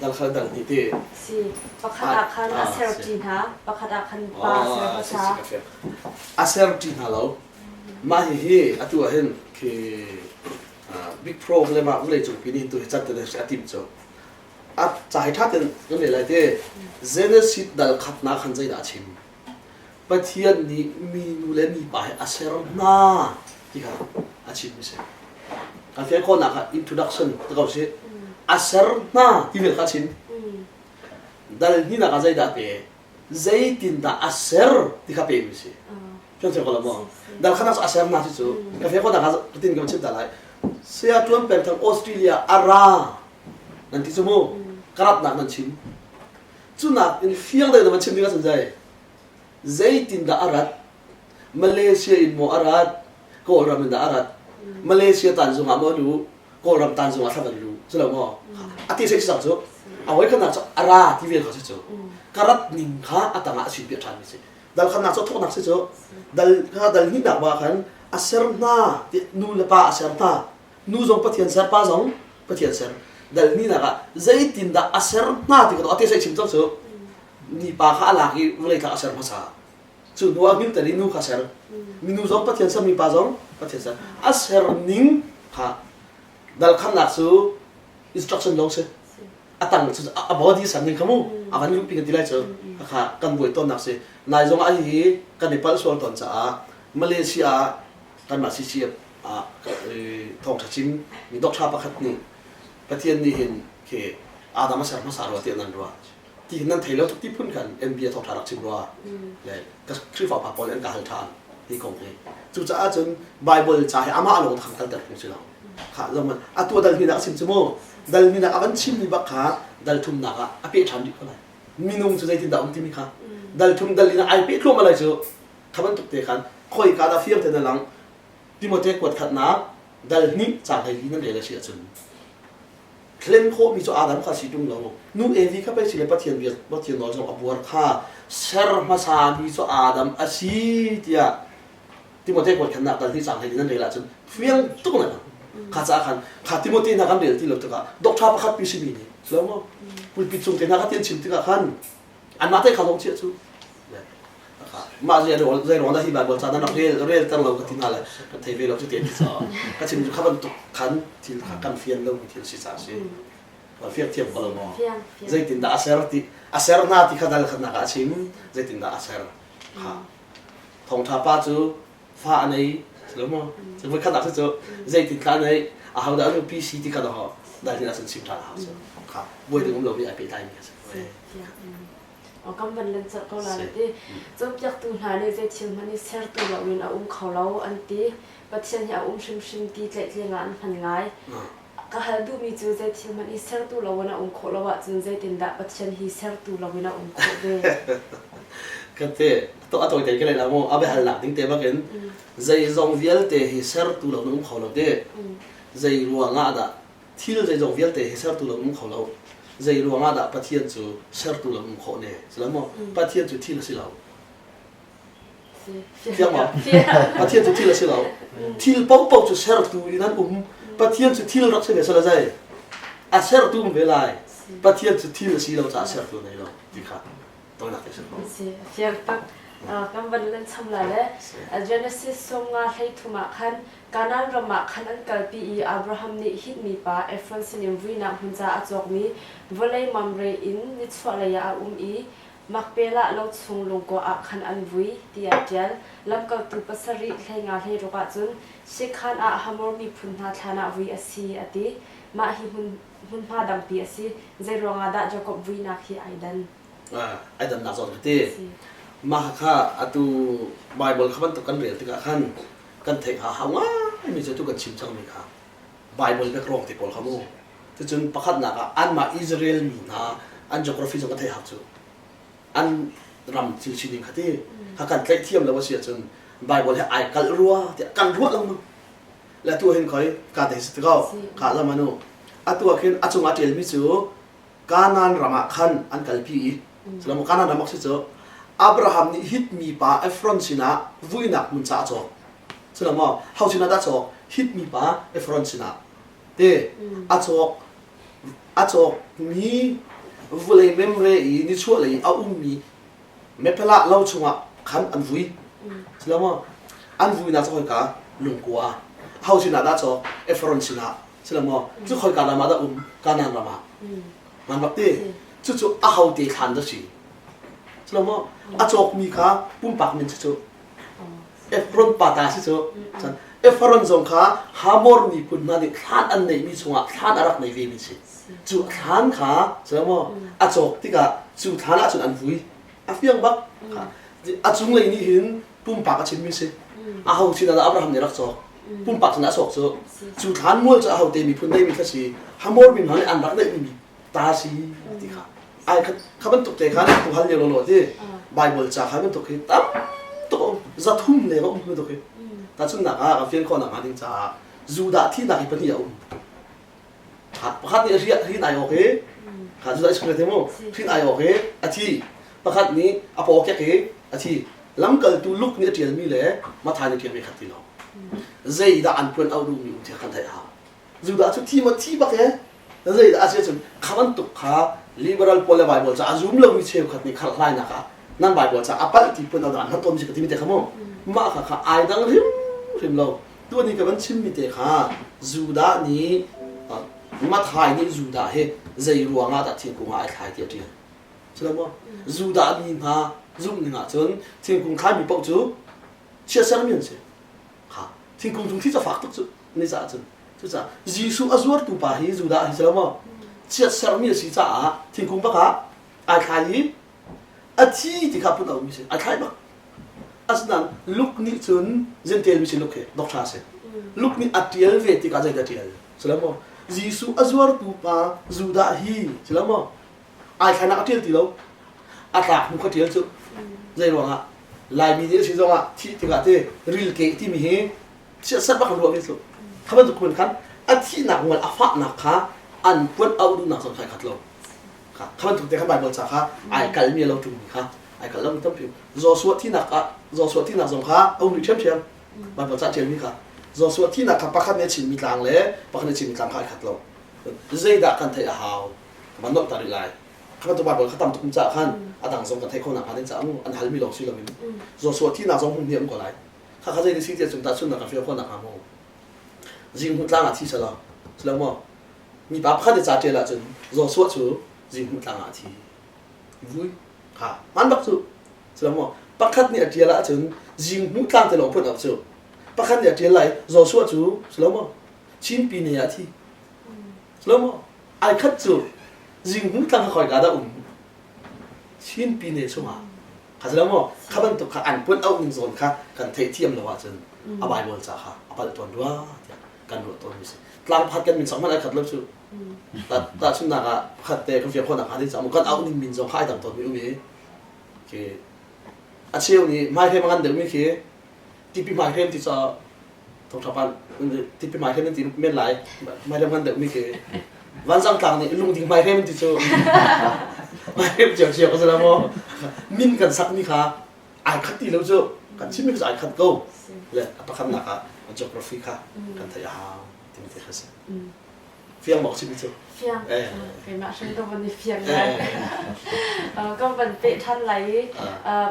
Dal kha dal hnih ti. Si, pakhat ah khan a ser ṭi hna, pakhat ah khan pa a ser hmasa. A ser ṭi hna lo. Mah hihi atu ah hin khi big problem ah vawlei cungpi nih hin tu hi cat te a tim cu. A ca hi ṭha tein kan rel lai te. Genesis dal khatnak khan zeidah a chim? Pathian nih minu le mipa hi a ser hna ti kha a chimmi si. Kan fian khawhnak kha introduction ti ko sih. A ser hna ti vel kha a chim. Dal hnihnak ah zeidah a pe? Zeitindah a ser ti kha pemi si. Fian ko lo maw? Dal khanak cu a ser hna si cu. Ka fian khawhnak kha tin kan chim ta lai. Saya Tuan Peng Thang Australia a ra nan ti cu mu. Ka ratnak nan chim. Cunak in fiang deuh na van chim ding ahcun zei? Zeitindah a rat? Malaysia in maw a rat? Kawlram in dah a rat? Malaysia tanzung ah maw a luh? Kawlram tanzung ah thla van luh? Cu lo maw? A ti sei cang cu. A voi khatnak cu a ra ti vel kha si cu. Ka rat ning kha a tangah a sin piah ṭhan mi si. Dal khatnak cu thawknak si cu. Dal kha dal hnihnak ba khan a ser hna ti nu le pa a ser hna. Nu zong Pathian ser, pa zong Pathian ser. Dal hnihnak ah zeitindah a ser hna ti kha a te sei chim cang cu. Mipa kha a lak i vawlei kha a ser hmasa. Cu hnu ah hmingter i nu kha ser. Minu zong Pathian ser, mipa zong Pathian ser. A ser ning kha dal khamnak cu instruction lawng si. A tang cu a body ser ning kha mu a van luhpi kan ti lai cu kha kan buai tawnnak si. Nai zong ah hi kan i palh sual tawn caah Malaysia ah kanmah CCF ah thawngṭha chim mi doctor pakhat nih Pathian nih hin khi Adam a ser hmasa rua tiah nan ruah. Ti nan thei lo tuk ti phun khan NBA thawngṭha rak chim rua. Le ka Khrihfa pa pawl an ka hal ṭhan hi kong hi. Cucaah cun Bible ca hi amah lawng thang kalter phung si lo. Kha zong atu dal hnih nak a chim cu mu. Dal hnih nak a van chim mi bak kha dal thumnak ah a peh ṭhan rih ko lai. Minung cu zeitindah um timi kha dal thum dal in ai peh thluahmah lai cu kha bantuk te khan khoi ka dah fiang te na lang Timote kuat khatnak dal hnih caang 14 nan rel a si ahcun thlen khawhmi cu Adam kha si ṭung lo nu Evi kha pei si le Pathian bia Pathian nawl zong a buar kha ser hmasami cu Adam a si tiah Timote kuat khatnak dal hnih caang 14 nan rel ahcun fiang tuk na kha caah khan kha Timote hna kan rel ti lo tikah doctor pakhat pi simi nih lo maw pulpit cung te hna kha tian chim tikah khan anmah te kha zong chiah cu Mah zei zei ruang dah hi Bible ca nan rak rel rel ter lo ka ti hna le ka thei ve lo cu te ti caah ka chim cu kha bantuk khan thil kha kan fian lo mi thil si ca si. Fiang thiam ko lo maw? Zeitindah a ser ti a ser hna ti kha dal khatnak ah a chim zeitindah a ser kha thawngṭha pa cu fa a nei lo maw? Cu voi khat ah cu zeitin thla a nei a ho dah a nupi si ti kha dah dal hin a sun chim ṭhan a hau cu kha buai ding um lo mi ai pehtlai mi a si. Kan van len colh ko lai ti. Cawnpiaktu hna nih zei thil hmanh hi sertu loin a um kho lo an ti. Pathian hi a um hrimhrim ti tlaihtleng ah an hman ngai. Ka hal duhmi cu zei thil hmanh hi sertu loin a um khawh lo ahcun zeitindah Pathian hi sertu loin a um khawh ve? Ka te to a tawi te ka lei la mu a biahalnak ding te bakin zeizong vialte hi sertu lo na um kho lo te. Zei ruangah dah Thil zeizong vialte hi sertu lo um kho lo. Zei ruangah dah Pathian cu sertu lo um khawh ne? Si lo maw? Pathian cu thil a si lo. Fiang maw? Pathian cu thil a si lo. Thil paohpaoh cu sertu in an um. Pathian cu thil rak si ve sala zai a sertu um ve lai. Pathian cu thil a si lo caah sertu nei lo ti kha toinak te si ko. Si fiang tak kan van lan cham la le Genesis sawmnga hlei thum ah khan Kanaan ram ah khan an kalpi i Abraham nih Hit mipa Ephron sinin vuinak hmun ca a cawkmi vawlei Mamre in nichuahlei ah a um i Makpelah lo chung lungkua ah khan an vui, tiah a ṭial. Lamkaltu pasarih 15 hleiruk ah cun Shekhan ah Hamor miphun hna thlan ah vui a si, a ti. Mah hi hmun hmunhma dangpi a si. Zeiruang ah dah Jakob vuinak hi ai dan? Ai dannak zawn ka ti. Mah kha atu Baibal kha bantuk kan rel tikah khan kan theih hnga hau ngaimi cu tu kan chim cangmi kha Baibal background te pawl kha mu. Cucun pakhatnak ah anmah Israel mi hna an geography zong ka theih hau cu. An ram thil sining kha ti kha kan tlaih thiam lo a si ahcun Bible he ai kalh rua tiah kan ruah lengmang. Le tu hin khoi ka te si ko ka lam anu atu ah khin a cungah ṭialmi cu Kanaan ram ah khan an kalpi i Salamo Kanaan ram si cu Abraham nih Hit mipa Ephron sinah vuinak hmun ca a cawk. Salamo ho sinah dah cawk? Hit mipa Ephron sinah. Te a cawk a cawkmi vulei memre i nichuahlei a ummi Mephelah lo chungah khan an vui. Silamaw an vuinak cu khoika lungkua ho sinah dah cawk Ephron sinah silamaw cu khoika ram ah dah um Kanaan ram ah man bak ti cucu a ho te thlan dah si silamaw a cawkmi kha pumpak min cu Ephron pa ta si cu Ephron zong kha Hamor miphun hna nih thlan an neihmi chungah thlan a rak nei ve mi si cu thlan kha maw a cawk tikah cu thlan ah cun an vui a fiang bak a cunglei nih hin pumpak a chimmi si a ho sin ah Abraham nih rak cawk pumpak sin ah a cawk cu cu thlan mual cu a ho te miphun neimi kha si Hamor mi hna nih an rak neihmi ta si ti kha ai kha bantuk te khan tu hal lio lo ti Bible ca kha bantuk hi tam tuk um zathum le um bantuk hi ta chun nak ah ka fian khawh nak hnga ding caah Judah thihnak hi pahnih a um pakhat nih hrin ai awk i kha Judah Iscariot mu hrin ai awk i a thi pakhat nih a paw kek i a thi lamkaltu Luke nih a ṭialmi le Matthai nih ṭialmi khat ti lo zeidah an puan auh duhmi um ti kan theih hau Judah cu thi ma thi bak e zeidah a si cun kha bantuk kha liberal pawl le Bible ca a zum lomi cheukhat nih kharhlainak ah nan Bible ca a palh ti phun an hman tawnmi si ka timi te kha mu mah kha kha ai dang hrim hrim lo tuani ka van chimmi te kha Judah nih Matthai nih Judah hi zei ruangah dah thingkung ah ai thlai ti a ṭial Culo Judah mi hna zumh ning ahcun thingkung thlaimi paoh cu chiatsermi an si kha thingkung cung thi cu fak tuk cu ni caah cun cucaah Jesuh a zuartu pa hi Judah hi si lo maw chiatsermi a si caah thingkung bak ah ai thlai i a thi ti kha phun a ummi si ai thlai bak asinain Luke nih cun Gentile mi si Luke hi doctor a si Luke nih a ṭial ve tikah zeidah a ṭial si lo maw Jesuh a zuartu pa Judah hi si lo maw ai thlainak a ṭial ti lo a tlak hnu kha ṭial cu zei ruangah Laimi nih a si zongah thih tikah te rilke timi hi chiatserh bak an ruahmi cu kha bantuk kun khan a thihnak mual a fahnak kha an puan auh duhnak zong kha ai khat lo kha kha bantuk te kha Bible ca kha ai kalmi lo ṭungmi kha ai kal lo mi tampi Joshua thihnak ah Joshua thihnak zong kha a um rih ṭhiamṭhiam Bible ca ṭialmi kha Joshua thihnak kha pakhat nih a chimmi tlang le pakhat nih a chimmi tlang kha ai khat lo zeidah kan theih a hau ka van nolh ta rih lai kha bantuk Bible kha tam tuk caah khan a dang zong kan theih khawh nakhnga ding caah an halmi lawng si loin Joshua thihnak zong hmun hnih um ko lai kha kha zei si tiah cung tahchunnak kan fial khawh nakhnga mu Zinghmuh tlang ah thi selaw silo maw mipa pakhat i ca ṭial ahcun Joshua cu Zinghmuh tlang ah a thi vui kha hman bak cu silo maw pakhat nih a ṭial ahcun Zinghmuh tlang te lawng phun au cu pakhat nih a ṭial lai Joshua cu silo maw Chin pine ah a thi silo maw ai khat cu Zinghmuh tlang kha khoika dah um Chin pine chungah kha si lo maw kha bantuk kha an puan auh ning zawn kha kan theihthiam lo ahcun a Bible ca kha a palh tawn rua tiah kan ruah tawn mi si tlang pakhat kan min sak hmanh ai khat lo cu tahchunhnak ah pakhat te kan fiang khawhnak hnga ding caah kan auh ning min zong kha ai dang tawn mi um i khi a cheu nih hmaihrem a ngan deuhmi khi tipi hmaihrem ti ca thawngṭha tipi hmaihrem an ti men lai hmaihrem ngan deuhmi khi vanzang tlang nih lungding hmaihrem an ti cu hmaihrem cio ka si lo maw min kan sakmi kha ai khat ti lo cu kan chimmi cu ai khat ko le a pakhatnak ah geography kha kan theih a hau ti. timi te kha si. Fiang maw chim cu? Fiang. Keimah hrim ka von i fiang lai. Ka van peh ṭhan lai i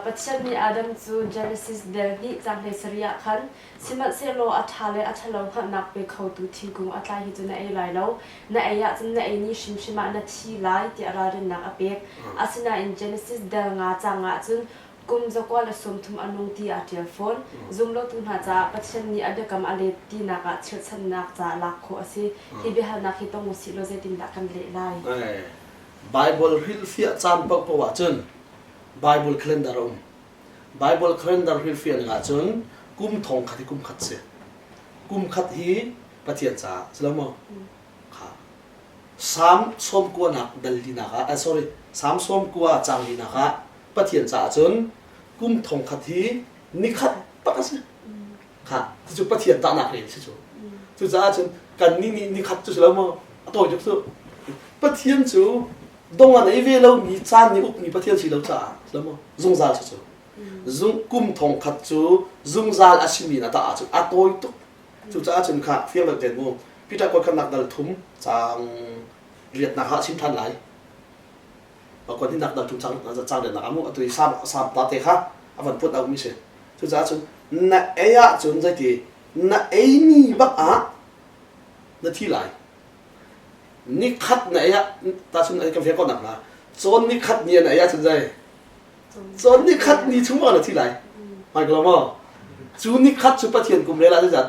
Pathian nih Adam cu Genesis del hnih caang hlei sarih ah khan sihmanhsehlaw a ṭha le a ṭhalo hngalhnak pe khotu thingkung a tlai hi cu na ei lai lo. Na ei ahcun na ei ni hrimhrim ah na thi lai tiah ralrinnak a pek. Asinain Genesis del nga caang ah cun Kum 130 a nung ti aa ṭial fawn. Zumlotu hna caah Pathian nih a biakam a let tinak ah chirhchannak caah lak khawh a si. Hi biahalnak hi tong usih law zeitindah kan leh lai? Baibal hrilhfiah caan paohpaoh ahcun Bible calendar a um. Bible calendar hrilhfiah ning ahcun kum thong khat hi kum khat si. Kum khat hi Pathian caah si lo maw? Kha. Salm sawmkuanak dal linak ah, sorry, Salm sawmkua caang linak ah Pathian caah cun kum thong khat hi nikhat tak a si. Kha cucu Pathian tahnak rel si cu. Cucaah cun kan nih nih nikhat cu si lo maw? A tawi tuk cu. Pathian cu dong a nei ve lomi caan nih ukmi Pathian si lo caah si lo maw? Zungzal si cu. Zung kum thong khat cu zungzal a simi na tah ahcun a tawi tuk. Cucaah cun kha fiang deuh tein mu Peter kuatkhatnak dal thum caang riatnak ah chim ṭhan lai. Pakua hnihnak dal thum caang caang riatnak ah mu atu i sam sam pa te kha a van put aumi si. Cucaah cun na ei ahcun zeiti na ei ni bak ah na thi lai. Nikhat na ei ah tahchun kan fiang ko nak hnga cawn nikhat ni na ei ahcun zei Cun nikhat ni chung ah na thi lai. Hmai ko lo maw? Cu nikhat cu Pathian kum rel ah zeizat?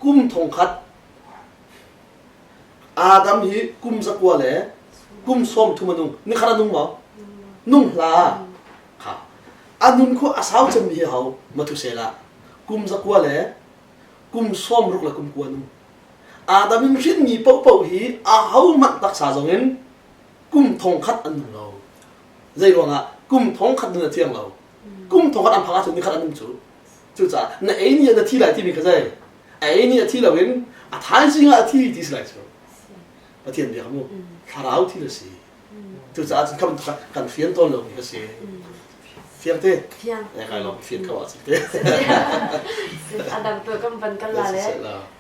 Kum thong khat. Adam hi kum zakua le kum sawm thum a nung. Nikhat a nung maw? Nung hlah. Kha. A nun khu a sau cemmi hi ho? Mathusela. Kum zakua le kum sawm ruk le kum kua nung. Adam in hrinmi paohpaoh hi a ho hmanh taksa zong in kum thong khat an nung lo. Zei ruangah kum thong khat nun a thiang lo. Kum thong khat an phak ahcun nikhat an nung cu. Cucaah na ei ni ah na thi lai timi kha zei? A ei ni a thi loin a thaizing ah a thi ti si lai cu. Pathian bia mu thlarau thil a si. Cucaah cun kha kan fian tawn lomi kha si. Fiang te? Fiang. Eh kai lawm fian kho ah te. Adam tu kan van kan la le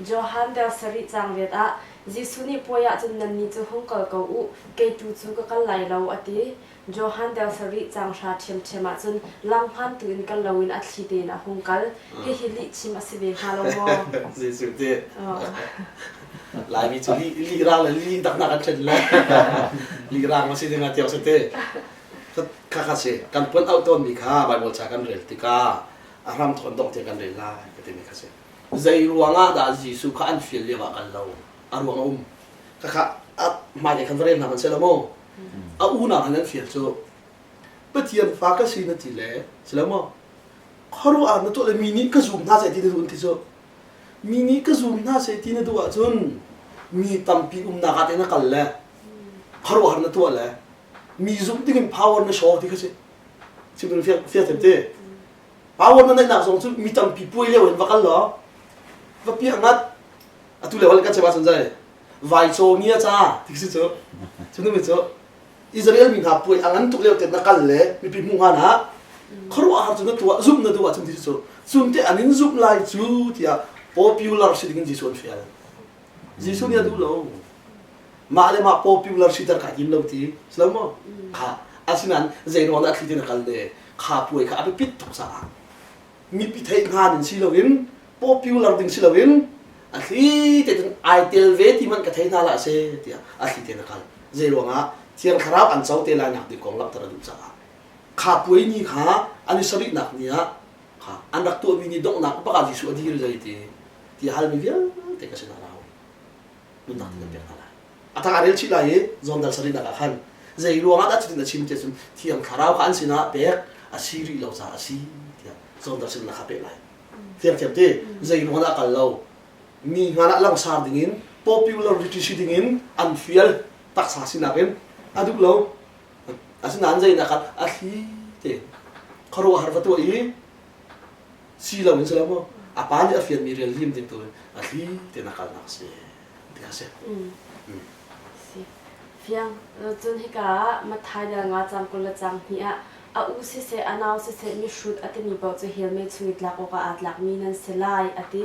Johan del sarih cang riat ah Jesuh nih puai ah cun nannih cu hung kal ko u, kei tu cu ka kal lai lo, a ti. Johan deu sarih caang hra ṭhiamṭhiam ah cun langhman tu in kal loin a thli tein a hung kal. Hihi lihchim a si ve hnga lo maw? Jesuh ti. Laimi cu lih lih rang le lih daknak an ṭhen le lih rang ma si ding ah tiang si te. Kha kha si kan puan auh tawnmi kha Bible ca kan rel tikah a hram thawn dongh tiang kan rel lai ka timi kha si. Zei ruangah dah Jesuh kha an fial lio ah kal lo? A ruang a um. Khakha a hmailei khan va rel hna hmanh seh maw? A unau han an fial cu Pathian fa ka si na ti le si lo maw? Khuaruah na tuah le mi nih ka zum hna seh ti na duh ti cu mi nih ka zum hna seh ti na duh ahcun mi tampi umnak ah te na kal le khuaruahhar na tuah le mi zumh dingin power na show ti kha si chim fiak fiak te Power na neihnak zong cu mi tampi puai lio in va kal law va piah ngat atu le kan chim ahcun zai vai caw ngia ca ti si cu cu nu mi cu Israel mi hna puai a ngan tuk lio te na kal le mipi hmuh hngan ah khuaruahhar cu na tuah zumh na duh ahcun ti cu cun te an in zumh lai cu tiah popular si ding in Jesuh an fial Jesuh nih a duh lo mah le mah popular siter kai tim lo ti si lo maw kha asinain zei ruang dah a thli te na kal le kha puai kha a biapit tuk caah mipi theih hngan in si loin popular ding si loin a thli te cun ai tel ve ti man ka thei hna la se tiah a thli te na kal zei ruangah thiang thlarau an co te lai nak ding kong langhter a duh caah kha puai ni kha an i sarihnak ni ah kha an rak tuahmi ni donghnak bak ah Jesuh a dir zei ti ti halmi vialte ka sinah rau nunnak ti kan pek hna lai a tang a rel chih lai i John dal sarihnak ah khan zei ruangah dah cutin a chim tiah cun thiang thlarau kha an sinah pek a si rih lo caah a si tiah John dal sarihnak kha pek lai thiang thiam ti zei ruangah dah kal lo mi hngan ah langsar dingin popularity si dingin an fial taksa sinak in a duh lo asinain zeinak ah a thli te khuaruahhar va tuah i si lo in si lo maw a pa nih a fianmi rian lim ding tu a thli te na kalnak si ti kha si si fiang cun hika ah Matthai dal nga cang 20 le cang hnih ah a u siseh a nau siseh mihrut a timi paoh cu hell mei chung i tlak awkah aa tlakmi nan si lai a ti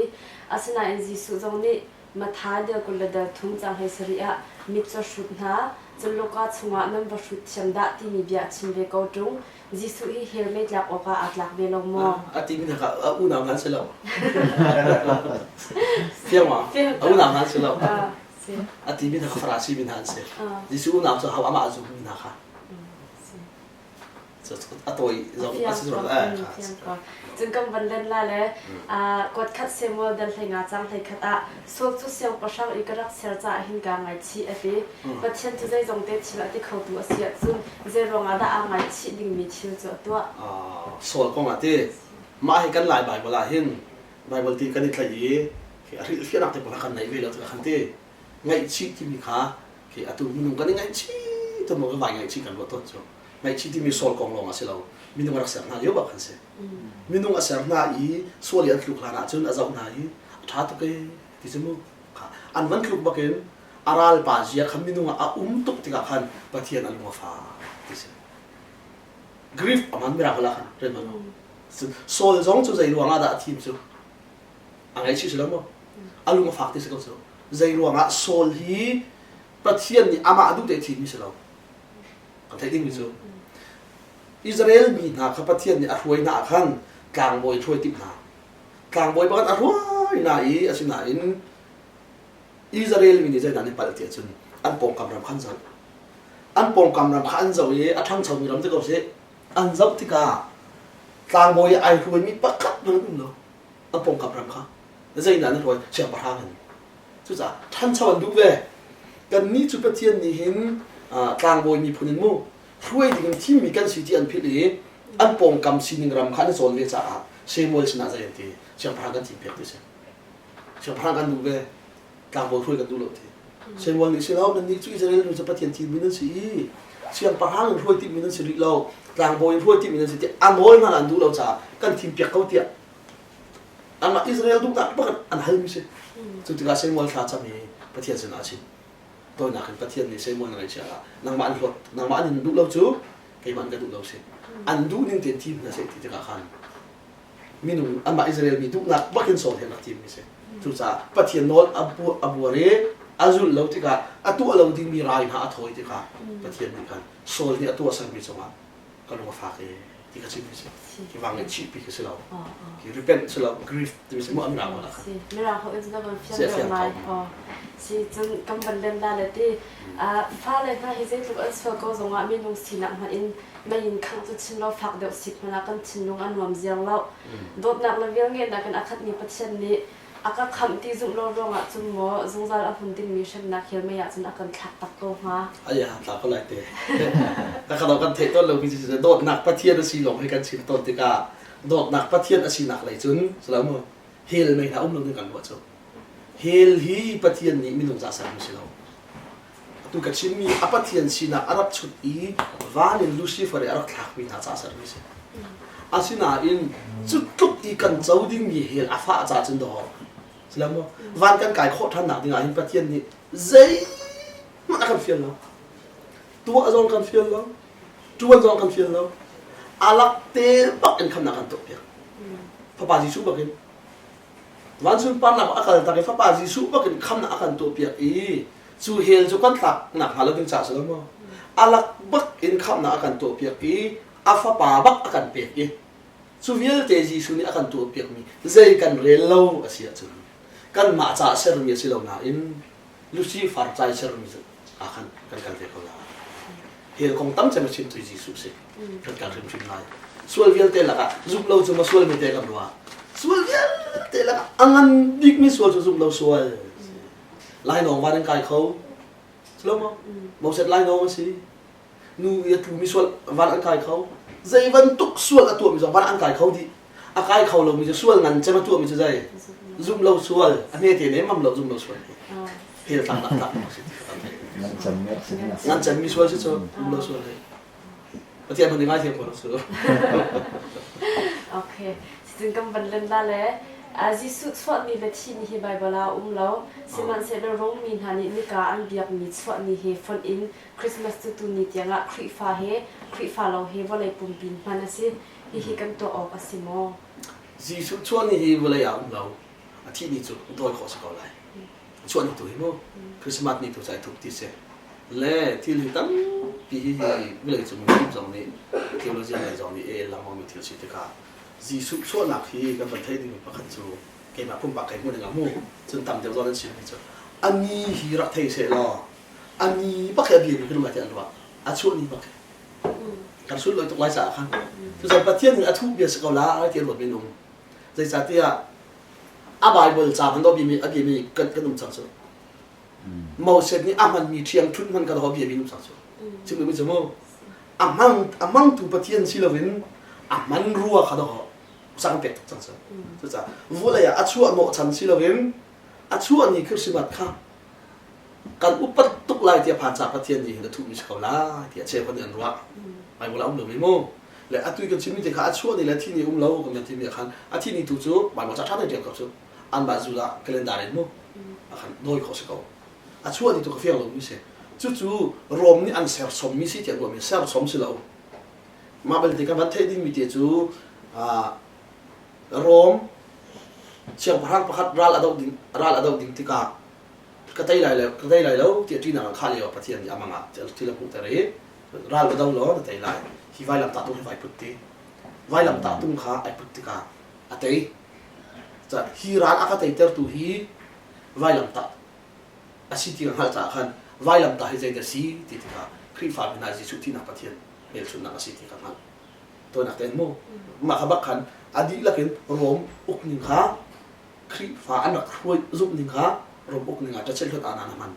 asinain Jesuh zong nih. Matthai dal 20 le dal thum caang 17 ah mitcaw hrut hna, cun Luka chungah nan va hrut thiam dah timi bia a chim ve ko ṭung. Jesuh hi hell mei tlak awkah aa tlak ve lo maw? A timi hna kha a unau hna an si lo. Fiang ma? A unau hna an si lo. A timi hna kha Farasi mi hna an si. Jesuh unau cu hau amah a zummi hna kha. A tawi zong a si zong Cun kan van len la le kuat khat Samuel dal hlei nga cang hlei khat ah Saul cu siangpahrang i ka rak ser caah hin kaa ngaichih a ti. Pathian cu zeizong te thil a ti khotu a si ahcun zei ruangah dah aa ngaichih dingmi thil cu a tuah? Saul kong ah ti mah hi kan Lai Baibal ah hin Baibal ti kan i tlaih i a hrilhfiahnak te pawl kha kan neih ve lo ti khan ti ngaihchih timi kha khi atu minung kan i ngaihchih tu maw kan vai ngaihchih kan ruah tawn cu ngaihchih timi Saul kong lawng a si lo minung a rak ser hna lio bak kan si minung a ser hna i sual i an tluk hlan ah cun a zoh hna i a ṭha tuk e ti cu mu kha an van tluk bakin a ralpa zia kha minung ah a um tuk tikah khan Pathian a lung a fak ti si grief a man miracle ah khan rel man Saul zong cu zei ruang ah dah a thim cu a ngaihchih si lo maw a lung a fak ti si ko cu zei ruang ah Saul hi Pathian nih amah duh te thimmi si lo kan theih dingmi cu Israel mi hna kha Pathian nih a hruai hna ah khan tlangbawi hruai timh hna. Tlangbawi pakhat a hruai hna i asinain Israel mi nih zeidah an i palh ti ahcun an pawngkam ram kha an zoh. An pawngkam ram kha an zoh i a ṭhangchomi ram ti ko seh. An zoh tikah tlangbawi ai hruaimi pakhat hmanh an um lo. An pawngkam ram kha zeidah an i hruai? Siangpahrang in. Cucaah ṭhancho an duh ve. Kannih cu Pathian nih hin tlangbawi miphun in mu hruai ding in thimmi kan si ti an philh i an pawngkam sining ram kha an i cawn ve caah Samuel sinah zei an ti siangpahrang kan thim piak ti si siangpahrang kan duh ve tlangbawi hruai kan duh lo ti Samuel nih si lo nannih cu Israel mi cu Pathian thimmi nan si i siangpahrang in hruai timmi nan si rih lo tlangbawi in hruai timmi nan si ti a nawl hna an duh lo caah kan thim piak ko tiah anmah Israel duhnak bak an halmi si cu tikah Samuel thla cam i Pathian sinah a chim Tawinak in Pathian nih Samuel na ngaihchia ah nangmah an hlawt nangmah an in duh lo cu keimah an ka duh lo si an duh ning tein thim hna seh ti tikah khan minung anmah Israel mi duhnak bakin Saul he rak thim mi si cucaah Pathian nawl a buar i a zulh lo tikah a tuah lo dingmi rai hna a thawi tikah Pathian nih khan Saul nih a tuah sermi cungah ka lung a fak e ti ka chim mi si hi wang in chih pi ka si lo hi repent si lo grief ti si mu an rang wala si mirang ho in na van fiang deuh ngai si cun kan van len la le ti fa le hna hi zeitluk an sual ko zongah minung sinak hmanh in mei in khangh cu chim lo fak deuh sik hmanh ah kan thinlung a nuam ziang lo dawtnak le velngeihnak in a khatmi Pathian nih A ka khamh ti zumh lo ruangah cun maw zungzal a hmun dingmi hremnak hial mei ah cun a kan thlak tak ko hnga? Aya tla ko lai te. Ka khalo kan theih tawn lomi cu dawtnak Pathian a si lawng hi kan chim tawn tikah dawtnak Pathian a sinak lei cun silo mu hell mei hna um lo ding kan ruah cu. Hell hi Pathian nih minung ca sermi si lo. Atu ka chimmi a Pathian sinak a rak chut i van in Lucifer i a rak thlakmi hna ca sermi si. Asinain cu tluk i kan co dingmi hell a fah ca cun dawh. Silo maw? Van kan kai khawh ṭhannak dingah hin Pathian nih zeihmanh a kan fial lo. Tuah zong kan fial lo. Ṭuan zong kan fial lo. A lak te bak in khamnak kan tuahpiak. Fapa Jesuh bak in Vancung parnak a kal tak i Fapa Jesuh bak in khamnak a kan tuahpiak i cu hell cu kan tlak nak hnga lo ding caah si lo maw? A lak bak in khamnak a kan tuahpiak i a Fapa bak a kan pek i cu vialte Jesuh nih a kan tuahpiakmi zei kan rel lo a si ahcun kanmah caah sermi a si lo nain Lucifer ca i sermi ah khan kan kal ve ko lai. Hell kong tam cem a chimtu Jesuh si. Kan kal hrimhrim lai. Sual vialte lakah zumh lo cu ma sual mi te kan ruah. Sual vialte lakah a ngan bikmi sual cu zumh lo sual. Lainawng van in kai kho. Silo maw? Moses lainawng a si. Nu i a tlumi sual van an kai kho. Zei bantuk sual a tuahmi zong van an kai kho dih. A kai kho lomi cu sual ngan cem a tuahmi cu zei? Zumh lo sual. A hmete ne mam lo zumh lo sual. Hell tlang tak tak si. Ngan cem mi sual si cu zumh lo sual. Pathian hman ngai thiam ko su. Okay. Sitin kan van len la le Jesuh chuah ni le thi ni hi Bible ah um lo. Sihmanhsehlaw Rom mi hna nih nika an biak mi chuah ni he fonh in Christmas cu tuni tiangah Khrihfa he Khrihfa lo he vawlei pumpi in hman a si. Hihi kan tuah awk a si maw? Jesuh chuah ni hi vawlei ah um lo. A thih ni cu dawi khawh si ko lai. Chuah ni tu hi mu Christmas ni tu cai thup ti si. Le thil hi tampi hi hi vawlei cung mi zong nih theologian lei zong nih e lengmang mi thil si tikah Jesuh chuahnak hi kan van theih dingmi pakhat cu keimah pumpak kai hmuh ning ah mu cun tam deuh zawn an chimmi cu ani hi rak thei seh law ani bak hi a bia mi kan ti an ruah a chuah ni bak hi kan sul loi tuk lai caah khan cucaah Pathian nih a thuh bia si ko la ti an ruat men um zeicahtiah a Bible ca hman bia mi a bia mi kan kan um cang cu Moses nih a hmanmi ṭhiang ṭhunh hman kan ho bia mi um cang cu chim mi cu mu a hmang a hmangtu Pathian si loin a hman rua kha doh sang pek tuk cang cu cucaah vulei ah a chuah hnawh chan si loin a chuah ni Christmas kha kan upat tuk lai tiah phan ca Pathian nih hin a thuhmi si ko lai tiah cheukhat nih an ruah Bible ah um lo mi mu le atu kan chimmi te kha a chuah ni le thi ni um lo kan timi ah khan a thi ni tu cu Bible ca ṭha tein ṭial ko cu anmah Judah calendar in mu a khan dawi khawh si ko a chuah ni tu ka fiang lo mi si cucu Rom nih an serchommi si tiah ruahmi serchom si lo Mah belte kan van theih dingmi te cu Rom siangpahrang pakhat ral a doh ding ral a doh ding tikah ka tei lai lo ka tei lai lo tiah ṭihnak an khah lio ah Pathian nih a mang ah thil a hmuhter i ral va do law na tei lai hi vailamtah tung hi vai put ti vailamtah tung kha ai put tikah a tei hi ral a ka teitertu hi vailamtah a si ti ka hngalh caah khan vailamtah hi zeidah a si ti tikah Khrihfa mi hna Jesuh thihnak Pathian hmelchunhnak a si ti ka hngalh. Tawinak tein mu. Mah kha bak khan a dihlak in Rom ukning kha Khrihfa an rak hruai zumhning kha Rom ukning ah ṭacheih hlut ah na hman.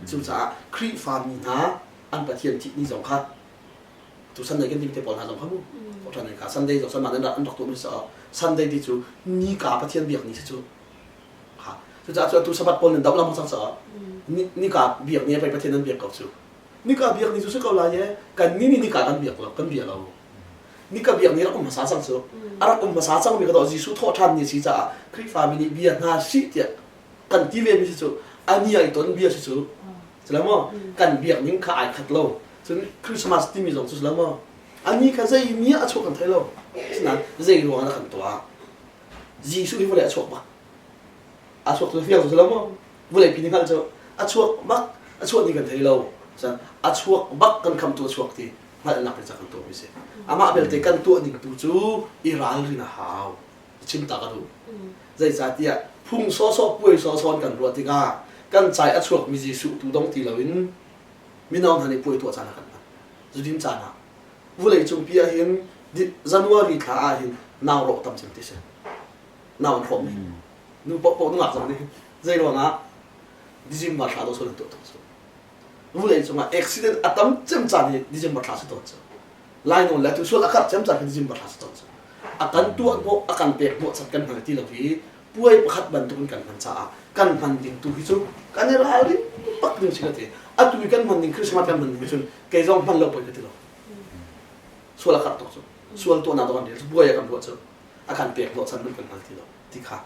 Cucaah Khrihfa mi hna an Pathian thih ni zong kha tu Sunday kan timi te pawl hna zong kha mu. Kawhṭhan kha Sunday zong Sunday an rak tuah mi si Sunday ti cu nika Pathian biak ni si cu. Cucaah cu atu Sabbath pawl nan doh lengmang cang caah nika biak ni pei Pathian nan biak ko cu. Nika biak ni cu si ko lai e kan ni nih nika kan biak lo kan bia lo. Nika biak ni rak um hmasa cang cu. A rak um hmasa cang mi ka dawh Jesuh thawh ṭhan ni si caah Khrihfa mi nih bia hna sih tiah kan ti ve mi si cu ani ai ton bia si cu. Sila maw? Kan biak ning kha ai khat lo. Cun Christmas timi zong cu sila maw? Ani kha zei ni ah a chuak kan thei lo. Asinain zei ruang ah kan tuah? Jesuh hi vawlei a chuak bak. A chuak cu fiang cu lo maw? Vawlei pi nih hngalh cu a chuak bak, a chuah ni kan thei lo. Cun a chuak bak kan khamtu a chuak ti hngalhnak te ca kan tuahmi si. Amah belte kan tuah ning tu cu i ralrin a hau. Chim ta ka duh. Zeicahtiah phung sawhsawh puai sawhsawh kan ruah tikah kan cai a chuakmi Jesuh tu dong ti loin mino hna nih puai tuah caan ah kan hman. Zudin caan ah vulei cungpi ah hin January thla ah hin nau rawh tam cem ti si nau an hrawm ni nu paoh nungak zong nih zei ruangah December thla do sol an tuah tuk cu vulei cungah accident a tam cem caan hi December thla si tawn cu lainawn le tu sual a karh cem caan hi December thla si tawn cu a kan tuah hnawh a kan pek hnawh chan kan hman ti lo hi puai pakhat bantuk in kan hman caah kan hman ding tu hi cu kan i ralrin bak ding si ka ti atu i kan hman ding Christmas kan hman ding cun kei zong hman lo poi ka ti lo sual a karh tuk cu sual tuahnak kan rel cu buai a kan ruah cu a kan pek hnawh chan man kan hngal ti lo ti kha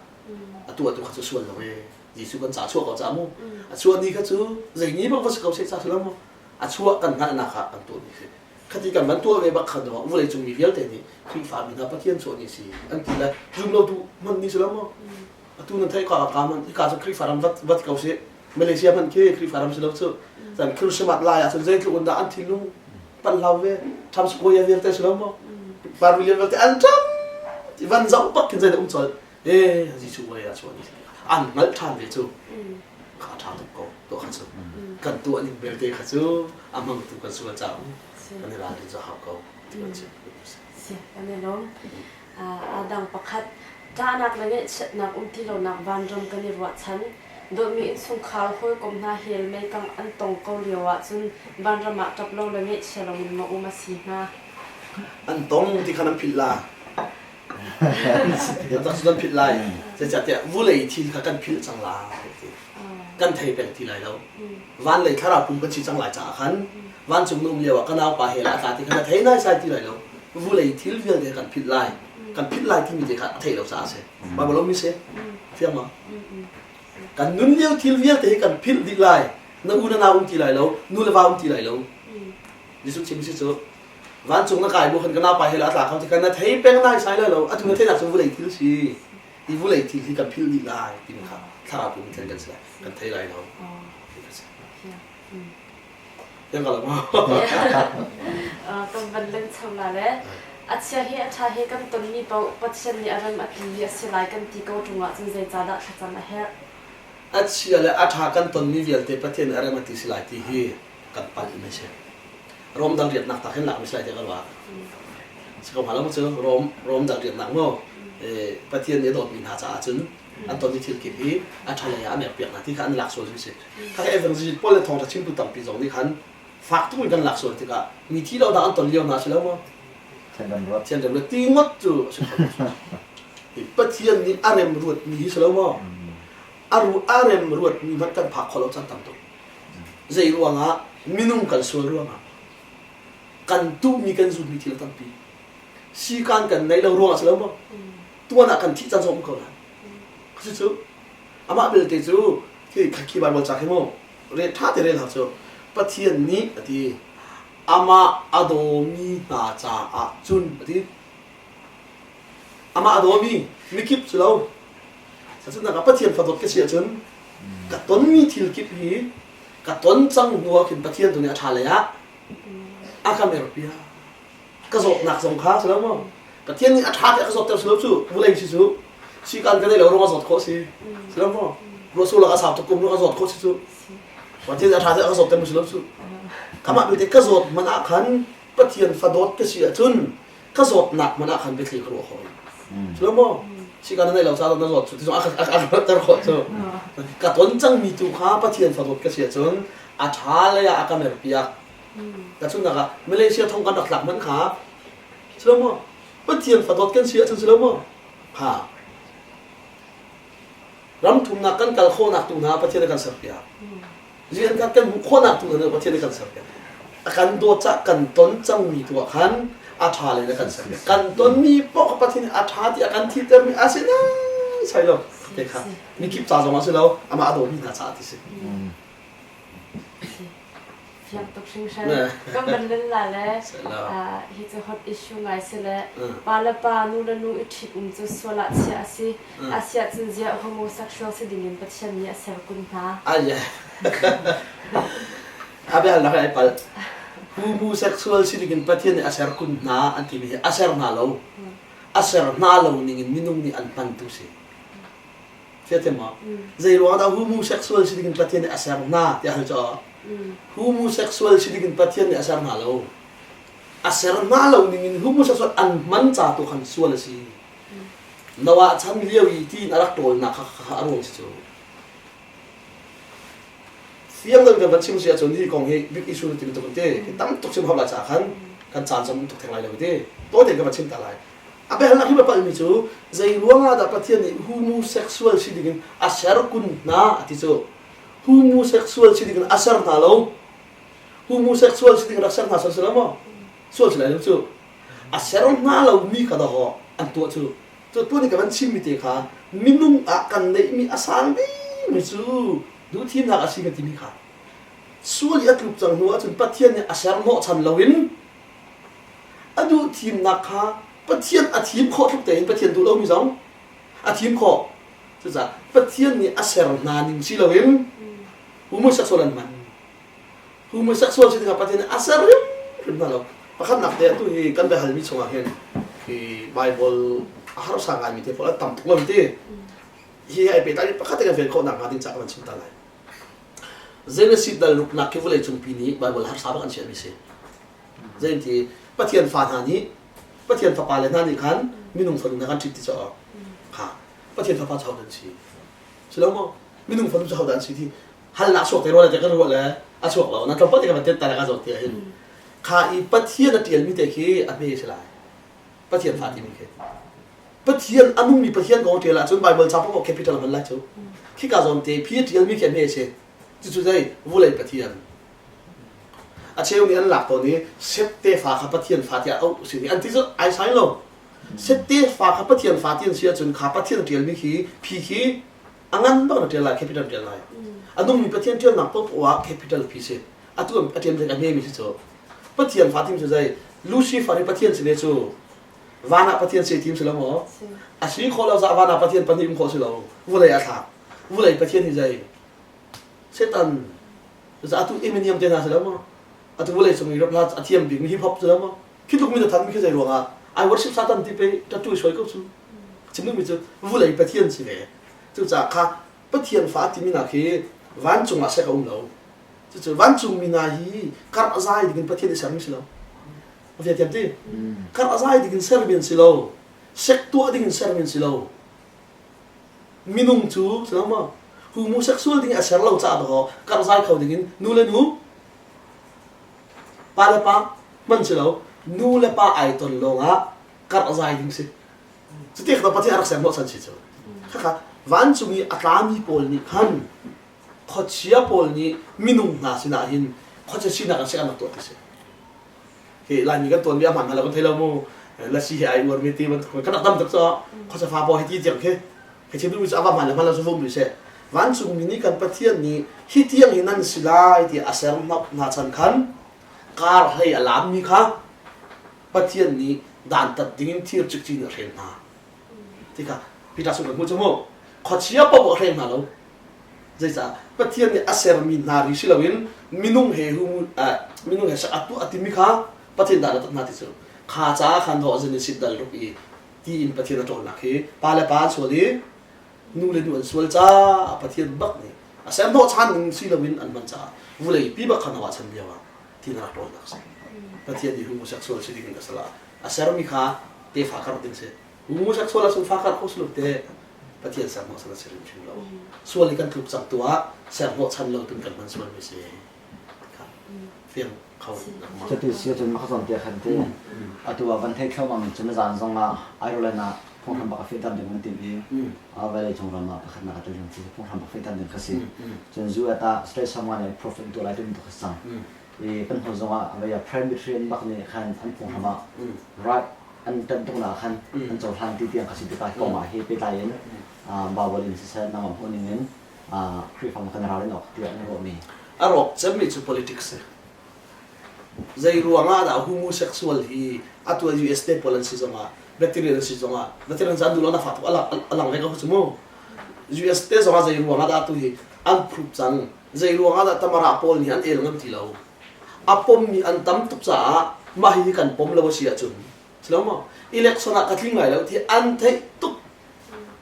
atu atu kha cu sual lo e Jesuh kan ca chuah ko ca mu a chuah ni kha cu zei ni bang va si ko se ca si lo mu a chuah kan hngalhnak ah kan tuah ni si khati kan van tuah ve bak khan dong vawlei cung mi vialte nih Khrihfa mi hna Pathian chuah ni si an ti le zum lo tu man ni si lo mu atu nan theih ka ka man ka cu Khrihfa ram vat vat ko si Malaysia man khi Khrihfa ram si lo cu chan Christmas lai ah cun zeitluk in dah an thinlung pan hlau ve tham square vialte si lo maw par william vialte an ṭam van zoh bak khin zei dah um chol e Jesuh voi ah chuah ni an hngalh ṭhan ve cu kha ṭha tuk ko to kha cu kan tuah ning belte kha cu a hmangtu kan sual caah kan i ralrin cu hau ko ti kan chim Si, kan i lawm. A dang pakhat, ṭahnak le ngaihchiatnak um ti lonak vanram kan i ruahchan. Dawtmi innchungkhar hawikom hna hell meikang an tong ko lio ahcun vanram ah ṭap lo le ngaihchia loin maw um a si hnga? An tong ti kha nan philh la. An cu nan philh lai. Zeicahtiah vulei thil kha kan philh cang lai ti. Kan thei peng ti lai lo. Van lei thlarau pum kan si cang lai caah khan vancung na um lio ah ka naupa hell ah a tla ti kha na thei naisai ti lai lo. Vulei thil vialte kan philh lai. Kan philh lai timi te kha a theih lo caah a si. Bible um mi si. Fiang ma? Kan nun lio thil vialte hi kan philh dih lai. Na u na nau um ti lai lo, nu le va um ti lai lo. Jesuh chim si cu vancung na kai bu khan ka naupa he la a tla kho ti kan na thei peng nai sai lai lo. Atu na theihnak cu vulei thil si. Hi vulei thil hi kan philh dih lai timi kha. Thlarau pum thlen kan si lai. Kan thei lai lo. Yang ka lo. Kan van leng cham la le a chia he a ṭha he kan tonmi paoh Pathian nih a rem a ti a si lai kan ti ko ṭung ahcun zeicahdah thlacam a herh? A chia le a ṭha kan tonmi vialte Pathian nih a rem a ti si lai ti hi kan palh mi si. Rom dal riatnak tak hin lak mi si lai ti ka ruah. Si ko hnga lo cu Rom Rom dal riatnak mu Pathian nih a dawtmi hna caah cun an tonmi thil kip hi a ṭha lei ah a merpiak hna ti kha an lak sual mi si. Kha evangelist pawl le thawngṭha chimtu tampi zong nih khan fak tuk in kan lak sual tikah mi thi lo dah an ton lio hna si lo maw? Thian rem ruat ti ngawt cu a si kho lo. Pathian nih a rem ruat mi hi si lo maw? A ru a rem ruat mi hmanh kan phak kho lo caan tam tuk. Zei ruangah minung kan sual ruangah kan tuhmi kan zummi thil tampi sikan kan neih lo ruangah si lo maw? Tuan ah kan thih caan zong um ko lai. Cucu amah belte cu khi khi Bible ca khi mu re ṭha te rel hau cu Pathian nih a ti amah a dawmi hna caah cun a ti amah a dawmi mikip cu lo cunak ah Pathian fadawt ka si ahcun ka tonmi thil kip hi ka ton cang hnu ah khin Pathian tu nih a ṭha lei ah a ka merpiak ka zawtnak zong kha si lo maw Pathian nih a ṭha tiah ka zawtter si lo cu vulei si cu sikan ka nei lo ruang a zawt khawh si si lo maw ruahsur lak a sau tuk kum ruang a zawt khawh si cu Pathian nih a ṭha tiah ka zawtter mu si lo cu kamah belte ka zawt hmanh ah khan Pathian fadawt ka si ahcun ka zawtnak hmanh ah khan biathli ka ruah khawh si lo maw sikan na nei lo ca na zawt cu ti zong a ka khawh cu ka ton cangmi tu kha Pathian fadawt ka si ahcun a ṭha lei ah a ka merpiak Tahchunhnak ah Malaysia thong kan rak tlak hmanh kha si lo maw? Pathian fadawt kan si ahcun si lo maw? Ha. Ram thumnak kan kal khawhnak tu hna Pathian a kan serpiak. Rian kan kan hmuh khawhnak tu hna Pathian a kan serpiak. A kan dawt cah kan ton cangmi tu ah khan a ṭha le a kan serpiak. Kan tonmi paoh kha Pathian a ṭha ti a kan thitermi a si nai sai lo. Te kha mikip ca zong ah si lo amah a dawmi hna caah ti si. Fiang tuk hringhran. Kan van len la le hi cu hot issue ngai si le pa le pa nu le nu i ṭhit um cu sual ah chiah a si. A siah cun ziah homosexual si dingin Pathian nih a ser kun hna. Ai A bia nak ai pal. Homosexual si dingin Pathian nih a ser kun hna an timi hi a ser hna lo. A ser hna lo ningin minung nih an hman tu si. Fiate maw? Zei ruang dah homosexual si dingin Pathian nih a ser hna tiah hal cu. Homosexual si dingin Pathian nih a ser hna lo. A ser hna lo ningin homosexual an hman ca tu khan sual a si. Noah chan lio i tiin a rak ṭawlnak kha kha a ruang si cu. Fiang deuh kan van chim si ahcun hi kong hi big issue ti bantuk te tam tuk chim hau lai caah khan kan caan zong tuk theng lai lo ti. Tawi tein kan van chim ta lai. A biahalnak hi palhmi cu zei ruangah dah Pathian nih homosexual si dingin a ser kun hna a ti cu. Homosexual si dingin a ser hna lo. Homosexual si dingin rak ser hna sual si lo maw? Sual si lai lo cu. A ser hna lomi kha dawh an tuah cu. Cu tu nih ka van chimmi te kha minung ah kan neihmi a sang bikmi cu duhthimnak a si ka timi kha. Sual i a tluk cang hnu ahcun Pathian nih a ser hnawhchan loin A duh thimnak kha Pathian a thim khawh tluk tein Pathian duh lomi zong a thim khawh. Cucaah Pathian nih a ser hna ning si loin homosexual an hman. Homosexual si tikah Pathian nih a ser hrimhrim hna lo. Pakhatnak te atu hi kan biahalmi chungah hin hi Bible a harsa ngaimi te pawl an tam tuk lo ti. Hi ai pehtlai pakhat te kan ven khawh nakhnga ding caah kan chim ta lai. Genesis dal ruknak khi vawlei cungpi nih Bible harsa bak an chiahmi si. Zeinti Pathian fa hna nih Pathian fapa le hna nih khan minung fanu hna kan ṭhit ti cu kha Pathian fapa cu hodah an si? Si lo maw? Minung fanu cu hodah an si ti halnak chuak te ruah le kan ruah le a chuak lo. Na tlawmpal te kan van tet ta le ka zawt ti ahhin kha i Pathian a ṭialmi te khi a hme si lai. Pathian fa timi khi. Pathian a nungmi Pathian kong ṭial ahcun Bible ca paoh capital hman lai cu. Khika zawn te phi a ṭialmi khi a hme si. Cucu zei vulei Pathian. A cheu nih an lak tawn i Seth tefa kha Pathian fa tiah auh si an ti cu ai sai lo. Seth tefa kha Pathian fa ti an si ahcun kha Pathian ṭialmi khi phi khi a ngan bak na ṭial lai, capital ṭial lai. A nungmi Pathian ṭialnak paohpaoh ah capital phi si. Atu a ṭial a hmemi si cu. Pathian fa tim cu zei Lucifer hi Pathian si ne cu van ah Pathian si tim si lo maw? A si khawh lo caah van ah Pathian pahnih um khawh si lo. Vawlei a thlak. Vulei Pathian hi zei? Satan. Cucaah atu Eminem te hna si lo maw? Atu vulei cung i rap hla a thiam bik mi hip hop si lo maw? Khi tluk mi na than mi khi zei ruangah I worship Satan ti pei tattoo i suai ko cu. Chim duhmi cu vulei Pathian si ve. Cucaah kha Pathian fa timi nak hi vancung ah sek a um lo. Cucu vancung mi hna hi karh a zai dingin Pathian i sermi si lo. A fia thiam ti? Karh a zai dingin sermi an si lo. Sek tuah dingin sermi an si lo. Minung cu si lo maw? Homosexual ding a ser lo caah dawh karh zai kho dingin nu le nu pa le pa hman si lo nu le pa ai ton lawngah karh zai ding si. Cuti kha Pathian a rak ser hnawhchan si cu. Khakha vancung i a tlami pawl nih khan khuachia pawl nih minung hna sinah hin khuachia sinak an si an rak tuah ti si. Hi Laimi kan tuanbia hmaan hna lo kan thei lo mu. Lasi he ai uarmi ti bantuk kan rak tam tuk cu khuachia fa pawl hi ti tiang khi khi chim duhmi cu a va hmaan le hmaan lo cu vum rih seh. Vancungmi nih kan Pathian nih hi tiang hi nan si lai ti a ser hna chan khan kar hlei a lammi kha Pathian nih dantat dingin thir cikcin a hrem hna. Tikah Peter sung kan hmuh cu mu. Khuachia paoh a hrem hna lo. Zeicah Pathian nih a sermi hna ri si loin minung he minung he sak a tuah a timi kha Pathian dah a tat hna ti cu kha caah khan dawh zin in sit dal ruk i ti in Pathian a ṭawlnak hi pa le pa an sual i nu le nu an sual caah Pathian bak nih a ser hnawhchan ning si loin an hman caah vulei pi bak kha Noah chan lio ah ti na rak ṭawlnak a si. Pathian nih homosexual si ding in a salah a sermi kha tefa karh ding si. Homosexual ahcun fa karh kho si lo te Pathian ser hnawhchan a si hrimhrim lo. Sual i kan tluk cang tu ah ser hnawhchan lo tun kan hman sualmi si. Fiang kho Cuti si ahcun maka zawn te khan te atu ah van thei thluahmah mi cu na zan zong ah Ireland ah phunghram bak a fehter ding an timh i vawlei cung ram ah pakhatnak a tel ding cu phunghram bak fehter ding kha si. Cun US ah state sawmnga le profit tuah lai timi tu kha cang. I kan hnu zong ah vei ah Presbyterian bak nih khan an phunghram ah right an ṭanh tuk nak khan an cohlan ti tiang kha si tikah hi kong ah hi pehtlai in Bible in siseh nangmah hmuh ning in Khrihfa kan ralrin awk tiah na ruahmi. A rawk cemmi cu politics si. Zei ruangah dah homosexual hi atu US te pawl an si zongah veteran an si zongah veteran an duh lo na fa tuk a lang ve ko cu mu. US te zongah zei ruangah dah atu hi an prove cang. Zei ruangah dah tamara pawl nih an el ngam ti lo. A pommi an tam tuk caah mah hihi kan pom lo a si ahcun si lo maw election ah ka tling lai lo ti an theih tuk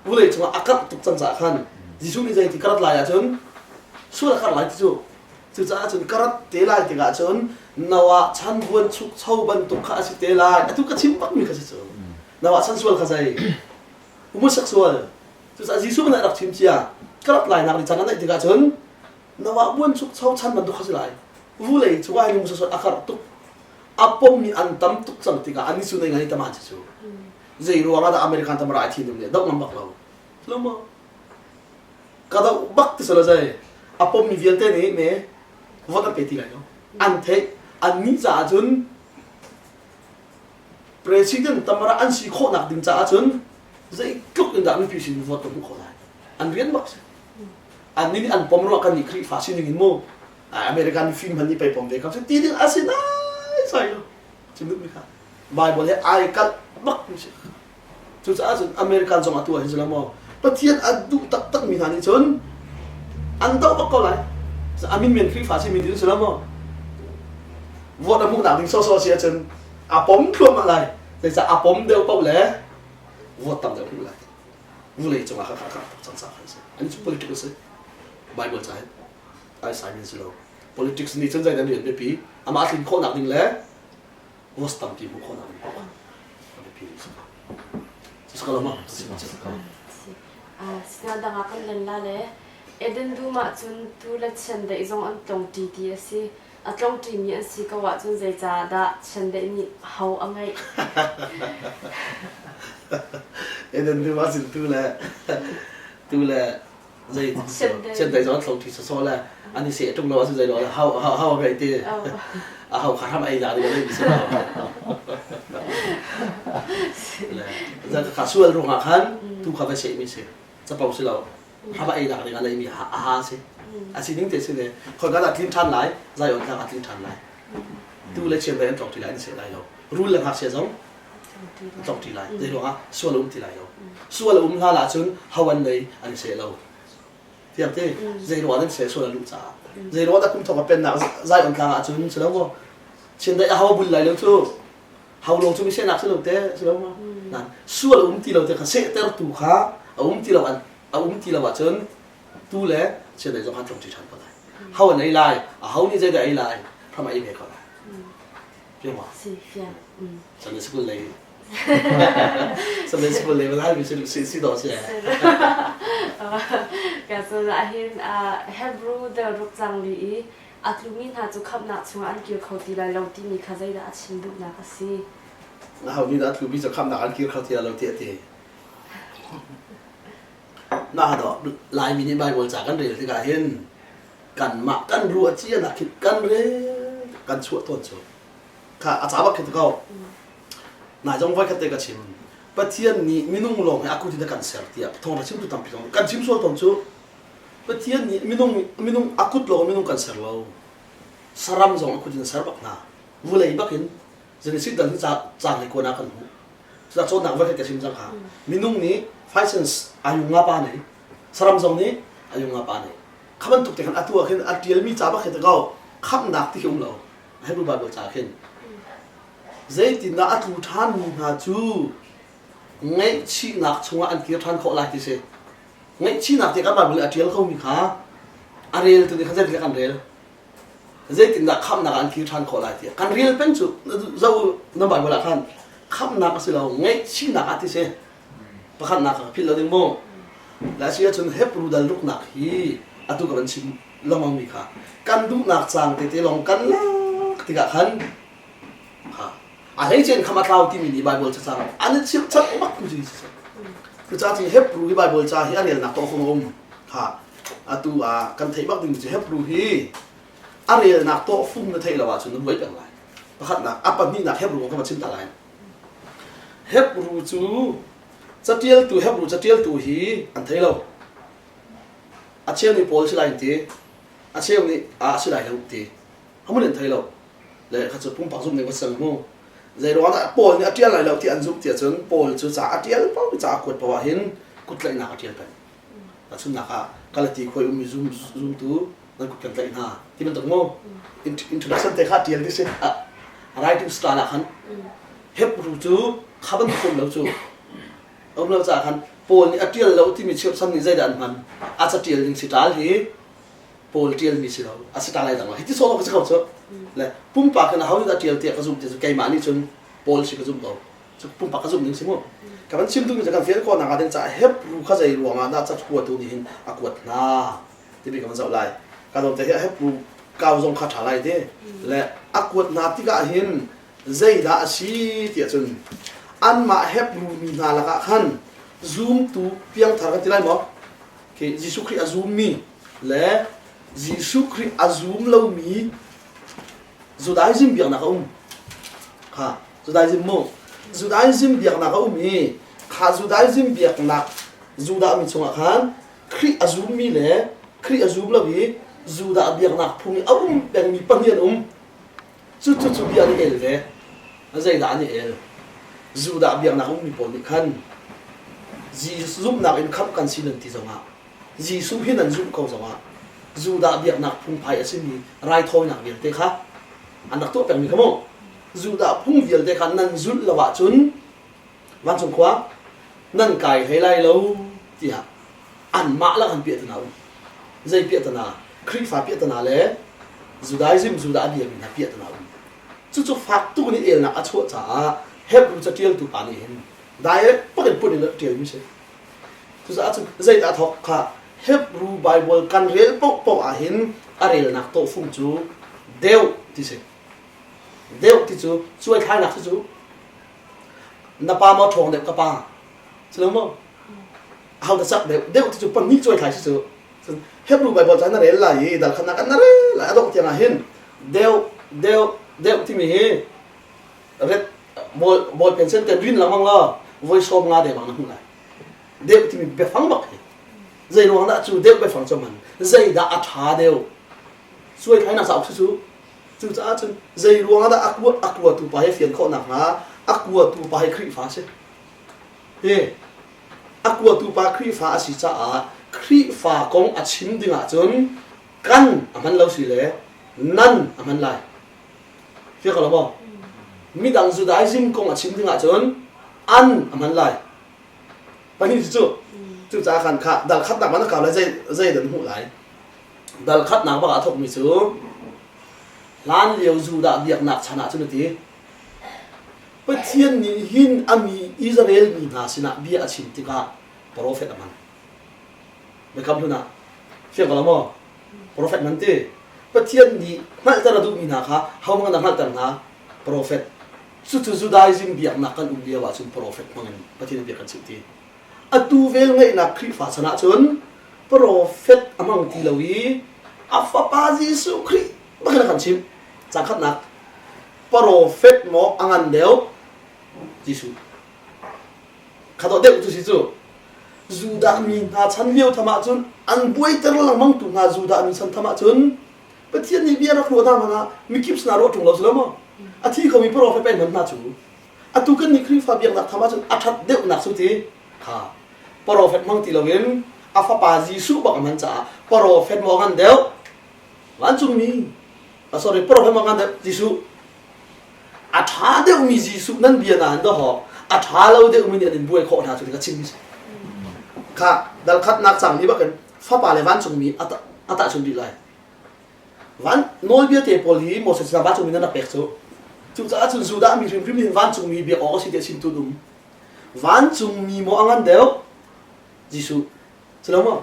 vulei cungah a karh tuk cang caah khan Jesuh nih zei ti ka rat lai ahcun sual a karh lai ti cu cucaah cun ka rat te lai tikah cun Noah chan buan chuk cho bantuk kha a si te lai atu ka chim bakmi kha si cu Noah chan sual kha zei homosexual cucaah Jesuh nih a rak chim cia ka rat lai nak ni chan a naih tikah cun Noah buan chuk cho chan bantuk kha si lai vulei cungah hin homosexual a karh tuk a pommi an tam tuk cang tikah an ni cu nei ngai taman si cu zei ruangah dah American tamara ai thin nih doh ngam bak lo lo maw ka doh bak ti sala zai a pommi vialte nih me vote an pe ti lai lo an theih an nih caah cun president tamara an si khawhnak ding caah cun zeitluk in dah mipi sin vote ka hmuh khawh lai an rian bak si an nih an pom ruah kan nih Khrihfa sining in mu American film han nih pei pom ve kam si ti ding a si nai sai lo chim duhmi kha Bible he ai kalh bak mi si. Cucaah cun American zong atu ah hin si maw Pathian a duh taktak mi hna nih cun an doh bak ko lai. A min men Khrihfa si mi nih si maw vote a hmuhnak ding sawsawh si ahcun a pom thluahmah lai. Zeicah a pom deuh paoh le vote tam deuh hmuh lai. Vulei cungah kha kha kha cang cang khan si. An cu political si. Bible ca hin ai sai min si lo. Politics nih cun zeidah rian biapi amah tlin khawhnak ding le was tampi hmuh khawhnak ding paoh a biapi mi si ko. Si ko lo ma? Si ko. Sina dang ah kan len la le Eden dum ah cun tu le chiandeih zong an tlong ṭi ti a si. A tlong ṭimi an si ko ahcun zeicah dah chiandeih nih ho a ngeih? Eden dum ah cun tu le tu le zei chiandeih zong an tlong ṭi sawsawh le an i seh ṭung lo ahcun zei lo hau hau a ngeih ti a hau kha hram ei da ding a nei si lo kha sual ruangah khan tu kha va seh mi si capo si lo hram ei dak ding a nei mi a ha si a si ning te si le khoi ka dah tlin ṭhan lai zion tlang a tlin ṭhan lai tu le chiandeih an tlong ṭi lai an seh lai lo rul le ngakchia zong tlong ṭi lai zei ruangah sual a um ti lai lo sual a um hlan ahcun ho an nei an i seh lo. Fiang te zei ruah nan se sual a luh caah. Zei ruah dah kum thong a pennak Zion tlang ah cun si lo maw? Chiandeih a ho bul lai lo cu. Hau lawng cu mi sehnak si lo te si lo maw? Nan sual a um ti lo te kha sehtertu kha a um ti lo an a um ti lo ahcun tu le chiandeih zong kha tlong ṭi ṭhan ko lai. Ho an ei lai, a ho nih zeidah ei lai, hram a ei ve ko lai. Fiang maw? Si fiang. Sunday school lei Sunday school lei lai mi si si do si. Ka cun ahhin Hebrew dal ruk cang li i a tlumi hna cu khamhnak chungah an kir kho ti lai lo timi kha zeidah a chim duhnak a si? Aho nih dah a tlumi cu khamhnak an kir kho ti lai lo ti a ti. Na do Laimi nih Bible ca kan rel tikah hin kanmah kan ruah cia nak khin kan rel kan chuah tawn cu. Kha a ca bak khi ko. Nai zong voi khat te ka chim. Pathian nih minung lawng hi a kut in a kan ser tiah thawngṭha chimtu tampi zong kan chim sual tawn cu. Pathian nih minung minung a kut lawng minung kan ser lo. Saram zong a kut in a ser bak hna. Vulei bak in Genesis dal hi ca caang le kuan ah kan hmuh. Cucaah cawnnak voi khat ka chim cang kha. Minung nih five sense ayung nga pa nei. Saram zong nih ayung nga pa nei. Kha bantuk te khan atu ah khin a ṭialmi ca bak hi ta ko khamhnak ti khi um lo. Hebrew Bible ca khin. Zeitindah a tlu ṭhanmi hna cu ngaihchihnak chungah an kir ṭhan khawh lai ti si. Ngaihchihnak ti kan Bible nih a ṭial komi kha a reltu nih khan zeitindah kan rel? Zeitindah khamhnak ah an kir ṭhan khawh lai tiah kan rel peng cu zo na Bible ah khan khamhnak a si lo ngaihchihnak ah ti si. Pakhatnak ka philh lo ding mu. La si ahcun Hebrew dal ruknak hi atu ka van chim lengmang mi kha kan duhnak caang tete lawng kan lak tikah khan ha a hleice in kham a tlau timi nih Bible cacang an i chirhchanh bak tu si cucaah cun Hebrew hi Bible ca hi a relnak tawhfung a um kha atu ah kan theih bak ding cu Hebrew hi a relnak tawhfung na theih lo ahcun na buai peng lai pakhatnak a pahnihnak Hebrew kong ka va chim ta lai Hebrew cu catialtu Hebrew catialtu hi an thei lo a cheu nih Paul si lai an ti a cheu nih a si lai lo ti hamun an thei lo le kha cu pumpak zumh ning va sang mu zei ruang dah Paul nih a ṭial lai lo ti an zumh ti ahcun Paul cu ca a ṭial paoh ca a kuat paoh ah hin kuttlaihnak a ṭial peng tahchunhnak ah Galati khuai ummi zum zumtu nan kut kan tlaih hna ti bantuk mu introduction te kha ṭial ti si writing style ah khan Hebrew cu kha bantuk um lo cu um lo caah khan Paul nih a ṭial lo timi chirhchan nih zeidah an hman a ca ṭial ding si ṭal hi Paul ṭialmi si lo a si ta lai dang lo hiti sawh ka si ko cu le pumpak in aho nih dah ṭial tiah ka zumh ti cu keimah nih cun Paul si ka zumh ko cu pumpak ka zumh ning si mu ka van chim duhmi cu kan fian khawh nak ding caah Hebrew kha zei ruangah dah cakuatu nih hin a kuat hna timi ka van zoh lai ka dawm te hi Hebrew kau zong kha ṭha lai ti le a kuat hna tikah hin zeidah a si tiah cun anmah Hebrew mi hna lakah khan zumtu piangthar kan ti lai maw khi Jesuh Khrih a zummi le Jesuh Khrih a zum lomi Judaism biaknak a um. Kha Judaism mu. Judaism biaknak a um i kha Judaism biaknak Judah mi chungah khan Khrih a zummi le Khrih a zum lo i Judah biaknak phung i a um pengmi pahnih an um. Cu cu cu bia an i el ve. Zeidah an i el? Judah biaknak ummi pawl nih khan zumhnak in khamh kan si nan ti zongah Jesuh hi nan zumh ko zongah Judah biaknak phungphai a simi raithawinak vialte kha an rak tuah pengmi kha mu. Judah phung vialte kha nan zulh lo ahcun vancung khua nan kai hlei lai lo tiah anmah lak an piahtana um. Zei piahtana? Khrihfa piahtana le Judaism Judah a biami hna piahtana um. Cucu fak tuk in elnak a chuah caah Hebrew caṭialtu pa nih hin direct pak in put in a ṭialmi si. Cucaah cun zeidah thawk kha Hebrew Bible kan rel paohpaoh ah hin a relnak tawhfung cu deuh ti si. Deuh ti cu cuaithlainak si cu na pa maw ṭhawng deuh ka pa si lo maw aho dah cak deuh deuh ti cu pahnih cuaithlai si cu Hebrew Bible ca na rel lai i dal khatnak an na rel lai a dongh tiang ah hin deuh deuh deuh timi hi ret ball ball pen sen ten rin lengmang law voi sawm nga deuh bang na hmuh lai deuh timi biafang bak hi zei ruang dah cu deuh biafang cu man zeidah a ṭha deuh suai thlainak cauk si cu Cucaah cun zei ruangah dah a kuat a kuatu pa hi fian khawh nakhnga a kuatu pa hi Khrihfa a si. Hi a kuatu pa Khrihfa a si caah Khrihfa kong a chim ding ahcun kan a hman lo si le nan a hman lai. Fiang ko lo maw? Midang Judaism kong a chim ding ahcun an a hman lai. Pahnih cu cucaah khan kha dal khatnak man a kau lai zei zei dan hmuh lai. Dal khatnak bak ah a thawkmi cu hlan lio Judah biaknak chan ah cun a ti. Pathian nih hin a mi Israel mi hna sinah bia a chim tikah profet a hman. Biakam hlun ah fiang ko lo maw? Profet man ti. Pathian nih hngalhter a duhmi hna kha hohmanh a hngalhter hna? Profet. Cucu Judaism biaknak kan um lio ahcun profet hmangin Pathian bia kan chimh ti. Atu vel ngeihnak Khrihfa chan ahcun profet a hmang ti lo i a fapa Jesuh Khrih bakin a kan chimh. Cang khatnak profet maw a ngan deuh? Jesuh. Kha deuh cu si cu. Judah mi hna chan lio tham ahcun an buaiter lengmang tu hna Judah mi chan tham ahcun Pathian nih bia rak ruah hna hmanh ah mikip sinah ruah ṭung lo si lo maw? A thi khomi profet pei hman hna cu. Atu kan nih Khrihfa biaknak tham ahcun a ṭhat deuhnak cu ti kha profet hmang ti loin a fapa Jesuh bak a hman caah profet maw ngan deuh vancungmi sorry profet maw ngan deuh Jesuh a ṭha deuhmi Jesuh nan bia na an dawhawk a ṭha lo deuhmi nih an in buai khawh hna cu ka chimmi si kha dal khatnak cang ni bakin fapa le vancungmi a tahchun rih lai van nawlbia te pawl hi Moses sinah vancungmi nan rak pek cu cucaah cun Judah mi hrimhrim nih vancungmi biak awk a si tiah chimtu an um vancungmi maw a ngan deuh Jesuh si lo maw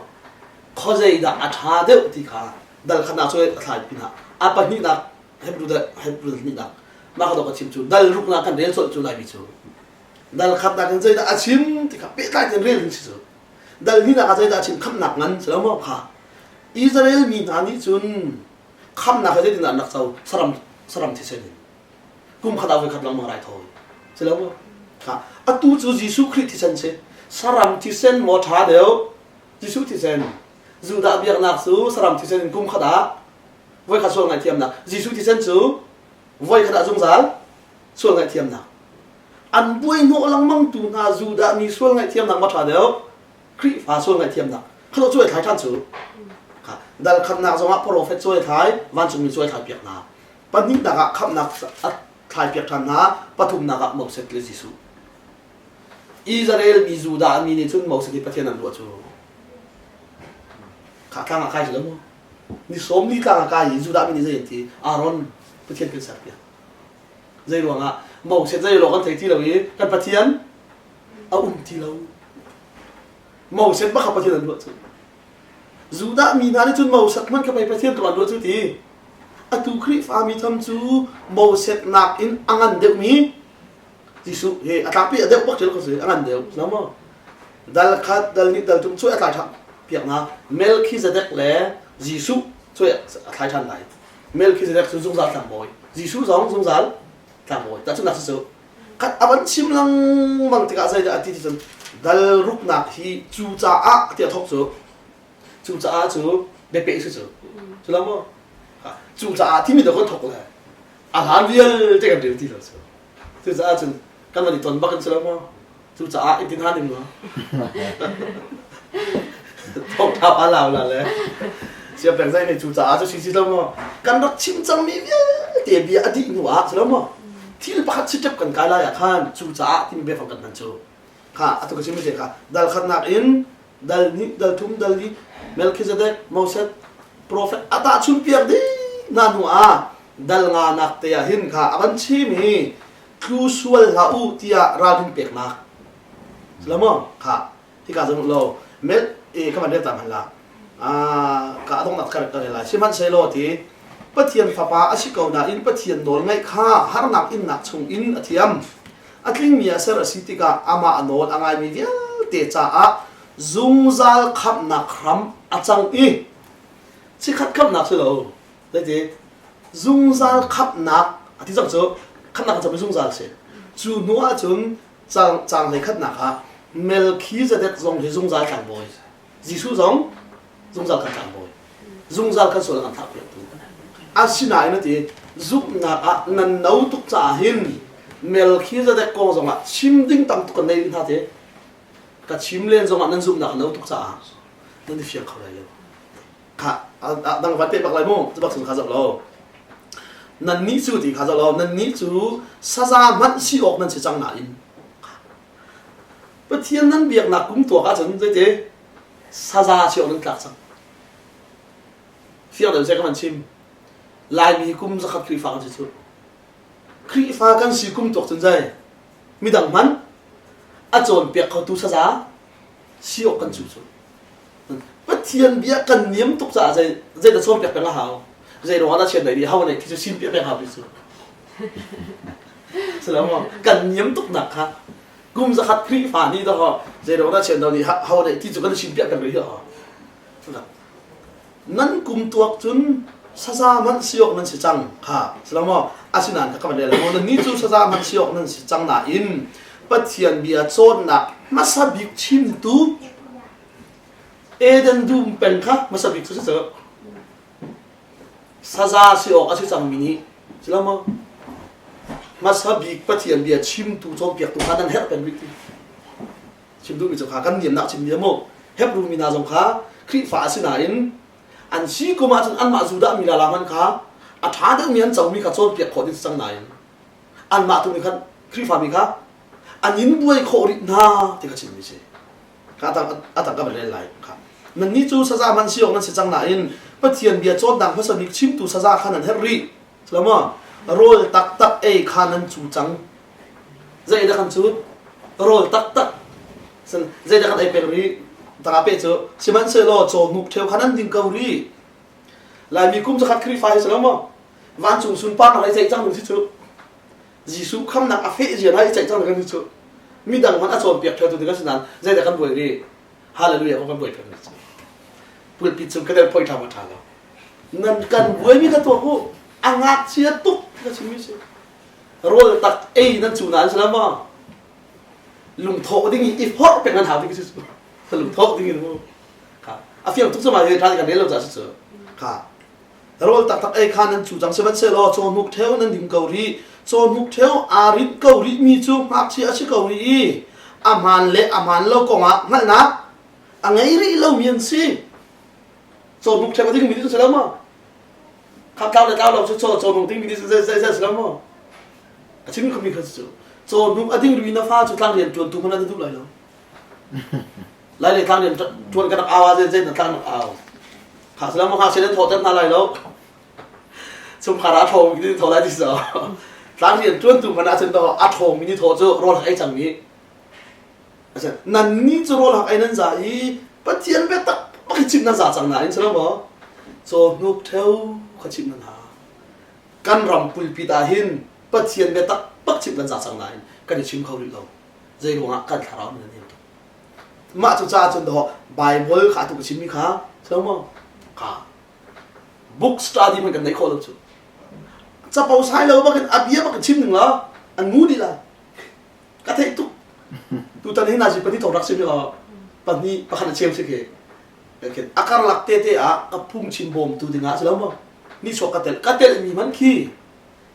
khuazei dah a ṭha deuh ti kha dal khatnak cu a thlai pinah a pahnihnak Hebrew Hebrew hnihnak mah ka ka chim cu dal ruknak kan rel colh cu laimi cu dal khatnak in zeidah a chim ti kha pehtlai tein rel ding si cu dal hnihnak ah zeidah a chim khamnak ngan si lo maw kha Israel mi hna nih cun khamnak he zeitindah an rak co saram saram thisen in kum khat ah voi khat lengmang raithawi si lo maw kha atu cu Jesuh Khrih thisen si saram thisen maw ṭha deuh Jesuh thisen Judah biaknak cu saram thisen in kum khat ah voikhat sual ngaihthiamnak Jesuh thisen cu voikhat ah zungzal sual ngaihthiamnak an buai hnawh lengmang tu hna Judah mi sual ngaihthiamnak ma ṭha deuh Khrihfa sual ngaihthiamnak kha cuai thlai ṭhan cu dal khatnak zongah profet cuai thlai vancungmi cuai thlai piak hna pahnihnak ah khamhnak a thlai piak ṭhan hna pathumnak ah Moses le Jesuh Israel mi Judah mi nih cun Moses hi Pathian an ruah cu kha tlang ah kai si lo maw Ni sawm li tlang a kai i Judah mi nih zei an ti? Aaron Pathian kan serpiak. Zei ruangah Moses zei lo kan thei ti lo i kan Pathian a um ti lo. Moses bak kha Pathian an ruah cu. Judah mi hna nih cun Moses hmanh kha pei Pathian tuk an ruah cu ti. Atu Khrihfa mi tham cu Moses nakin a ngan deuhmi Jesuh hi a tlakpi a deuh bak cu si a ngan deuh no maw dal khat dal nih dal tum cuai a tlai ṭhan piak na Melchizedek le Jesuh cuai a thlai ṭhan lai Melchizedek cu zungzal tlangbawi Jesuh zong zungzal tlangbawi tahchunhnak cu khat a van chim lengmang tikah zeidah a ti ti cun dal ruknak hi cu caah tiah thawk cu cu caah cu biapeh si cu cu lo maw cu caah timi dah kan thawk le a hlan vialte kan rel ti lo cu Cucaah cun kan van i ton bak in si lo maw? Cucaah i tin han ning maw? Thawngṭha pa lau la le sia pek zai nih cucaah cu si si lo maw? Kan rak chim cangmi vialte bia a dih hnu ah si lo maw? Thil pakhat si ṭep kan kai lai ah khan cucaah timi biafang kan hman cu. Kha atu ka chim te kha dal khatnak in dal hnih dal thum dal li Melchizedek Moses prophet a tahchun piak dih hna hnu ah dal nganak te ah hin kha a van chim i tlu sual hlah u tiah ralrin peknak lo maw kha hika zong lo mel e ka van rel ta hman la ka adongnak ka ka rel lai sihmanhsehlaw ti Pathian fapa a si ko nain Pathian nawl ngaih kha harnak innak chung in a thiam a tlingmi ah ser a si tikah amah a nawl a ngaimi vialte caah zungzal khamhnak hram a cang i chikhat khamhnak si lo zeiti zungzal khamhnak a ti cang cu khamhnak a cang zungzal si cu hnu ah cun cang cang hlei khatnak ah Melchizedek zong hi zungzal tlangbawi Jesuh zong zungzal kan tlangbawi zungzal kan sual kan thlahpiaktu asinain a ti zumhnak ah nan no tuk caah hin Melchizedek kong zongah chim ding tam tuk kan nei rih hna te ka chim len zongah nan zumhnak a no tuk caah. Nan i fiang kho lai lo. Kha dang van pe bak lai mu. Cu bak sun kha zoh lo. Nan nih cu ti kha zoh lo. Nan nih cu saza hmanh si awk nan si cang nain Pathian nan biaknak kum tuak ahcun zeiti saza si awk nan tlak cang. Fiang deuh seh ka van chim. Laimi kum zakhat Khrihfa kan si cu. Khrihfa kan si kum tuak cun zei midang hmanh a cawnpiak khotu saza si awk kan cu cu. Pathian bia kan niam tuk caah zei zei dah cawnpiak peng a hau. Zei ruangah dah chian nei hau nei khi cu sim piak peng hau ti cu. Salamu kan niam tuk nak kha kum zakhat Khrihfa nih dah zei ruangah dah chian do nih hau nei ti cu kan sim piak peng rih hi Nan kum tuak cun saza hmanh si awk nan si cang kha silamaw asinain ka kan rel maw nan nih cu saza hmanh si awk nan si cang nain Pathian bia cawnnak hmasa bik chimtu Eden dum peng kha hmasa bik cu si cu saza si awk a si cangmi nih silamaw hmasa bik Pathian bia chimtu cawnpiaktu kha nan herh peng rih ti Chim duhmi cu kha kan niamnak chim bia mu. Hebru mi hna zong kha Khrihfa a si nain an si kum ahcun anmah Judah mi lala hmanh kha a ṭha deuhmi an comi kha cawnpiak khawh ding si cang nain anmah tu nih khan Khrihfa mi kha an in buai khawh rih hna ti kha chimmi si. Kha a tang ka van rel lai kha. Nannih cu saza hmanh si awk nan si cang nain Pathian bia cawnnak hmasa bik chimtu saza kha nan herh rih. Lama rawl taktak ei kha nan cu cang. Zeidah kan cut? Rawl taktak. Zeidah kan ei peng rih? Tanga pe cu sihmanhsehlaw cawhnuk ṭheu kha nan ding ko rih. Laimi kum zakhat Khrihfa hi si lo maw? Vancung sunparnak i ceih cang ding si cu. Jesuh khamnak a feh zia i ceih cang ding si cu. Midang hmanh a cawnpiak ṭheu tu ding si nain zeidah kan buai rih? Hallelujah ko kan buai peng rih cu. Pulpit cung ka del phoi ṭha ma ṭha lo. Nan kan buaimi kha tuak u. A ngakchia tuk ka chimmi si. Rawl tak ei nan cu nain si lo maw? Lungthawh ding i i forh peng nan hau ding si cu. Lungthawh ding in mu. Kha a fiang tuk sama hi tha kan rel lo ca si cu. Kha rawl taktak ei kha nan cu cang sihmanhsehlaw cawhnuk ṭheo nan dim ko rih. Cawhnuk ṭheo aa rinh ko rih mi cu ngakchia a si ko rih i a hmaan le a hmaan lo kongah hngalhnak a ngei rih lomi an si. Cawhnuk ṭheo a dingmi cu si lo maw? Kha tlau le tlau lo cu caw cawhnuk dingmi cu zei zei si lo maw? A chim khomi kha cu cawhnuk a ding rih na fa cu tlang rian ṭuantu hmanh an duh lai lo. Lai le tlang rian ṭuan ka rak au ah zei zei na tlang rak au. Kha si lo maw kha si nan thawhter hna lai lo. Chungkhar ah a ṭhawng mi thaw lai ti si Tlang rian ṭuantu hmanh ahcun a ṭhawng mi nih thaw cu rawl ei cang mi Nannih cu rawl hak ei nan za i Pathian biatak bak hi chimh nan za cang nain si lo maw? Cawhnuk ṭheo kha chimh nan hau. Kan ram pulpit ah hin Pathian biatak bak chimh kan za cang nain kan i chim kho rih lo. Zei ruangah kan thlarau nan niam tuk. Mah cu caah cun dawh Bible kha atu ka chimmi kha si lo maw? Kha book study hmanh kan neih khawh lo cu. Capo sai lo bakin a bia bak in chim ning la an ngu dih la. Ka theih tuk. Tutan hi nazi pahnih thong rak si mi pahnih pakhat a chem si khi. A karlak te te ah ka phungchim bawmtu ding ah si lo maw? Nihchuak ka tel. Ka tel mi man khi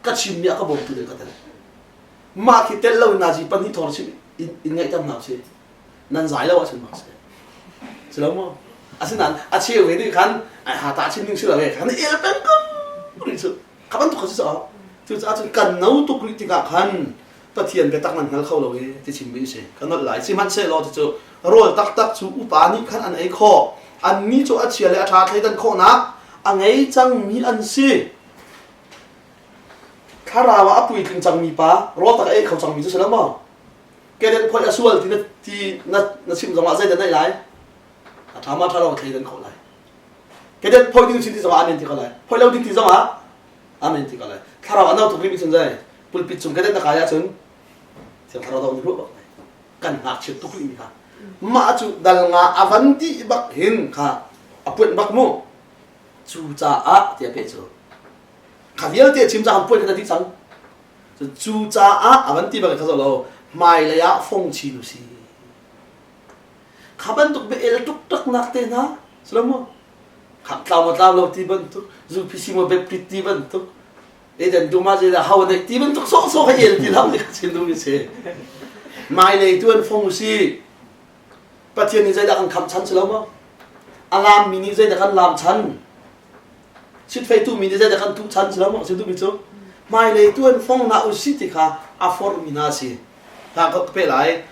ka chim mi ah ka bawmtu ding ka tel. Mah khi tel lo in nazi pahnih thong chim in, in ngaihter hna si. Nan zai lo ahcun mak si. Si lo maw? Asinain a cheu ve nih khan ai ha ta chim ding si lo he khan el peng ko rih cu. Kha bantuk kha si cu. Cucaah cun kan no tuk rih tikah khan Pathian biatak nan hngal kho lo i ti chimmi a si. Ka nolh lai. Sihmanhsehlaw cucu rawl taktak cu upa nih khan an ei khawh. Annih cu a chia le a ṭha thleidan khawhnak a ngei cangmi an si. Thlarau ah a puitling cangmi pa rawl tak a ei kho cangmi cu si lo maw? Keden phoih a sual ti na ti na na chim zongah zeidah na ei lai? A ṭha ma ṭha lo thleidan khawh lai. Keden phoih ding chin ti zongah amen ti ko lai. Phoih lo ding ti zongah Amen ti ko lai. Thlarau a no tuk rih cun zai pulpit cung ka na kai ahcun thiang thlarau dong ruah bak lai. Kan ngakchiat tuk rih mi kha. Mah cu dal nga a van dih bak hin kha a puanh bak mu. Cu caah tiah pe cu. Kha vialte chim caah puanh kha dih cang. Cu caah a van ti bak kha lo hmailei ah fong chin u si. Kha bantuk bia el tuk tak nak te hna silo tlau ma tlau lo ti bantuk zuphisi ma beptit ti bantuk eden duma je da hawa dei ti bantuk so so kha el ti lam ni kha chin dum si mai lei tu an fong si pathian nih zeidah kan kham chan si lo ma? A laammi nih zeidah kan laam chan? Sitfei tuhmi nih zeidah kan tuh chan si lo maw? Sim duhmi cu hmailei tu in fong hna usih ti kha a forhmi hna a si. Hna ka pe lai.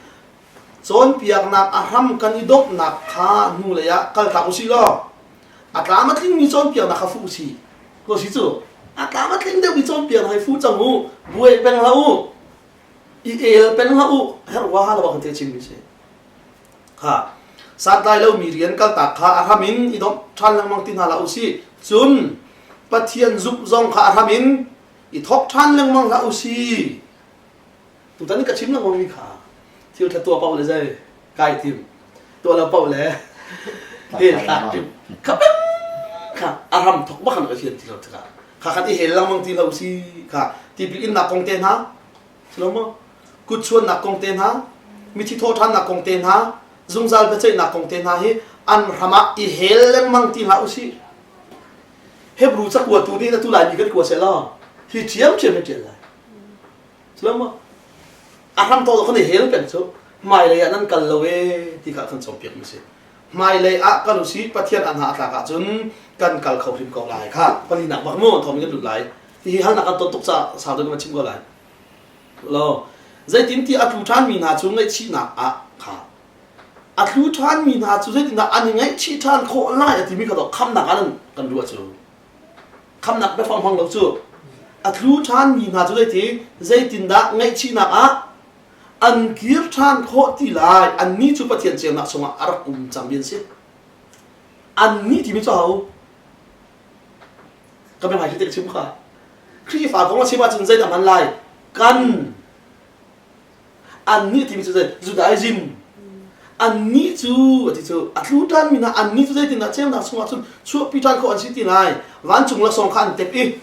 Cawnpiaknak a hram kan i domhnak kha hnulei ah kaltak usih law a tlam a tlingmi cawnpiaknak kha fuh usih. Ko si cu a tlam a tling deuhmi cawnpiaknak hi fuh cang u, buai peng hlah u, i el peng hlah u, herh wa lo kan te chimmi si. Kha santlai lomi rian kaltak kha a hram in i domh ṭhan lengmang ti hna hlah usih. Cun Pathian zumh zong kha a hram in i thawk ṭhan lengmang hlah usih. Tutan ka chim lengmang mi kha thil ṭha tuah paoh le zei kai tim tuah lo paoh le hel tlak tim kha peng kha a ram thok bak kan ka fian ti lo tikah kha khan i hel lengmang ti lo si kha tipil innak kong te hna si lo maw kutchuannak kong te hna mithi thawhṭhannak kong te hna zungzal biaceihnak kong te hna hi an hram ah i hel lengmang ti hlah usih Hebrew cakuatu nih atu Laimi kan kua seh law hi ṭhiamṭhiam hi ṭial lai si lo maw a hram to kan i hel peng cu hmailei ah nan kal lo e ti kha kan cawnpiak mi si hmailei ah kal usih Pathian an ha a tlak ahcun kan kal kho hrim ko lai kha palinak bak mu thawng in kan lut lai hihi halnak kan ton tuk caah sau deuh kan chim ko lai lo zeitintiah a tlu ṭhanmi hna cu ngaihchihnak ah kha a tlu ṭhanmi hna cu zeitindah an i ngaihchih ṭhan khawh lai a timi kha khamnak ah kan ruah cu khamnak biafang hmang lo cu a tlu ṭhanmi hna cu zeiti zeitindah ngaihchihnak ah an kir ṭhan khawh ti lai annih cu Pathian ceunak chungah a rak um cangmi an si annih timi cu ho Ka biangai hi te chim kha. Khrihfa kong a chim ahcun zeidah hman lai? Kan. Annih timi cu zei? Judaism. Annih cu ati cu a tlu ṭanmi hna annih cu zeitindah ceunak chungah cun chuahpi ṭhan khawh an si ti lai? Vancung laksawng kha an tep i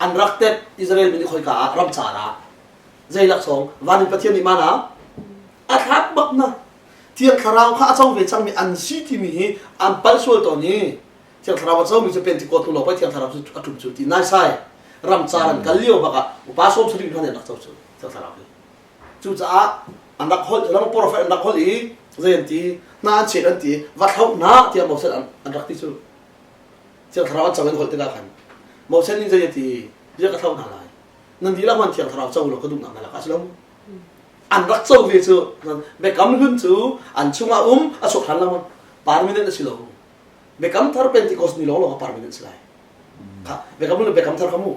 an rak tep Israel mi nih khoika ah ramcar ah zei laksawng van in Pathian nih mana a thlak bak na Thiang Thlarau kha a co ve cangmi an si timi hi an palh sual tawn i Thiang Thlarau a comi cu Pentecost hnu lawng pei Thiang Thlarau cu a ṭum cu ti naisai ramcar an kal lio bak ah upa 70 hna nih an rak co cu Thiang Thlarau hi. Cucaah an rak holh lam prophet an rak holh i zei an ti hna an chet an ti va thloh hna tiah Moses an, an rak ti cu. Thiang Thlarau an co in holh tikah khan Moses nih zei a ti zia ka thloh hna lai nan dihlak man Thiang Thlarau co law ka duhnak na lakah si lo an rak co ve cu biakam hlun cu an chungah um a chuak hlan lo permanent a si lo Biakam thar Pentecost ni lawng lawng a parmi nan si lai. Kha biakam le biakam thar kha mu.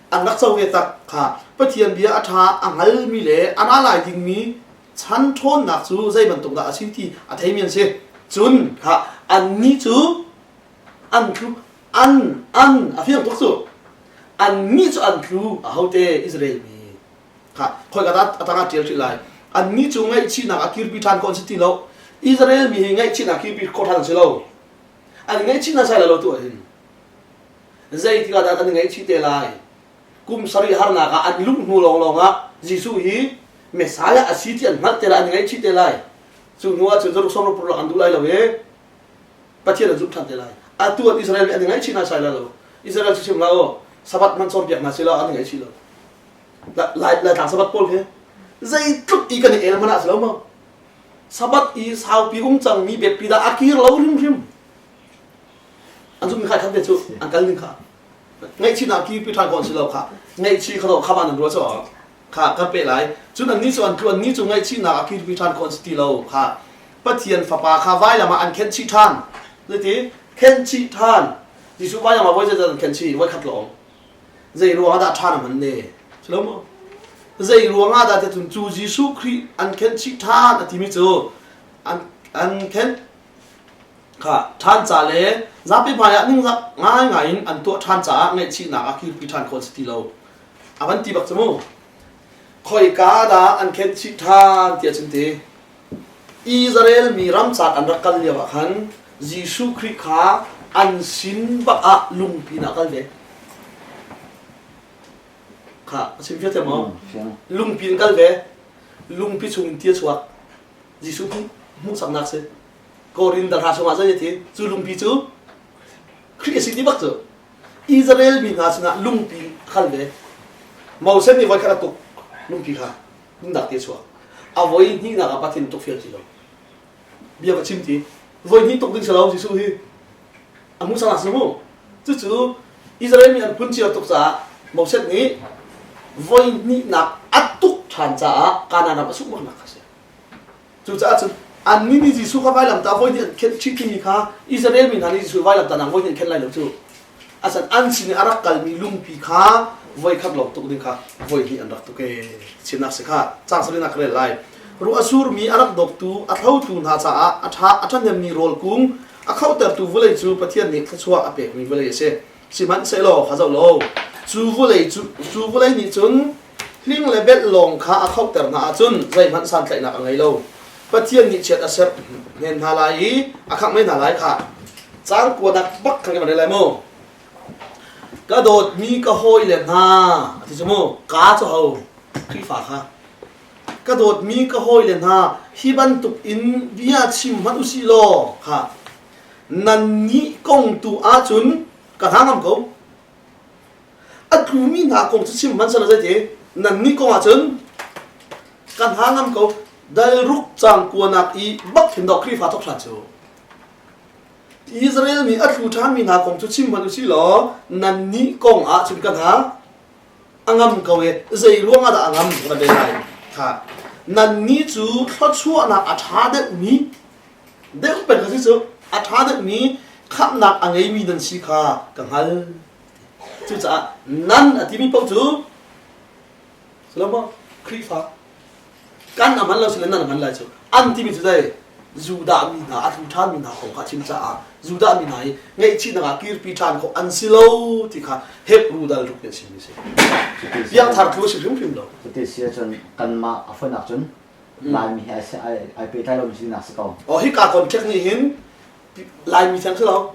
An rak co ve tak kha Pathian bia a ṭha a hngalmi le a ra lai dingmi chan ṭhawnnak cu zei bantuk dah a si ti a theimi an si. Cun kha annih cu an tlu an an a fiang tuk cu annih cu an tlu ahote Israel mi Kha khoika dah a tangah ṭial hrih lai. Annih cu ngaihchihnak a kirpi ṭhan khawh an si ti lo. Israel mi hi ngaihchihnak kirpi khawh ṭhan an si lo. An ngaihchih hna sai lo tu ahhin. Zeitik ah dah an ngaihchih te lai? Kum sarih harnak ah an lung hnu lawnglawng ah Jesuh hi Messiah a si ti an hngalh te lai, an ngaihchih te lai. Cu hnu ah cun zaruk sawm ruk an duh lai lo i Pathian an zumh ṭhan te lai. Atu an Israel mi an ngaihchih hna sai lai lo. Israel cu chim hlah u, Sabbath hmanh cawnpiak hna sih law an ngaihchih lo. Lai Laitlang Sabbath pawl khi zeitluk i kan i el hmanh ah si lo maw? Sabbath i saupi um cangmi biapi dah a kir lo hrimhrim. An zummi kha khat te cu an kal ning kha. Ngaihchihnak kirpi ṭhan khawh an si lo kha. Ngaihchih kha kha man an ruah cu kha kan pe lai. Cun annih cu an tlu annih cu ngaihchihnak a kirpi ṭhan khawh an si ti lo kha. Pathian fapa kha vailam ah an khenh chih ṭhan. Zeiti? Khenh chih ṭhan. Jesuh vailam ah voi zeizat an khenh chih? Voi khat lawng. Zei ruangah dah ṭha na hman ne? Si lo maw? Zei ruangah dah tiah cu Jesuh Khrih an khenh chih ṭhan a timi cu an an khenh kha ṭhan ca le zapi hmaiah ningzak ngaingai in an tuah ṭhan caah ngaihchihnak ah kirpi ṭhan khawh a si ti lo. A van ti bak cu mu. Khoika dah an khenh chih ṭhan tiah cun ti. Israel mi ramcar an rak kal lio ah khan Jesuh Khrih kha an sin bak ah lungpi in a kal ve. Kha a chim fiang maw? Lungpi in kal ve. Lungpi chung in ti a chuak. Jesuh hmuhsaknak si. Korin dahra chungah zei a ti? Cu lungpi cu Khrih a si ti bak cu. Israel mi hna sinah lungpi a kal ve. Moses nih voikhat a tuk lungpi kha. nunnak ti a chuak a voi hnihnak ah Pathian tuk fial ti lo bia va chim ti voi hnih tuk ding si lo Jesuh hi. A hmuh cang si mu. Cucu Israel mi an phun cio tuk caah Moses nih voi hnihnak a tuk ṭhan caah Kanaan ram a sungh baknak kha a si. Cucaah cun annih nih Jesuh kha vailamtah voi hnih an khenh chih timi kha Israel mi hna nih Jesuh vailamtah nak voi hnih an khenh lai lo cu. Asan an sin i a rak kalmi lungpi kha voi khat lawng tuk ding kha voi hnih an rak tuk ee. Chimnak si kha cang salin ah ka rel lai. Ruah a surmi a rak dawptu a thlotu hna caah a ṭha a ṭhahnemmi rawl kung a khohtertu vawlei cu Pathian nih thluachuah a pekmi vawlei a si. Sihmanhsehlaw kha zoh law cu vawlei cu cu vawlei nih cun hling le belh lawng kha a khohter hna ahcun zeihmanh santlaihnak a ngei lo. Pathian nih chiat a serh hnen hna lai i a khangh men hna lai kha. Caang kuanak bak khan kan rel lai mu. Ka dawtmi ka hawile hna a ti cu mu. Ka cu ho? Khrihfa kha. Ka dawtmi ka hawile hna, hi bantuk in bia chim hmanh u sih law kha nannih kong tu ahcun ka hna ngam ko. A tlumi hna kong cu chim hmanh seh law zeiti nannih kong ahcun ka hna ngam ko. Dal ruk cang kuanak i bak hin dawh Khrihfa thawk hlan cu. Israel mi a tlu ṭhanmi hna kong cu chim hmanh u sih law nannih kong ahcun ka hna a ngam ko e zei ruang ah dah a ngam ka ve lai kha nannih cu thluachuahnak a ṭha deuhmi deuh peng ka si cu a ṭha deuhmi khamhnak a ngeimi nan si kha ka hngal cucaah nan a timi paoh cu Salama Khrihfa kan a hman lo sile nan a hman lai cu an timi cu zei Judah mi hna a tlu ṭhan mi hna kong kha chim caah Judah mi hna hi ngaihchihnak ah kirpi ṭhan khawh an si lo ti kha Hebrew dal ruk nih a chimmi si. Piangthar thu a si hrimhrim lo. Cuti si ahcun kanmah a fonak cun Laimi he ai ai pehtlai lomi sinak si ko. Oh hika contact nih hin Laimi thiang si lo.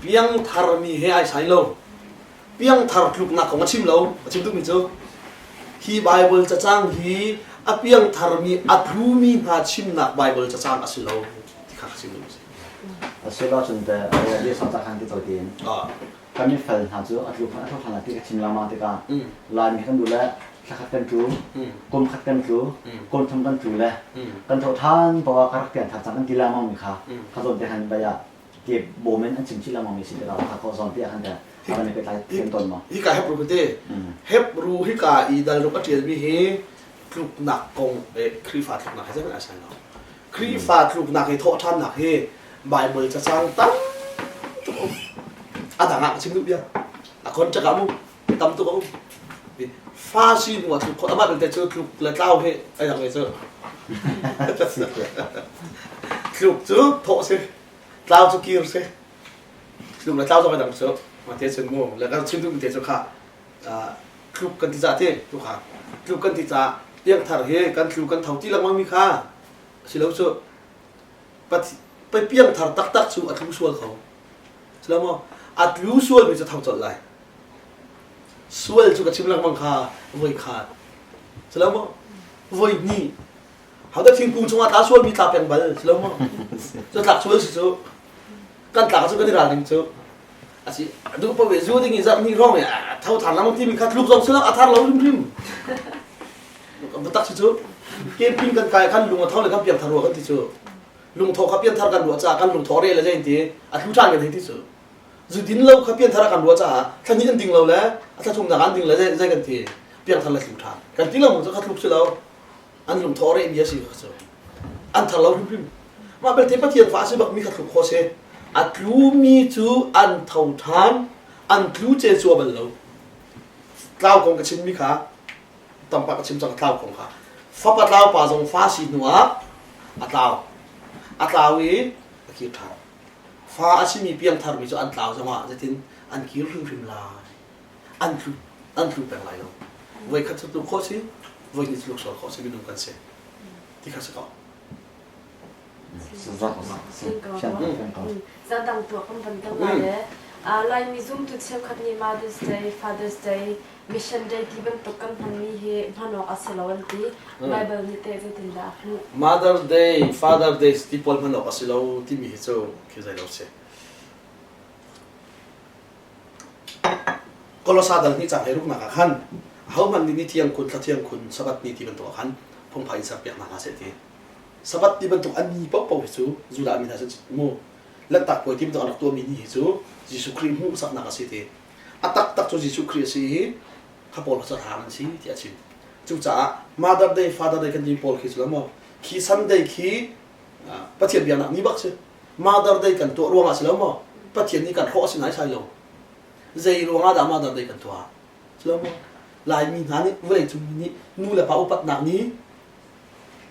Piangthar mi he ai sai lo. Piangthar tluknak kong a chim lo. A chim duhmi cu hi Bible cacang hi a piangthar mi a tlumi hna chimnak Bible cacang a si lo ti kha ka chim duhmi si. A si lo cun te bia sau cak han ti to tiin. Kan mi fel hna cu a tlu a tlu hna ti ka chim lengmang tikah Laimi kan duh le thlakhat kan tlu, kum khat kan tlu, kum thum kan tlu le kan tho ṭhan poah ka rak pian thar cang kan ti lengmang mi kha kha zawn te khan bai ah ke bawm in an chim chih lengmang mi si tikah kha ko zawn te ah khan te a kan i pehtlai thiam tawn maw? Hika Hebrew te Hebrew hika i dal ruk a ṭialmi hi tluknak kong Khrihfa tluknak he zeihmanh ai sai lo. Khrihfa tluknak i thawhṭhannak hi Bible cacang tam tuk um. A dang ah ka chim duh bia. A contract ah mu tam tuk a um. Fa si hnu ah tluk khawh amah belte cu tluk le tlau hi ai dang ve cu. Tluk cu thawh si, tlau cu kir si. Tluk le tlau zong ai dang cu. Mah te cun mu le kan chim duhmi te cu kha tluk kan ti cah ti tu kha tluk kan ti caah piangthar hi kan tlu kan tho ti lengmang mi kha si lo cu piangthar taktak cu a tlu sual kho si lo maw a tlu sual mi cu tho colh lai sual cu ka chim lengmang kha voi khat si lo maw voi hnih hauda thingkung cungah tla sual mi tla peng bal si lo maw cu tlak sual si cu kan tlak cu kan i ralring cu asi duh paoh zu ding i zarh hnih hrawng i tho than lengmang timi kha tluk zong si lo a thar lo hrimhrim biatak si cu camping kan kai kan lung a tho le kan piangthar rua kan ti cu lungtho kha pianthar kan ruah caah kan lungtho re le zei ti a thlu ṭhan kan hei ti cu zu din lo kha pianthar kan ruah caah thla hnih an ding lo le a thla thumnak an ding le zei zei kan ti piangthar le thlu ṭhan kan ti lo cu kha thluk si lo an lungtho re mi a si kha cu an thar lo hrimhrim mah belte Pathian fa a si bak mi kha thluk khawh si a tlu mi cu an tho ṭhan an tlu ce cua bal lo tlau kong ka chim mi kha tampak ka chim cang tlau kong kha fapa tlau pa zong fa si hnu ah a tlau a tlau i a kir ṭhan fa a simi piangthar mi cu an tlau zongah zeitin an kir hrimhrim lai an tlu an tlu peng lai lo voi khat cu tluk khawh si voi hnih tluk sual khawh si minung kan si ti kha si ko Zadang tuah kan van deuh lai le Laimi zumtu cheukhat nih Mother's Day, Father's Day, Mission Day ti bantuk kan hmanmi hi hman awk a si lo an ti. Bible nih teh zeitindah a hmuh? Mother's Day, Father's Day ti pawl hman awk a si lo timi hi cu khi zei lo si. Kolosa dal hnih cang ruknak ah khan ahohmanh nih ni thiang khun thla thiang khun Sabbath ni ti bantuk ah khan phungphai in serpiak hna hlah seh ti. Sabbath ti bantuk an ni paohpaoh hi cu Judah mi hna cu mu. Lanhtak puai ti bantuk an rak tuahmi ni hi cu Jesuh Khrih hmuhsaknak a si ti. A taktak cu Jesuh Khrih a si i kha pawl kha cu rang an si tiah a chim. Cucaah Mother Day, Father Day kan ti pawl khi cu lo maw? Khi Sunday khi Pathian biaknak ni bak si. Mother Day kan tuah ruangah si lo maw? Pathian nih kan hrawh a si naisai lo. Zei ruangah dah Mother Day kan tuah? Si lo maw? Laimi hna nih vawleicung mi nih nu le pa upatnak ni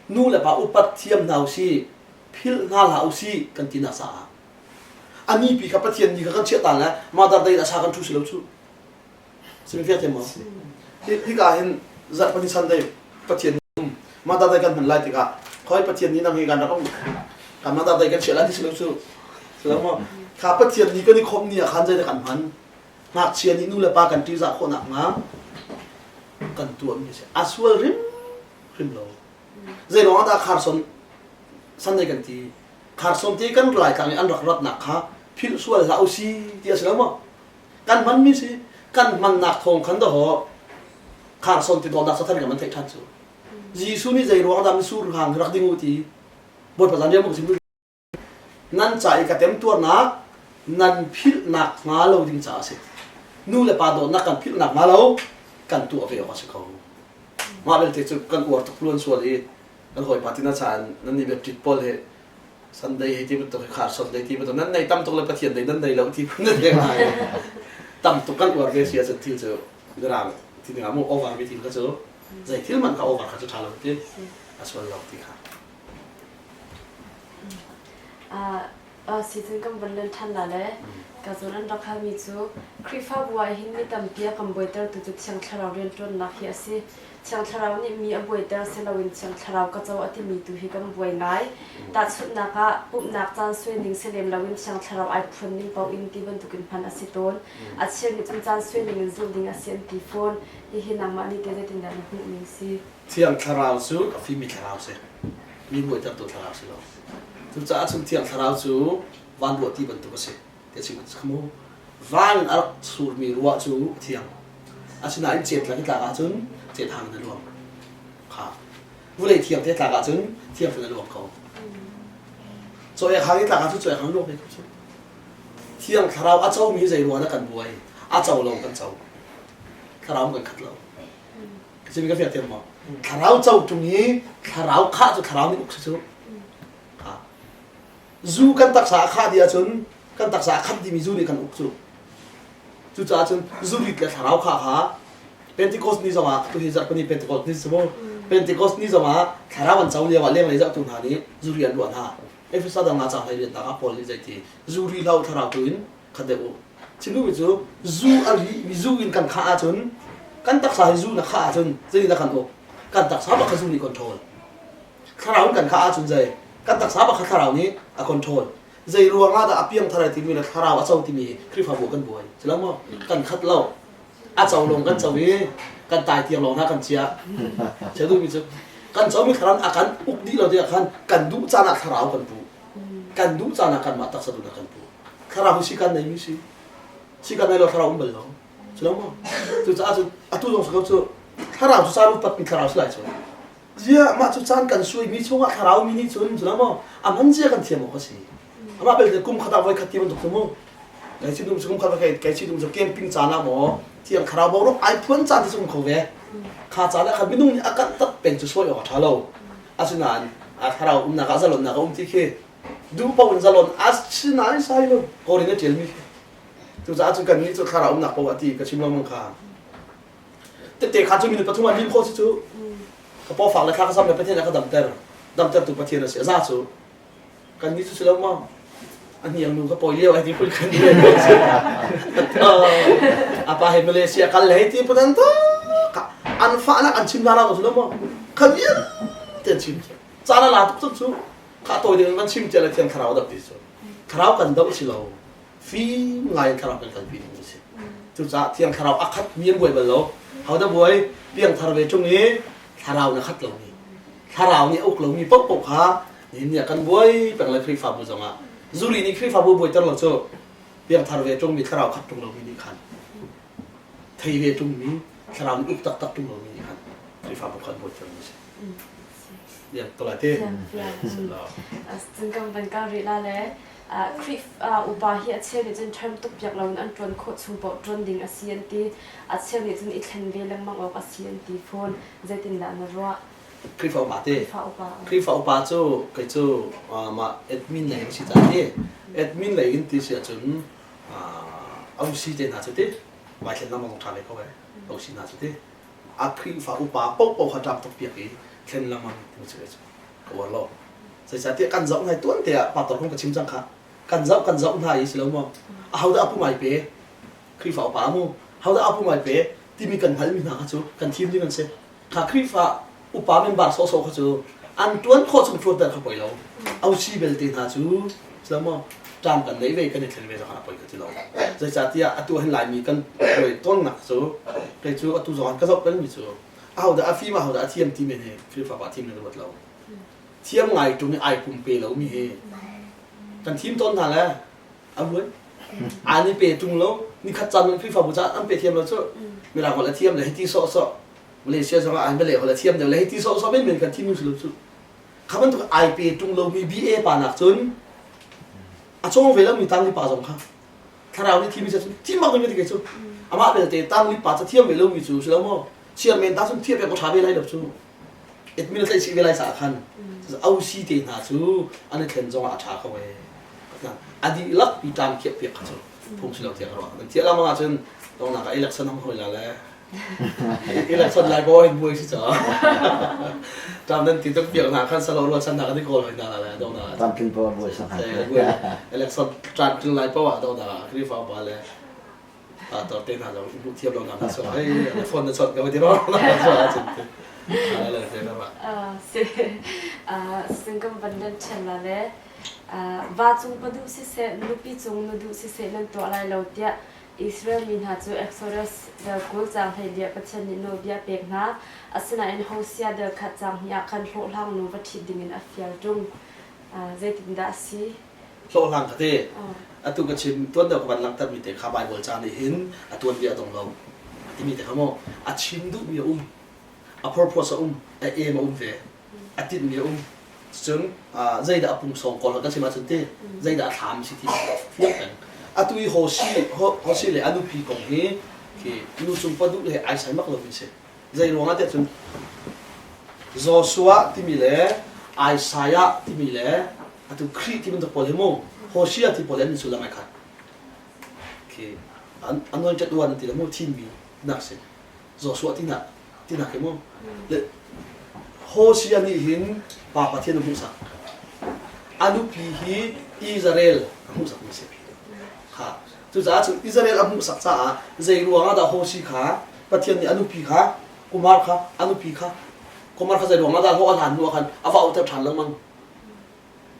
nu le pa upat thiam hna usih, philh hna hlah usih kan ti nak caah a nipi kha Pathian ni kha kan chiah ta le Mother Day a sa kan thu si lo cu. Simi fiang thiam maw? Hika hin zarhpani Sunday Pathian um Mother Day kan hman lai tikah khoi Pathian ni nang hi kan rak um kan Mother Day kan chiah lai ti si lo cu. Si lo maw? Kha Pathian ni kan i khawmh ni ah khan zeidah kan hman? Ngakchia nih nu le pa kan ṭihzah khawh nakhnga kan tuahmi a si. A sual hrim hrim lo. Zei ruangah dah kharson Sunday kan ti? Kharson ti kan Laitlang i an rak ratnak kha philh sual hlah usi ti a si lo maw? Kan hmanmi si. Kan hmannak thawng khan dahawh kharson ti dawtnak sathan kan man theih ṭhan cu. Jesuh nih zei ruang dah mitsur hang rak ding u ti Bawipa zan riam sim Nan ca i ka temtuarnak nan philhnak hnga lo ding caah a si. Nu le pa dawtnak kan philhnak hnga lo kan tuah ve awk a si ko. Mah belte cu kan uar tuk luan sual i kan hawipa tina caan nan nih Baptist pawl hi Sunday hei ti bantuk hi khar Sunday ti bantuk nan nei tam tuk le Pathian dei nan nei lo ti phun nan leng ngai. Tam tuk kan uar ve si ahcun thil cu mirang ti ding ah mu over mi thil kha cu zei thil man kha over kha cu ṭha lo ti a sual lo ti kha. Season kan von len ṭhan la le ka zawn an rak halmi cu Khrihfabu ah hin mi tampi a kan buaitertu cu Thiang Thlarau rianṭuannak hi a si. Thiang Thlarau nih mi a buaiter si loin Thiang Thlarau ka co a timi tu hi kan buai ngai. Tahchunhnak ah pumhnak caan suai ning si lem loin Thiang Thlarau ai phuan ning paoh in ti bantukin hman a si tawn. A cheu nih cun caan suai ning in zulh ding a si an ti fawn. Hihi nangmah nih teh zeitindah na hmuh ning si? Thiang Thlarau cu a fimmi thlarau si. Mi buaitertu thlarau si lo. Cucaah cun Thiang Thlarau cu van ruah ti bantuk a si. Ti a chim kha mu. Van in a rak surmi ruah cu a thiang. Asinain cet lak i tlak ahcun cet hang in a luang. Kha. Vulei thiang te tlak ahcun thiang in a luang ko. Cawek hang i tlak ahcun cawek hang luang ve ko cu. Thiang Thlarau a comi zei ruah dah kan buai? A co lo kan co. Thlarau kan khat lo. Simi ka fiang thiam maw? Thlarau co ṭung i thlarau khah cu thlarau nih uk si cu. Zu kan taksa a khah dih ahcun kan taksa a khat dihmi zu nih kan uk cu. Cucaah cun zu rit le thlarau khah kha Pentecost ni zongah tuhi zarhpini Pentecost ni si mu. Pentecost ni zongah thlarau an co lio ah lenglei zohtu hna nih zuri an ruah hna. Efesa dang nga cang hlei riannak ah Paul nih zeiti zuri hlah u thlarau tu in khat deuh u. Chim duhmi cu zu a ri mi zu in kan khah ahcun kan taksa hi zu na khah ahcun zeitindah kan uk? Kan taksa bak kha zu nih control. Thlarau in kan khah ahcun zei? Kan taksa bak kha thlarau nih a control. Zei ruang ah dah a piangthar ai timi le thlarau a co timi hi Khrihfabu kan buai. Si lo maw? Kan khat lo. A co lawng kan co i kan tai tiang lawng hna kan chiah. Chia duhmi cu kan comi thlarau a kan uk dih lo tiah khan kan duh caan ah thlarau kan pu. Kan duh caan ah kanmah taksa duhnak kan pu. Thlarau hi sikan neimi si. Sikan nei lo thlarau um bal lo. Si lo maw? Cucaah cun atu zong si ko cu thlarau cu caan upatmi thlarau si lai cu. Ziah mah cu caan kan suaimi chungah thlarau mi nih cun si lo maw? A hman zia kan thiam awk a si. Amah belte kum khat ah voi khat ti bantuk cu mu. Kai si dum kum khat kai kai si dum cu camping caan ah maw thiang thlarau boruak ai phuan caan ti cu um kho ve. Kha caan ah khan minung nih a kanh tak peng cu sawi awk a ṭha lo. Asinain a thlarau umnak ah zalonnak a um ti khi duh paoh in zalon asinain sai lo kawr in a ṭialmi khi cucaah cun kannih cu thlarau umnak paoh a ti ka chim lengmang kha tette kha cu minute pathum ah lim khawh si cu ka paw fak le thla ka sam le Pathian a ka damter damtertu Pathian a si a za cu kannih cu si lo maw a hniang nu ka pawi lio ai ti phun kan a pa he Malaysia kal le hei ti phun an ta an fahnak an chim hna lo cu lo maw kha vialte an chim caan a la tuk cu Kha tawi ding in kan chim cia le thiang thlarau doh ti cu thlarau kan doh si lo fim ngai in thlarau kan kalpi ding a si. Cucaah thiang thlarau a khat mi an buai bal lo. Ho dah buai? Piangthar ve ṭung i thlarau na khat lomi thlarau nih a uk lomi paohpaoh kha nihin ni ah kan buai peng le Khrihfabu zongah zuri nih Khrihfabu buaiter lo cu piangthar ve ṭungmi thlarau khat ṭung lomi nih khan thei ve ṭungmi thlarau nih uk taktak ṭung lomi nih khan Khrihfabu khan buaiter mi a si. Cun kan van kal rih la le Khrih upa hi a cheu nih cun term tuk piak loin an ṭuan khawh chung paoh ṭuan ding a si an ti. A cheu nih cun i thlen ve lengmang awk a si an ti fawn. Zeitindah na ruah? Khrihfa upa te. Khrihfa upa cu kei cu mah admin lei an si caah ti. Admin lei in ti si ahcun OC te hna cu ti vai thlen lengmang zong ṭha ve ko ee. OC hna cu ti. A Khrihfa upa paohpaoh kha ṭam tuk piak i thlen lengmang ti cu ka uar lo. Zeicahtiah kan zoh hna i tuan te ah pastor kong ka chim cang kha. Kan zoh kan zoh hna i si lo maw? Ahodah a pum ai pe? Khrihfa upa mu. Hodah a pum ai pe? Timi kan hngalhmi hna kha cu kan thim ding an si. Kha Khrihfa upa member sawhsawh kha cu an ṭuan khawh chung ṭuanter kha poi lo. OC belte hna cu si lo maw? Ṭam kan neih ve kan i thlen ve zong ah poi ka ti lo. Zeicahtiah atu hin Laimi kan buai tawnnak cu kei cu atu zong ka zoh pengmi cu ahodah a fim ahodah a thiam ti men hi Khrihfa pa thim nan ruat lo. Thiam ngai ṭung i ai pumpe lomi hi kan thim tawn hna le a ruai. An i pe ṭung lo nikhat caan man Khrihfabu caah an pe thiam lo cu mirang holh a thiam le hiti sawhsawh Malaysia zong ah Malay holh a thiam deuh le hiti sawhsawh menmen kan thim si lo cu. Kha bantuk ai pe ṭung lomi BA pa nak cun a cawng ve lomi tangli pa zong kha thlarau nih thimi cun thim bak ding ti kei cu amah belte tangli pa cu thiam ve lomi cu si lo maw chairman ta cun thiam pek ko ṭha ve lai lo cu admin a tlaih chih ve lai caah khan OC te hna cu an i thlen zong ah a ṭha ko ee a dihlak pi ṭam khiah piak kha cu phung si lo tiah ka ruah nan thiah lengmang ahcun dongnak ah election hong hoi la le election lai bo hin buai si caah ṭam nan ti tuk piak hna khan salo rual chan hna kan i kawl hoi hna la le dongnak ah Tam tling po buai sang election ṭan tling lai poah dongnak ah Khrihfa upa le tor te hna zong hmuh thiam lo nak so hei na phone na chawt ko ti ro na so ah cun le te na ma si singam van nan chen la le va cung pa duh siseh nupi cung nu duh siseh nan tuah lai lo tiah Israel mi hna cu Exodus dal 20 caang hleiliah Pathian nih nawlbia a pek hna. Asinain Hosea dal khat caang hnih ah khan hlawhhlang nu va ṭhit dingin a fial ṭung. Zeitindah a si? Hlawhhlang ka ti. Atu ka chim tuan deuh ka van langhtermi te kha Baibal ca nih hin a tuanbia a dong lo. A timi te kha maw a chim duhmi a um, a purpose a um, a aim a um ve, a tinhmi a um. Cun zeidah a pungsawng kawl kan chim ahcun ti zeidah a thlam si ti fiang peng. Atu i Hosi Hosi le a nupi kong hi khi nu cung pa duh le ai sai mak lomi si. Zei ruangah tiah cun Joshua timi le Isaiah timi le atu Khrih ti bantuk pawl hi mu Hosea ti pawl an sullam ai khat. Khi anointed one ti le mu thimmi nak si. Joshua tinak tinak hi mu. Le Hosea nih hin Pa Pathian a hmuhsak. A nupi hi Israel a hmuhsak mi si. Kha cucaah cun Israel a hmuhsak caah zei ruangah dah Hosea kha Pathian nih a nupi kha Kumar kha a nupi kha Kumar kha zei ruangah dah hlawh a hlan hnu ah khan a va auhter ṭhan lengmang.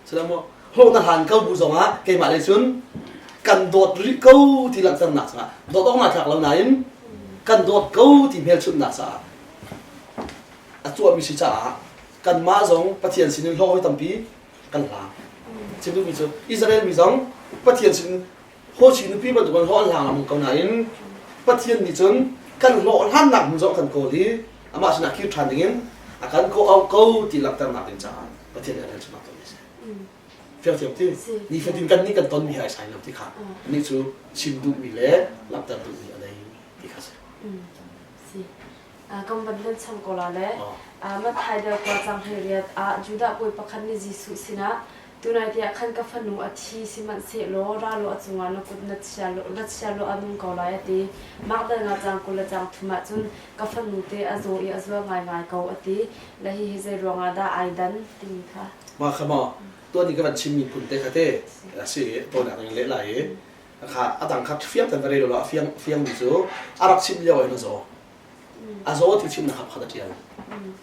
Sila maw hlawh na hlan ko bu zongah keimah lei cun kan dawt rih ko ti langhternak caah dawt awk naa tlak lo nain kan dawt ko ti hmelchunhnak caah a tuahmi si caah kanmah zong Pathian sinin hlawh hoi tampi kan hlang. Chim duhmi cu Israel mi zong Pathian sin Hosi nupi bantuk in hlawh an hlang lengmang ko nain Pathian nih cun kan hlawh hlannak hmun zong kan kawl i amah sinah kir ṭhan dingin a kan kawh auh ko ti langhternak ding caah Pathian nih a kan chimnak tawnmi a si. Fiang thiam ti nifatin kan nih kan tonmi he ai sai lo ti kha nih cu chim duhmi le langhter duhmi a nei ti kha si. Si. Kan van len chang ko la le Matthai dal kua cang hleiriat ah Judah bawi pakhat nih Jesuh sinah Tunai te ah khan ka fanu a thi, sihmanhsehlaw ra law a cungah na kut na chia law, na chia law a nung ko lai, a ti. Magdalena caang 20 le caang thum ah cun ka fanu te a zaw i a zual ngaingai ko, a ti. Le hihi zei ruangah dah ai dan timi kha. Mah kha maw tuan i ka van chimmi phun te kha te a si i tawinak in leh lai i kha a dang kha fiang ten va rel law a fiang fiangmi cu a rak chimh lio in a zaw. A zaw ti chimnak kha pakhat a ṭial.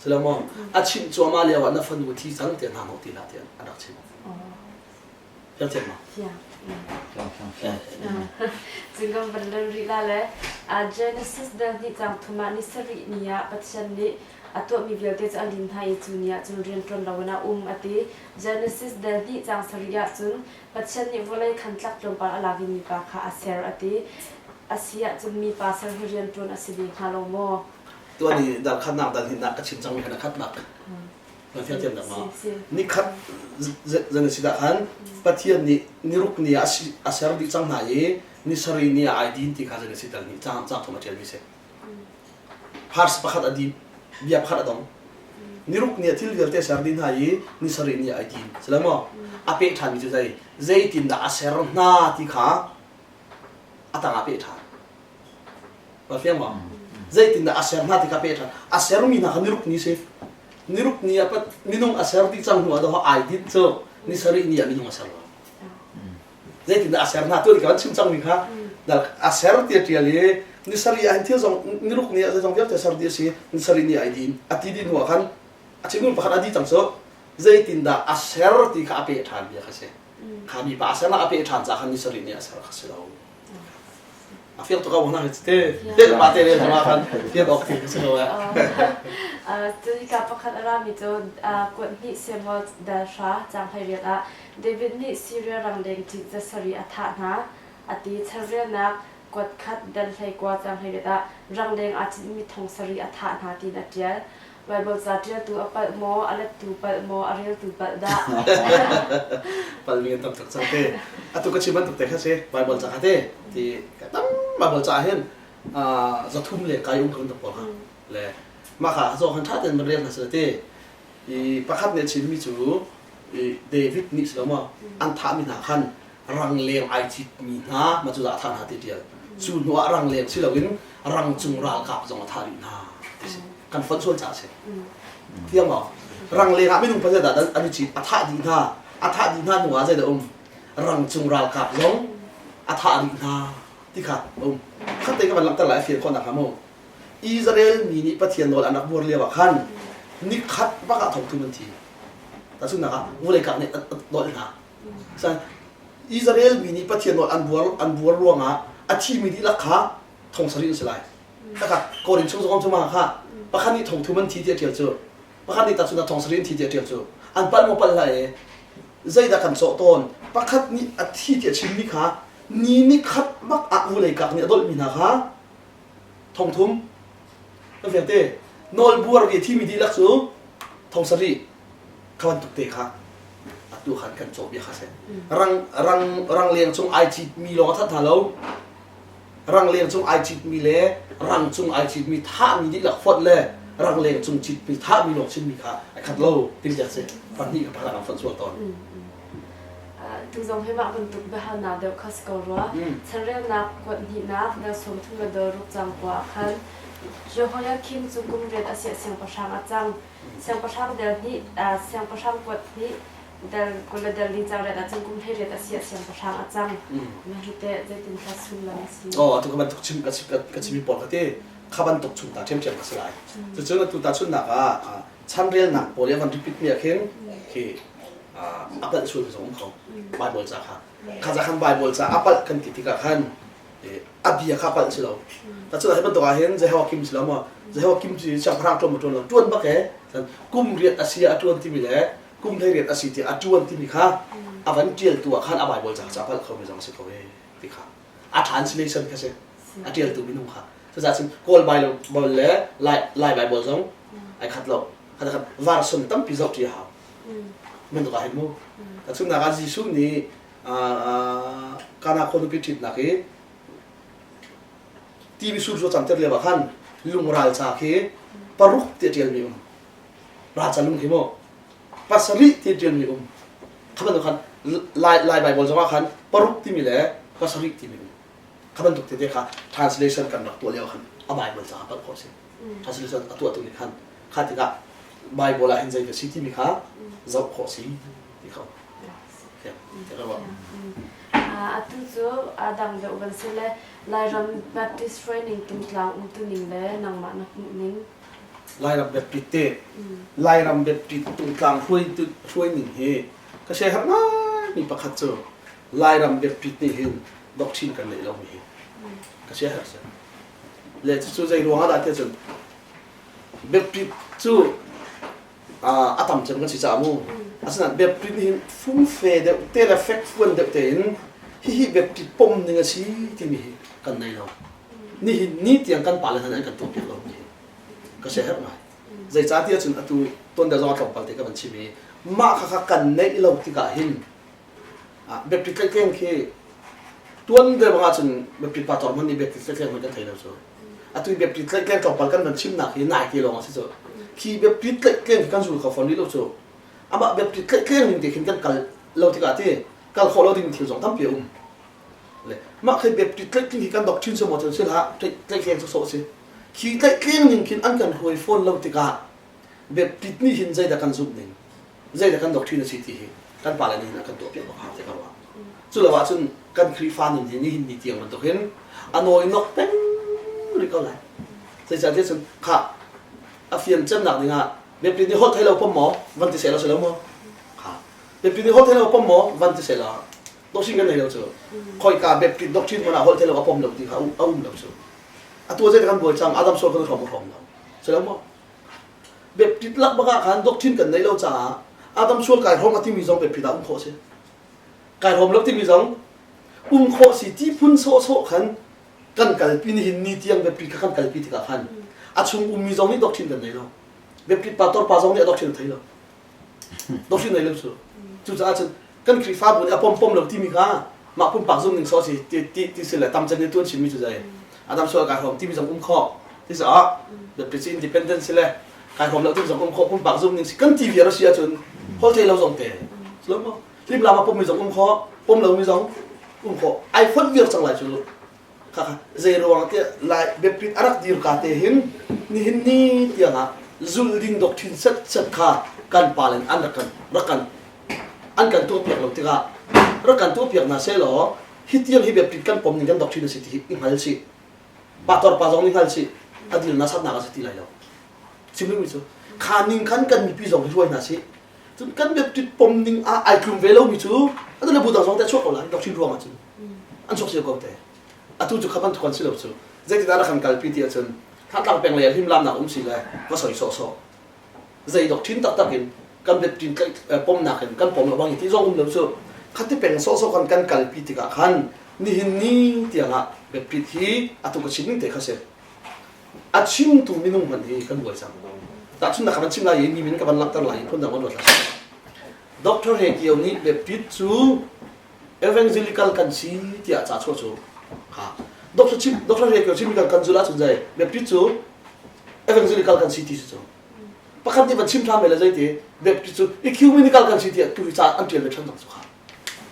Silo maw? A chimh cuahmah lio ah na fanu thi cang tiah hna hnawh ti hlah tiah a rak chimh. Fiang thiam ma? Fiang. Cun kan van lon rih la le Genesis dal hnih caang thum ah ni sarih ni ah Pathian nih a tuahmi vialte cu a lim hna i cu ni ah cun rian ṭuan loin a um a ti. Genesis dal hnih caang sarih ah cun Pathian nih vawlei khan tlak tlawmpal a lak i mipa kha a ser a ti. A si ahcun mipa ser hi rianṭuan a si ve hnga lo maw? Tuan i dal khatnak dal hnihnak ka chim cangmi khan a khatnak. Na fiang dak ma? Nikhat zan a si dah khan Pathian nih niruk ni ah a ser dih cang hna i ni sarih ni ah ai din ti kha zan a si dal nih cang cang thum a ṭialmi si. Phars pakhat a din, bia pakhat a dong. Niruk ni ah thil vialte ser dih hna i ni sarih ni ah ai din. Si lo maw? A peh ṭhanmi cu zei? Zeitindah a ser hna ti kha a tang ah peh ṭhan. Na fiang maw? Zeitindah a ser hna ti kha peh ṭhan. A sermi hna kha niruk ni si. Niruk ni ah minung a ser dih cang hnu ah dawh ai dinh cu ni sarih ni ah minung a ser lo. Zeitindah a ser hna tu kan chim cangmi kha a ser ti a ṭial i ni sarih ah hin thil zong niruk ni ah zeizong vialte ser dih a si ni sarih ni ai din a ti dih hnu ah khan a chimmi pakhat a di cang cu zeitindah a ser ti kha a peh ṭhan bia kha si. Kha mipa a sernak a peh ṭhan ca khan ni sarih ni a ser kha si lo. A fiang tuk ko hna hi te te pa te le hna khan fian awk ti si lo eh. Cun hika pakhat a rami cu kuat hnih Samuel dal hra caang 18 ah David nih Siria rangleng ṭih zasarih a thah hna. A ti chanrelnak kuat khat dal 19 caang 18 ah rangleng aa citmi thong sarih a thah hna tiin a ṭial. Baibal ca ṭialtu a palh maw, a lettu palh maw, a reltu palh dah? Palmi an tam tuk cang te. Atu ka chim bantuk te kha si Baibal ca kha te ti tam Baibal ca hin zathum le kai um kan tuk pawl kha le mah kha zo han ṭha ten van rel hna sila te i pakhat nih a chimmi cu i David nih si lo maw an thahmi hna khan rangleng ai citmi hna mah cu dah a thah hna ti ṭial cu hnu ah rangleng si loin rangcung ralkap zong a thah rih hna ti si kan fonh sual caah a si thiang maw rangleng ah minung pazat dah an i cit a thah dih hna a thah dih hna hnu ah zeidah um rangcung ralkap zong a thah rih hna ti kha um khat te ka van langhter lai a fian khawh nakhnga mu Israel mi nih Pathian nawl an rak buar lio ah khan nikhat bak ah thongthum an thi tahchunhnak ah vulei kak nih a dolh hna Israel mi nih Pathian nawl an buar an buar ruangah a thimi dihlak kha thong sarih an si lai. Khakha Korin chung zong cu ma kha pakhat nih thong thum an thi ti a ṭial cu pakhat nih tahchun thong sarih an thi ti a ṭial cu an palh maw palh hlah e zeidah kan cawh tawn pakhat nih a thi ti a chimmi kha ni ni khat bak ah vulei kak nih a dolhmi hna kha thong thum kan fiang te nawl buar ri thimi dihlak cu thong sarih kha bantuk te kha atu khan kan cawh bia kha si rang rang rangleng cung ai cit mi lawng a that hna lo rangleng cung ai cit mi le rang cung ai cit mi thah mi dihlak fonh le rangleng cung cit mi thah mi lawng chim mi kha a khat lo tin tiak si pahnih ka pakhat ang fonh sual tawn Tu zong hi mah bantuk biahalnak deuh kha si ko rua. Chanrelnak kuat hnihnak dal 30 le dal ruk cang kua ah khan Jehoiakim cu kum riat a siah siangpahrang a cang. Siangpahrang del hnih, siangpahrang kuat hnih del 20 le del li cang riat ahcun kum 18 a siah siangpahrang a cang. Mah hi teh zeitin hla sullam a si? Oh, atu ka bantuk chim ka chimi pawl kha te kha bantuk chung ta ṭhiamṭhiam ka si lai. Cucun atu ta chunnak ah chanrelnak pawl i a van repeat mi ah khin khi a palh sual zong um kho Bible ca kha kha ca khan Bible ca a palh kan ti tikah khan a bia kha palh si lo ta cu hi bantuk ah hin Jehoiakim si lo maw Jehoiakim cu siangpahrang ṭuan maw ṭuan lo ṭuan bak e kum riat a si a ṭuan timi le kum hlei riat a si ti a ṭuan timi kha a van ṭial tu ah khan a Bible ca ca palh kho mi zong si ko e ti kha a translation kha si a ṭialtu minung kha cucaah cun Kawl Bible le Lai Lai Bible zong ai khat lo khat khat version tampi zoh ṭi a hau bantuk ah hin mu tahchunhnak ah Jesuh nih Kana khua nupi ṭhitnak i ti misur cu camter lio ah khan lungral ca khi paruk ti a ṭialmi um ralca lung khi mu pasarih ti a ṭialmi um kha bantuk khan Lai Lai Bible zong ah khan paruk timi le pasarih timi um kha bantuk tete kha translation kan rak tuah lio khan a Bible caah palh khawh a si translation a tuahtu nih khan kha tikah Bible ah hin zei ka si timi kha zoh khawh si ti kho. Atu cu a dang deuh van si le Lairam Baptist training tungtlang umtu ning le nangmah na hmuh ning. Lairam Baptist te Lairam Baptist tungtlang hruai ning hi ka share har ngai mi pakhat cu Lairam Baptist nih hin doctrine kan neih lo mi hi ka share har si. Le cucu zei ruang ah dah tiah cun biapi cu a tam cem kan si caah mu asinain biapi nih hin fumfe deuh te le fekfuan deuh tein hihi biapi pom ning a si timi hi kan nei lo nihin ni tiang kan pale hna nih an kan tuahpiak lo mi hi ka siaherh ngai. Zeicahtiah cun atu tuan deuh zong ah tlawmpal te ka van chim i mah kha kha kan neih lo tikah hin biapi tlaihtleng khi tuan deuh bang ahcun biapi pa tor hmanh nih biapi tlaihtleng hmanh kan thei lo cu. Atu i biapi tlaihtleng tlawmpal kan van chimnak hi nai te lawng a si cu. Khi biapi tlaihtleng khi kan zul kho fawn rih lo cu. Amah biapi tlaihtleng ning te khin kan kal lo tikah ti kal khawh lo ding thil zong tampi a um. Le mah khi biapi tlaihtleng hi kan doctrine cu maw cun si hlah tlaihtleng sawsawh a si. Khi tlaihtleng ning khin an kan hruai fawn lo tikah biapit nih hin zeidah kan zumh ning zeidah kan doctrine a si ti hi kan pale nih hin a kan tuahpiak bak hau te ka ruah. Cu lo ahcun kan Khrihfa nun hi nihin ni tiang bantuk hin a nawi nok peng rih ko lai. Zeicahtiah cun khah a fian cemnak dingah biapit nih holh thei lo pom maw van ti seh law si lo maw? Kha biapit nih holh thei lo pom maw van ti seh law doctrine kan nei lo cu. Khoika biapit doctrine hmanh ah holh thei lo a pom lo ti kha a um lo cu. Atu zei kan buai cang Adam sual kan hrom hrom lo. Si lo maw? Biapit lak bak ah khan doctrine kan neih lo caah Adam sual kai hrom a timi zong biapit ah um khawh si. Kai hrom lo timi zong um khawh si ti phun sawhsawh khan kan kalpi nihin ni tiang biapit kha kan kalpi tikah khan a chung ummi zong nih doctrine kan nei lo. Biapit pastor pa zong nih a doctrine a thei lo. Doctrine nei lo cu. Cucaah cun kan Khrihfabu nih a pom pom lo timi kha mah pumpak zum ning sawh si ti ti ti si le tam cem nih tuan chimmi cu zei Adam sual kai hrom timi zong um khawh ti caah the independence si le kai hrom lo timi zong um khawh pumpak zum ning si kan ti viar a si ahcun hol thei lo zong te lo maw limlam a pommi zong um khawh pom lomi zong um khawh ai fonh viar cang lai cu Khakha zei ruang tiah lai biapit a rak dir ka te hin nihin ni tiang ah zulh ding doctrine set set kha kan pa len an rak kan rak kan an kan tuahpiak lo tikah rak kan tuahpiak hna seh law hi tiang hi biapit kan pom ning kan doctrine a si ti hi i hngal si pastor pa zong nih hngal si a dil na satnak a si ti lai lo chim mi cu kha ning khan kan mipi zong hi hruai hna si cun kan biapit pom ning ah ai tlum ve lomi cu atu le bu dang zong te chuak ko lai doctrine ruang ah cun an chuak cio ko te atu cu kha bantuk an si lo cu zeitindah rak kan kalpi ti ahcun Thantlang peng lei ah hlimlamnak um si le va soi sawhsawh zei doctrine taktak in kan biapin pomnak in kan pom lo bang i ti zong um lo cu khati peng sawhsawh kan kan kalpi tikah khan nihin ni tiang ah biapit hi atu ka chim ning te kha si a chimtu minung hmanh hi kan buai cang tahchunnak ka van chim lai i mi min ka van langhter lai i phundang van ruat hlah Dr. He Kio nih biapit cu evangelical kan si tiah ca chuah cu ha Dr. Chim Dr. He Kio chim kan kan zul ahcun zei Baptist cu evangelical kan si ti si cu pakhat nih van chim ṭhan ve le zei ti Baptist cu ecumenical kan si tiah tu hi ca an ṭial ve ṭhan cang cu kha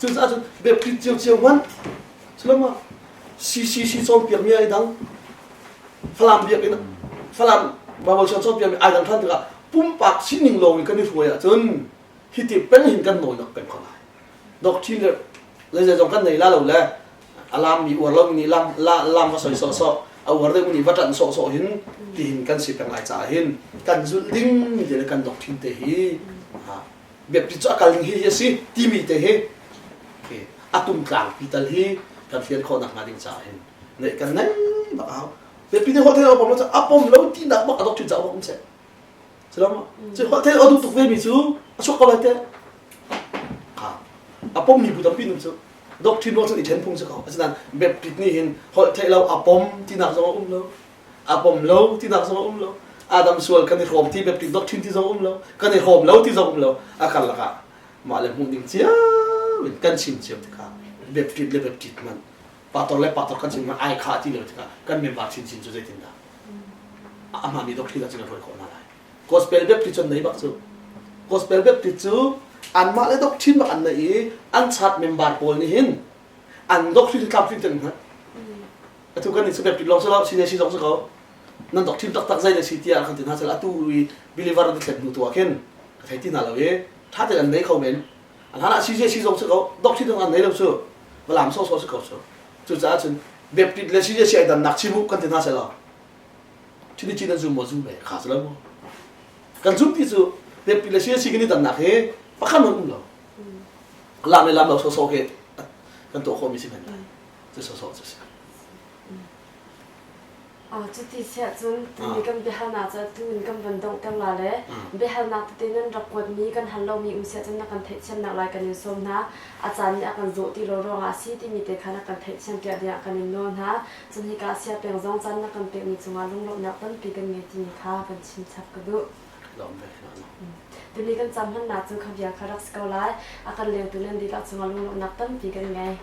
cucaah cun Baptist cio cio hmanh sulama CCC cawnpiak mi ai dang Falam biakinn Falam Bible siang cawnpiak mi ai dang ṭhan tikah pumpak sining lawng in kan i hruai ahcun hiti peng hin kan nawinak peng kho lai doctrine le zeizei zong kan nei la lo le a lam mi uar lo mi nih lam la lam va soi sawhsawh a uar deuh mi nih va ṭanh sawhsawh hin tihin kan si peng lai caah hin kan zulh ding mi te le kan doctrine te hi biapi cu a kal ding hi hi a si timi te hi a tum tlang pi tal hi kan fian khawh nak hnga ding caah hin neih kan nei bak hau biapi te hotel a pom lo a pom lo ti nak bak a doctrine caah um seh Silama. Cu holh thei a duh tuk ve mi cu a chuak ko lai teh. Kha. A pom mi bu tampi num cu doctrine ruang cun i ṭhen phung si ko. Asinain Baptist nih hin holh theih lo a pom tinak zong a um lo. A pom lo tinak zong a um lo. Adam sual kan i hrawm ti Baptist doctrine ti zong a um lo. Kan i hrawm lo ti zong um lo. A karlak ah mah le hmuh ning cio in kan chim cio tikah Baptist le Baptist man pastor le pastor kan chim man ai khah ti lo tikah kan member chinchin cu zeitindah a hmaanmi doctrine ah cun kan hruai khawh hna lai. Gospel Baptist cu an nei bak cu. Gospel Baptist cu anmah le doctrine bak an nei i an chart member pawl nih hin an doctrine hi tlamtling ten hngalh. Atu kan nih cu Baptist lawng si lo, si si zong si ko. Nan doctrine taktak zei na si tiah kan ti hna sel atu i believer an thlen hnu tu ah khin ka thei ti hna lo i tha tein an nei kho men. An hlan ah CJC zong si ko, doctrine zong an nei lo cu. Valam sawsawh si ko cu. Cucaah cun Baptist le CJC ai dannak chim u kan ti hna selaw Trinity nan zum maw zum ve kha si lo maw kan zum ti cu Baptist le CJC kan i dannak hi pakhat hmanh um lo lam le lam lo sawsawh khi kan tuah khawhmi si men lai cu sawsawh cu si Cuti siah cun tuni kan biahalnak cu atu in kan van donghter la le biahalnak tete nan rak kuatmi kan hal lomi um siah cun na kan theihthiamnak lai kan in sawm hna. A caan nih a kan zawh ti lo ruangah a si timi te kha na kan theihthiam piak dingah kan in nawl hna. Cun hika sia peng zong caan na kan pekmi cungah lunglawmhnak tampi kan ngei timi kha kan chim chap ka duh. Lawm ve. Tuni kan cam hmannak cu kha bia kha rak si ko lai. A kan lengtu nan dihlak cungah lunglawmhnak tampi kan ngei.